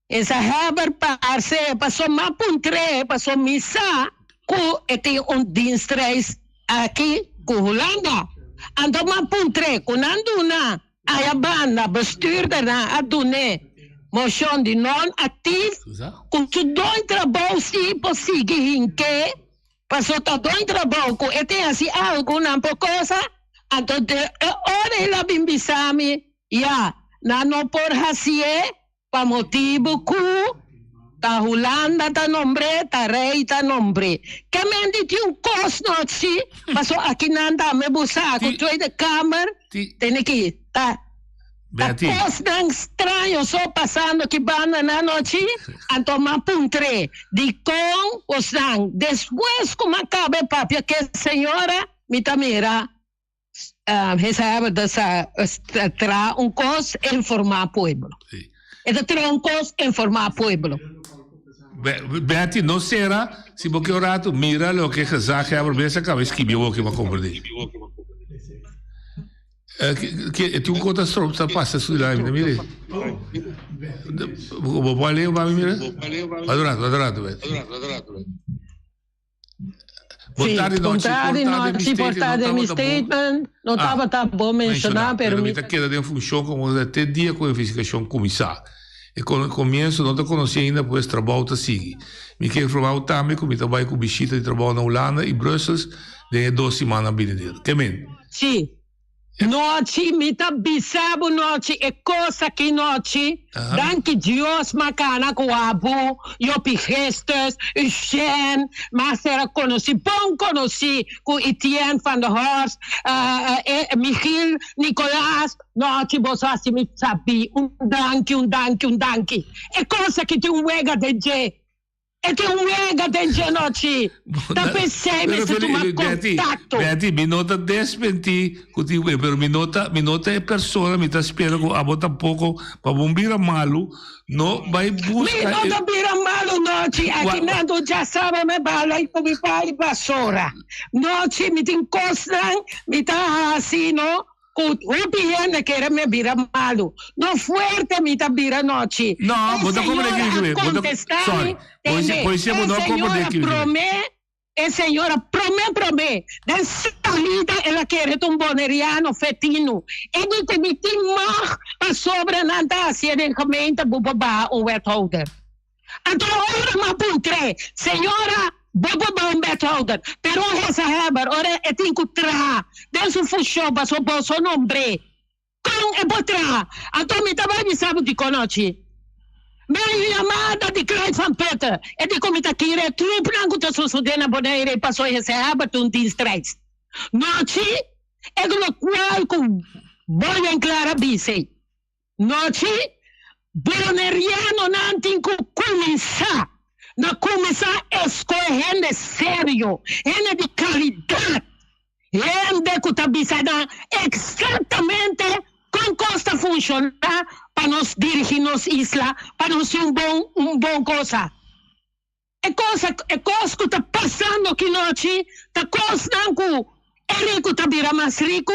S21: e sa heber parse paso m'a puntr'é paso mi sa ku e tin un dienstreis aki ku Hulanda. Anto m'a puntr'é ku nan duna aya banda bestuurdernan a dun'é moshon di non actief ku su doñ trabou si por sigui hink'é. Paso ta don trabou ku e tin hasi algu nan por kosa, anto de e ora el a bin bisa mi, ya, nan no por hasié pa motibu ku ta Hulanda ta nombr'é, ta rei ta nombr'é. Ke men di tin un kos nochi, paso aki nan tambe bo sa ku Tweede Kamer tene ki ta. Ta kosnan straño so pasando ki banda na anochi, anto m'a puntr'é, Dikon bosnan? Despues ku m'a kaba e papia ku e señora, mi ta mira hesa ta sa traha un kos informá pueblo. E ta traha un kos informá pueblo.
S13: Betty, no sera, si bo ke un ratu mira loke gezaghebber mes a kaba e skibi awor ke bo a komprendé. E tin un kos ta strop ta pasa su dilanti mi mire. Bo por leo pa mi mira? Wak un rato, wak un rato. Bon tardi nochi, por
S21: ta den mi statement no tabata bon menshoná pero
S13: mi ta keda den funshon komo te dia ku investigashon kuminsá. E komienso no ta konosí ainda pues trabou ta sigui. Mi ke informá bo tambe ku mi ta bai ku bishita di trabou na Hulanda i Brussels den e dos simannan binidero. Ke men?
S21: Sí. Nochi, mi ta bisa bo nochi e kos aki nochi. Danki Dios m'a kana ku abo, Jopie Christus, Eugène, m'a sera konosí, bon konosí ku Etienne van der Horst, Michiel Nicolaas. Nochi boso hasi mi sabí un danki, un danki, un danki. E kos aki tin un wega den dje. E tin un wega den dje nochi. Ta p'esei mester tuma kontakto.
S13: Betty, mi no ta desmentí ku tin wega, pero mi no ta, mi no ta e persona, mi ta spera ku abo tampoko, pa bo bira malu, no bai buska
S21: Mi no ta bira malu nochi, aki nan tur dja sabe mi bala i ku mi bai basora. Nochi mi tin kosnan mi ta hasi no. Ku hopi hende kere mi a bira malu. No fuerte mi ta bira nochi.
S13: No, bo ta komprende
S21: kiko mi. Bo ta,
S13: sorry.
S21: Tende, e señora prome, e señora prome prome, den salida el a kere ta un boneriano fetino. E di ku mi tin mag pasobra nan ta hasié den gemeente bo por baha un wethouder. Anto ora m'a puntr'é, Señora, bo por ba un wethouder, pero un gezaghebber ora e tin ku traha den su funshon pasobra boso nombr'é. Kon e por traha? Anto mi ta bai bisa bo dikon ochi. Mi a yamada di Clyde van Putten, e di ku mi ta kere e trupnan ku ta sosodé na Bonaire pasobra e gezaghebber ta un dienstreis. Nochi, e lokual ku Boy en Clara bis'é. Nochi, Bonerianonan tin ku kuminsá na kuminsá eskohe hende serio, hende di kalidat, hende ku ta bisa nan eksaktamente kon kos ta funshoná pa nos dirigí nos isla, pa nos tin un bon un bon kosa. E kos e kos ku ta pasando aki nochi ta kosnan ku e riku ta bira mas riku,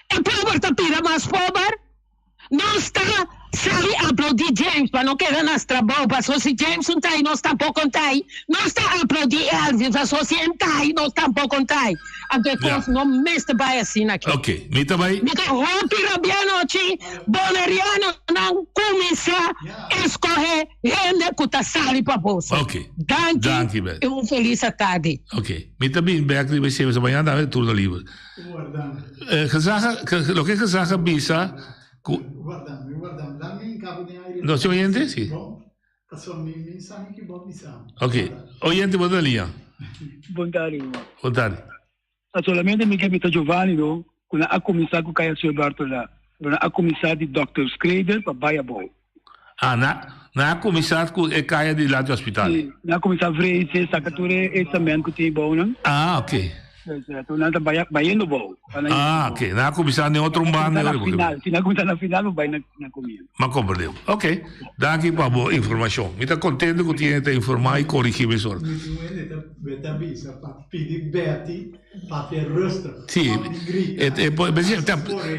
S21: e pober ta bira mas pober. Nos ta sali aplaudí James pa no keda nas trabou, paso si James un ta ei nos tampoko un ta ei. Nos ta aplaudí Elvis paso si en ta ei nos tampoko un ta ei. Anto e kos no mester bai asina aki.
S13: Ok, mi ta bai.
S21: Mi ta hopi rabia anochi, Bonerianonan kuminsá eskohe hende ku ta sali pa boso.
S13: Ok.
S21: Danki,
S13: Danki, Betty.
S21: i un felis atardi.
S13: Ok. Mi ta bin bek riba esei, pasobra mañana tambe turno liber. Eh, gezag, loke gezag a bisa ku.
S2: Warda mi, warda mi. Laat mi cabo den aire.
S13: No, si oyente? Si.
S2: Pasobra mi mi sa mi ki bo bisa.
S13: Ok. Oyente, bo ta liña.
S5: Bon tardi, ruman.
S13: Bon tardi.
S5: Ta solamente mi ke bisa Giovanni no ku nan a kuminsá ku Kaya Sue Bartola, pero nan a kuminsá di Dòkter Schreder pa bai abou.
S13: Ah, nan nan a kuminsá ku e kaya di lati hospital.
S5: Si, nan a kuminsá vrese, saka tur e e cement ku tin abounan.
S13: Ah, ok.
S5: Pues, tur nan ta bai bayendo abou. Pa nan
S13: Ah, ok. Nan a kuminsá den otro
S5: Nan a
S13: banda
S5: kuminsá na
S13: ora porque
S5: final, si nan a kuminsá na final bo bai na na komienso.
S13: M'a komprendé. Ok. Danki pa bo informashon. Mi ta kontento ku tin hende ta informá i korigí mesora.
S2: Mi tin un hende ta ta bisa pa pidi Betty papia rustig.
S13: Sí, e e por besi ta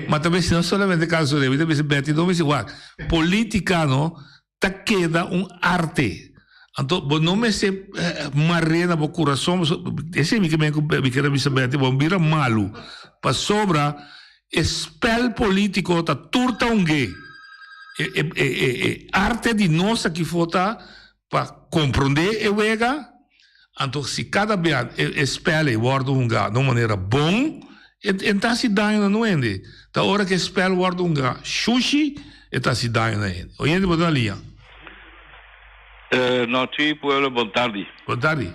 S13: ma ta besi no solamente caso de mi ta bisa Betty no mester wak politica no ta keda un arte anto bo no mester mare na bo curason esei mi ke men ku mi kier a bisa Betty bo bira malu pasobra e spel politico ta tur ta un ge e e e arte di nos aki fo ta pa comprende e wega. Anto si kada bia e spel ei wòrdu hungá na un manera bon, e e ta hasi daño na no hende. Ta ora ku e spel wòrdu hungá shushi, e ta hasi daño na hende. Oyente bo ta na liña.
S3: Nochi pueblo bon tardi.
S13: Bon tardi.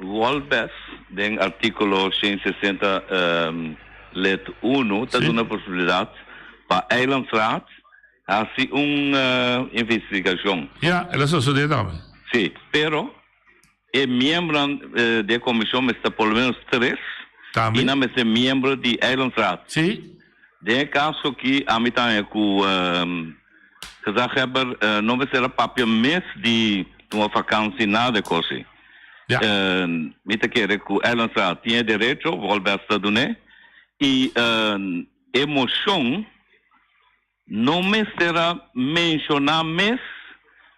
S3: Wolbes den artíkulo 160 lid unu ta duna posibilidat pa Eilandsraad Hasi un investigashon.
S13: Ja, el a sosodé tambe.
S3: Sí, pero e miembronan di e komishon mester ta por lo menos tres.
S13: Tambe.
S3: I nan mester miembro di Eilandsraad.
S13: Sí.
S3: Den e kaso aki ami ta haña ku gezaghebber no mester a papia mes di tuma vakansi nada e kos ei.
S13: Ja.
S3: Mi ta kere ku Eilandsraad tin e derecho, Wolbers ta dun'é, i e moshon No mester a menshoná mes,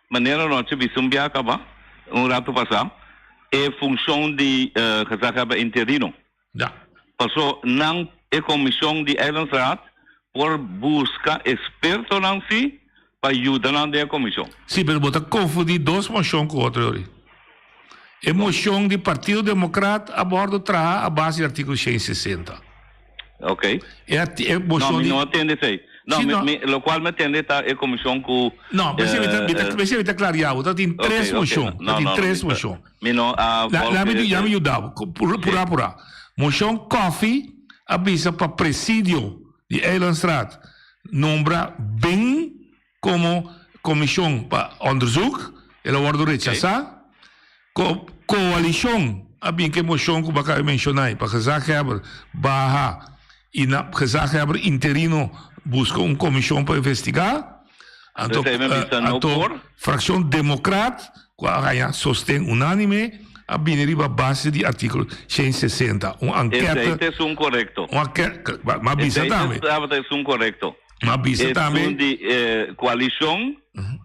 S3: manera nochi bisa un biaha kaba, un ratu pasá, e funshon di gezaghebber interino.
S13: Ja.
S3: Paso nan, e komishon di Eilandsraad, por buska ekspertonan si pa yuda nan den e komishon.
S13: Sí, pero bo ta konfundí dos moshon ku otro yori. E moshon di Partido Demokrat a wòrdu traha a base di artíkulo 160.
S3: Ok.
S13: E arti e moshon
S3: No, mi
S13: di
S3: no a tende esei. No,
S13: Sí,
S3: mi,
S13: no.
S3: mi, lokual mi a tende ta e komishon ku
S13: No, p'esei mi ta, mi ta, p'esei mi ta klaria bo. Ta tin
S3: Ok,
S13: tres
S3: ok.
S13: moshon. Ta
S3: No,
S13: tin
S3: no, no,
S13: tres
S3: mi ta,
S13: moshon.
S3: mi no a
S13: La,
S3: volg
S13: la mi,
S3: e,
S13: ya mi
S3: e,
S13: yuda bo. Ku- Pura,
S3: sí.
S13: pura, pura. Moshon Coffie a bisa pa presidio di Eilandstraat nombra Ben Komo komishon pa onderzoek, el a wòrdu rechasá. Ko koalishon a bin ku e moshon ku bo a kaba di menshoná pa gezaghebber baha i na gezaghebber interino buska un komishon pa investigá. Anto
S3: Esei mi a bisa no
S13: anto
S3: por.
S13: frakshon Demokrat ku a haña sosten unánime a bini riba base di artíkulo 160, un
S3: Esei
S13: ankète
S3: ta esun korekto.
S13: un ankète, m'a bisa
S3: Esei
S13: tambe.
S3: tabata esun korekto.
S13: Ma bisa tambe.
S3: Esun di e koalishon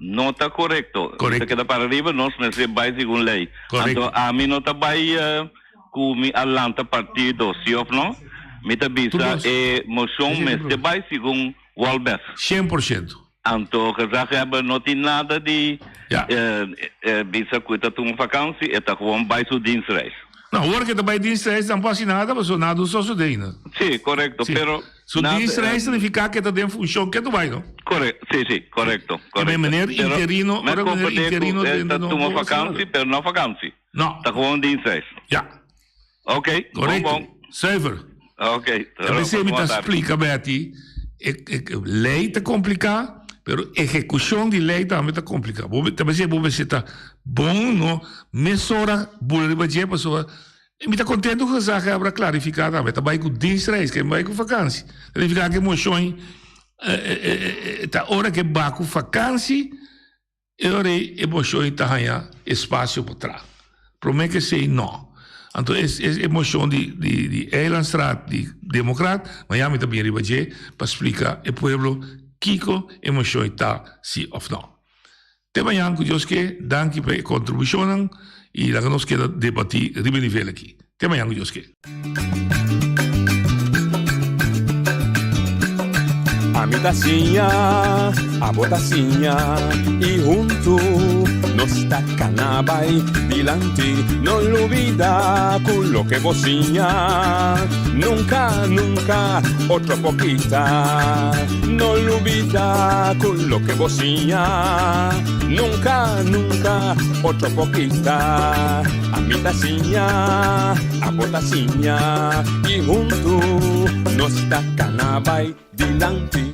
S3: no ta korekto.
S13: Korekto.
S3: Ta keda para riba, nos mester bai segun lei.
S13: Korekto.
S3: Anto ami no ta bai ku mi a lanta partido, si of no? Mi ta bisa e moshon mester bai segun Wolbes.
S13: 100%.
S3: Anto gezaghebber no tin nada di bisa ku e ta tuma vakansi, e ta gewoon bai su dienstreis.
S13: No, ora ku e ta bai dienstreis tampoco hasi nada pasobra nada no sosodé ainda.
S3: Sí, korekto, pero
S13: Su dienstreis signifiká ku e ta den funshon ketu bai, no?
S3: Korekto, sí, sí, korekto, korekto.
S13: E meneer interino,
S3: Pero
S13: ora
S3: mi
S13: meneer
S3: komprendé ku
S13: interino
S3: e ta
S13: no
S3: tuma
S13: por hasi nada.
S3: vakansi, pero no vakansi.
S13: No.
S3: Ta gewoon dienstreis.
S13: Ja.
S3: Ok, bon
S13: Korekto.
S3: bon.
S13: Zuiver.
S3: Ok,
S13: A veces mi ta splika Betty, e, e, lei ta kompliká, pero ehekushon di lei tambe ta kompliká. Bo ta bese bo mester ta bon, no mesora bula riba dje pasobra mi ta kontento ku Gezaghebber abra klarifiká tambe, ta bai ku dienstreis, ke bai ku vakansi. Ta nifiká ke moshon ta ora ke ba ku vakansi E ora ei e moshon ta haña espasio pa traha. Promé ku esei no. Anto e e moshon di di di Eilandstraat di Demokrat, mañana mi ta bin riba dje pa splika e pueblo kiko e moshon ta si òf no. Te mañana ku Dios ke, danki pa e kontribushonnan i laga nos keda debatí riba e nivel aki. Te mañana ku Dios ke.
S12: Ami ta siña, abo ta siña y huntu nos ta cana bay dilanti. No lubida cu loke bo siña nunca, nunca otro por kita. No lubida cu loke bo siña nunca, nunca otro por kita. Ami ta siña, abo ta siña y huntu nos ta cana bay dilanti.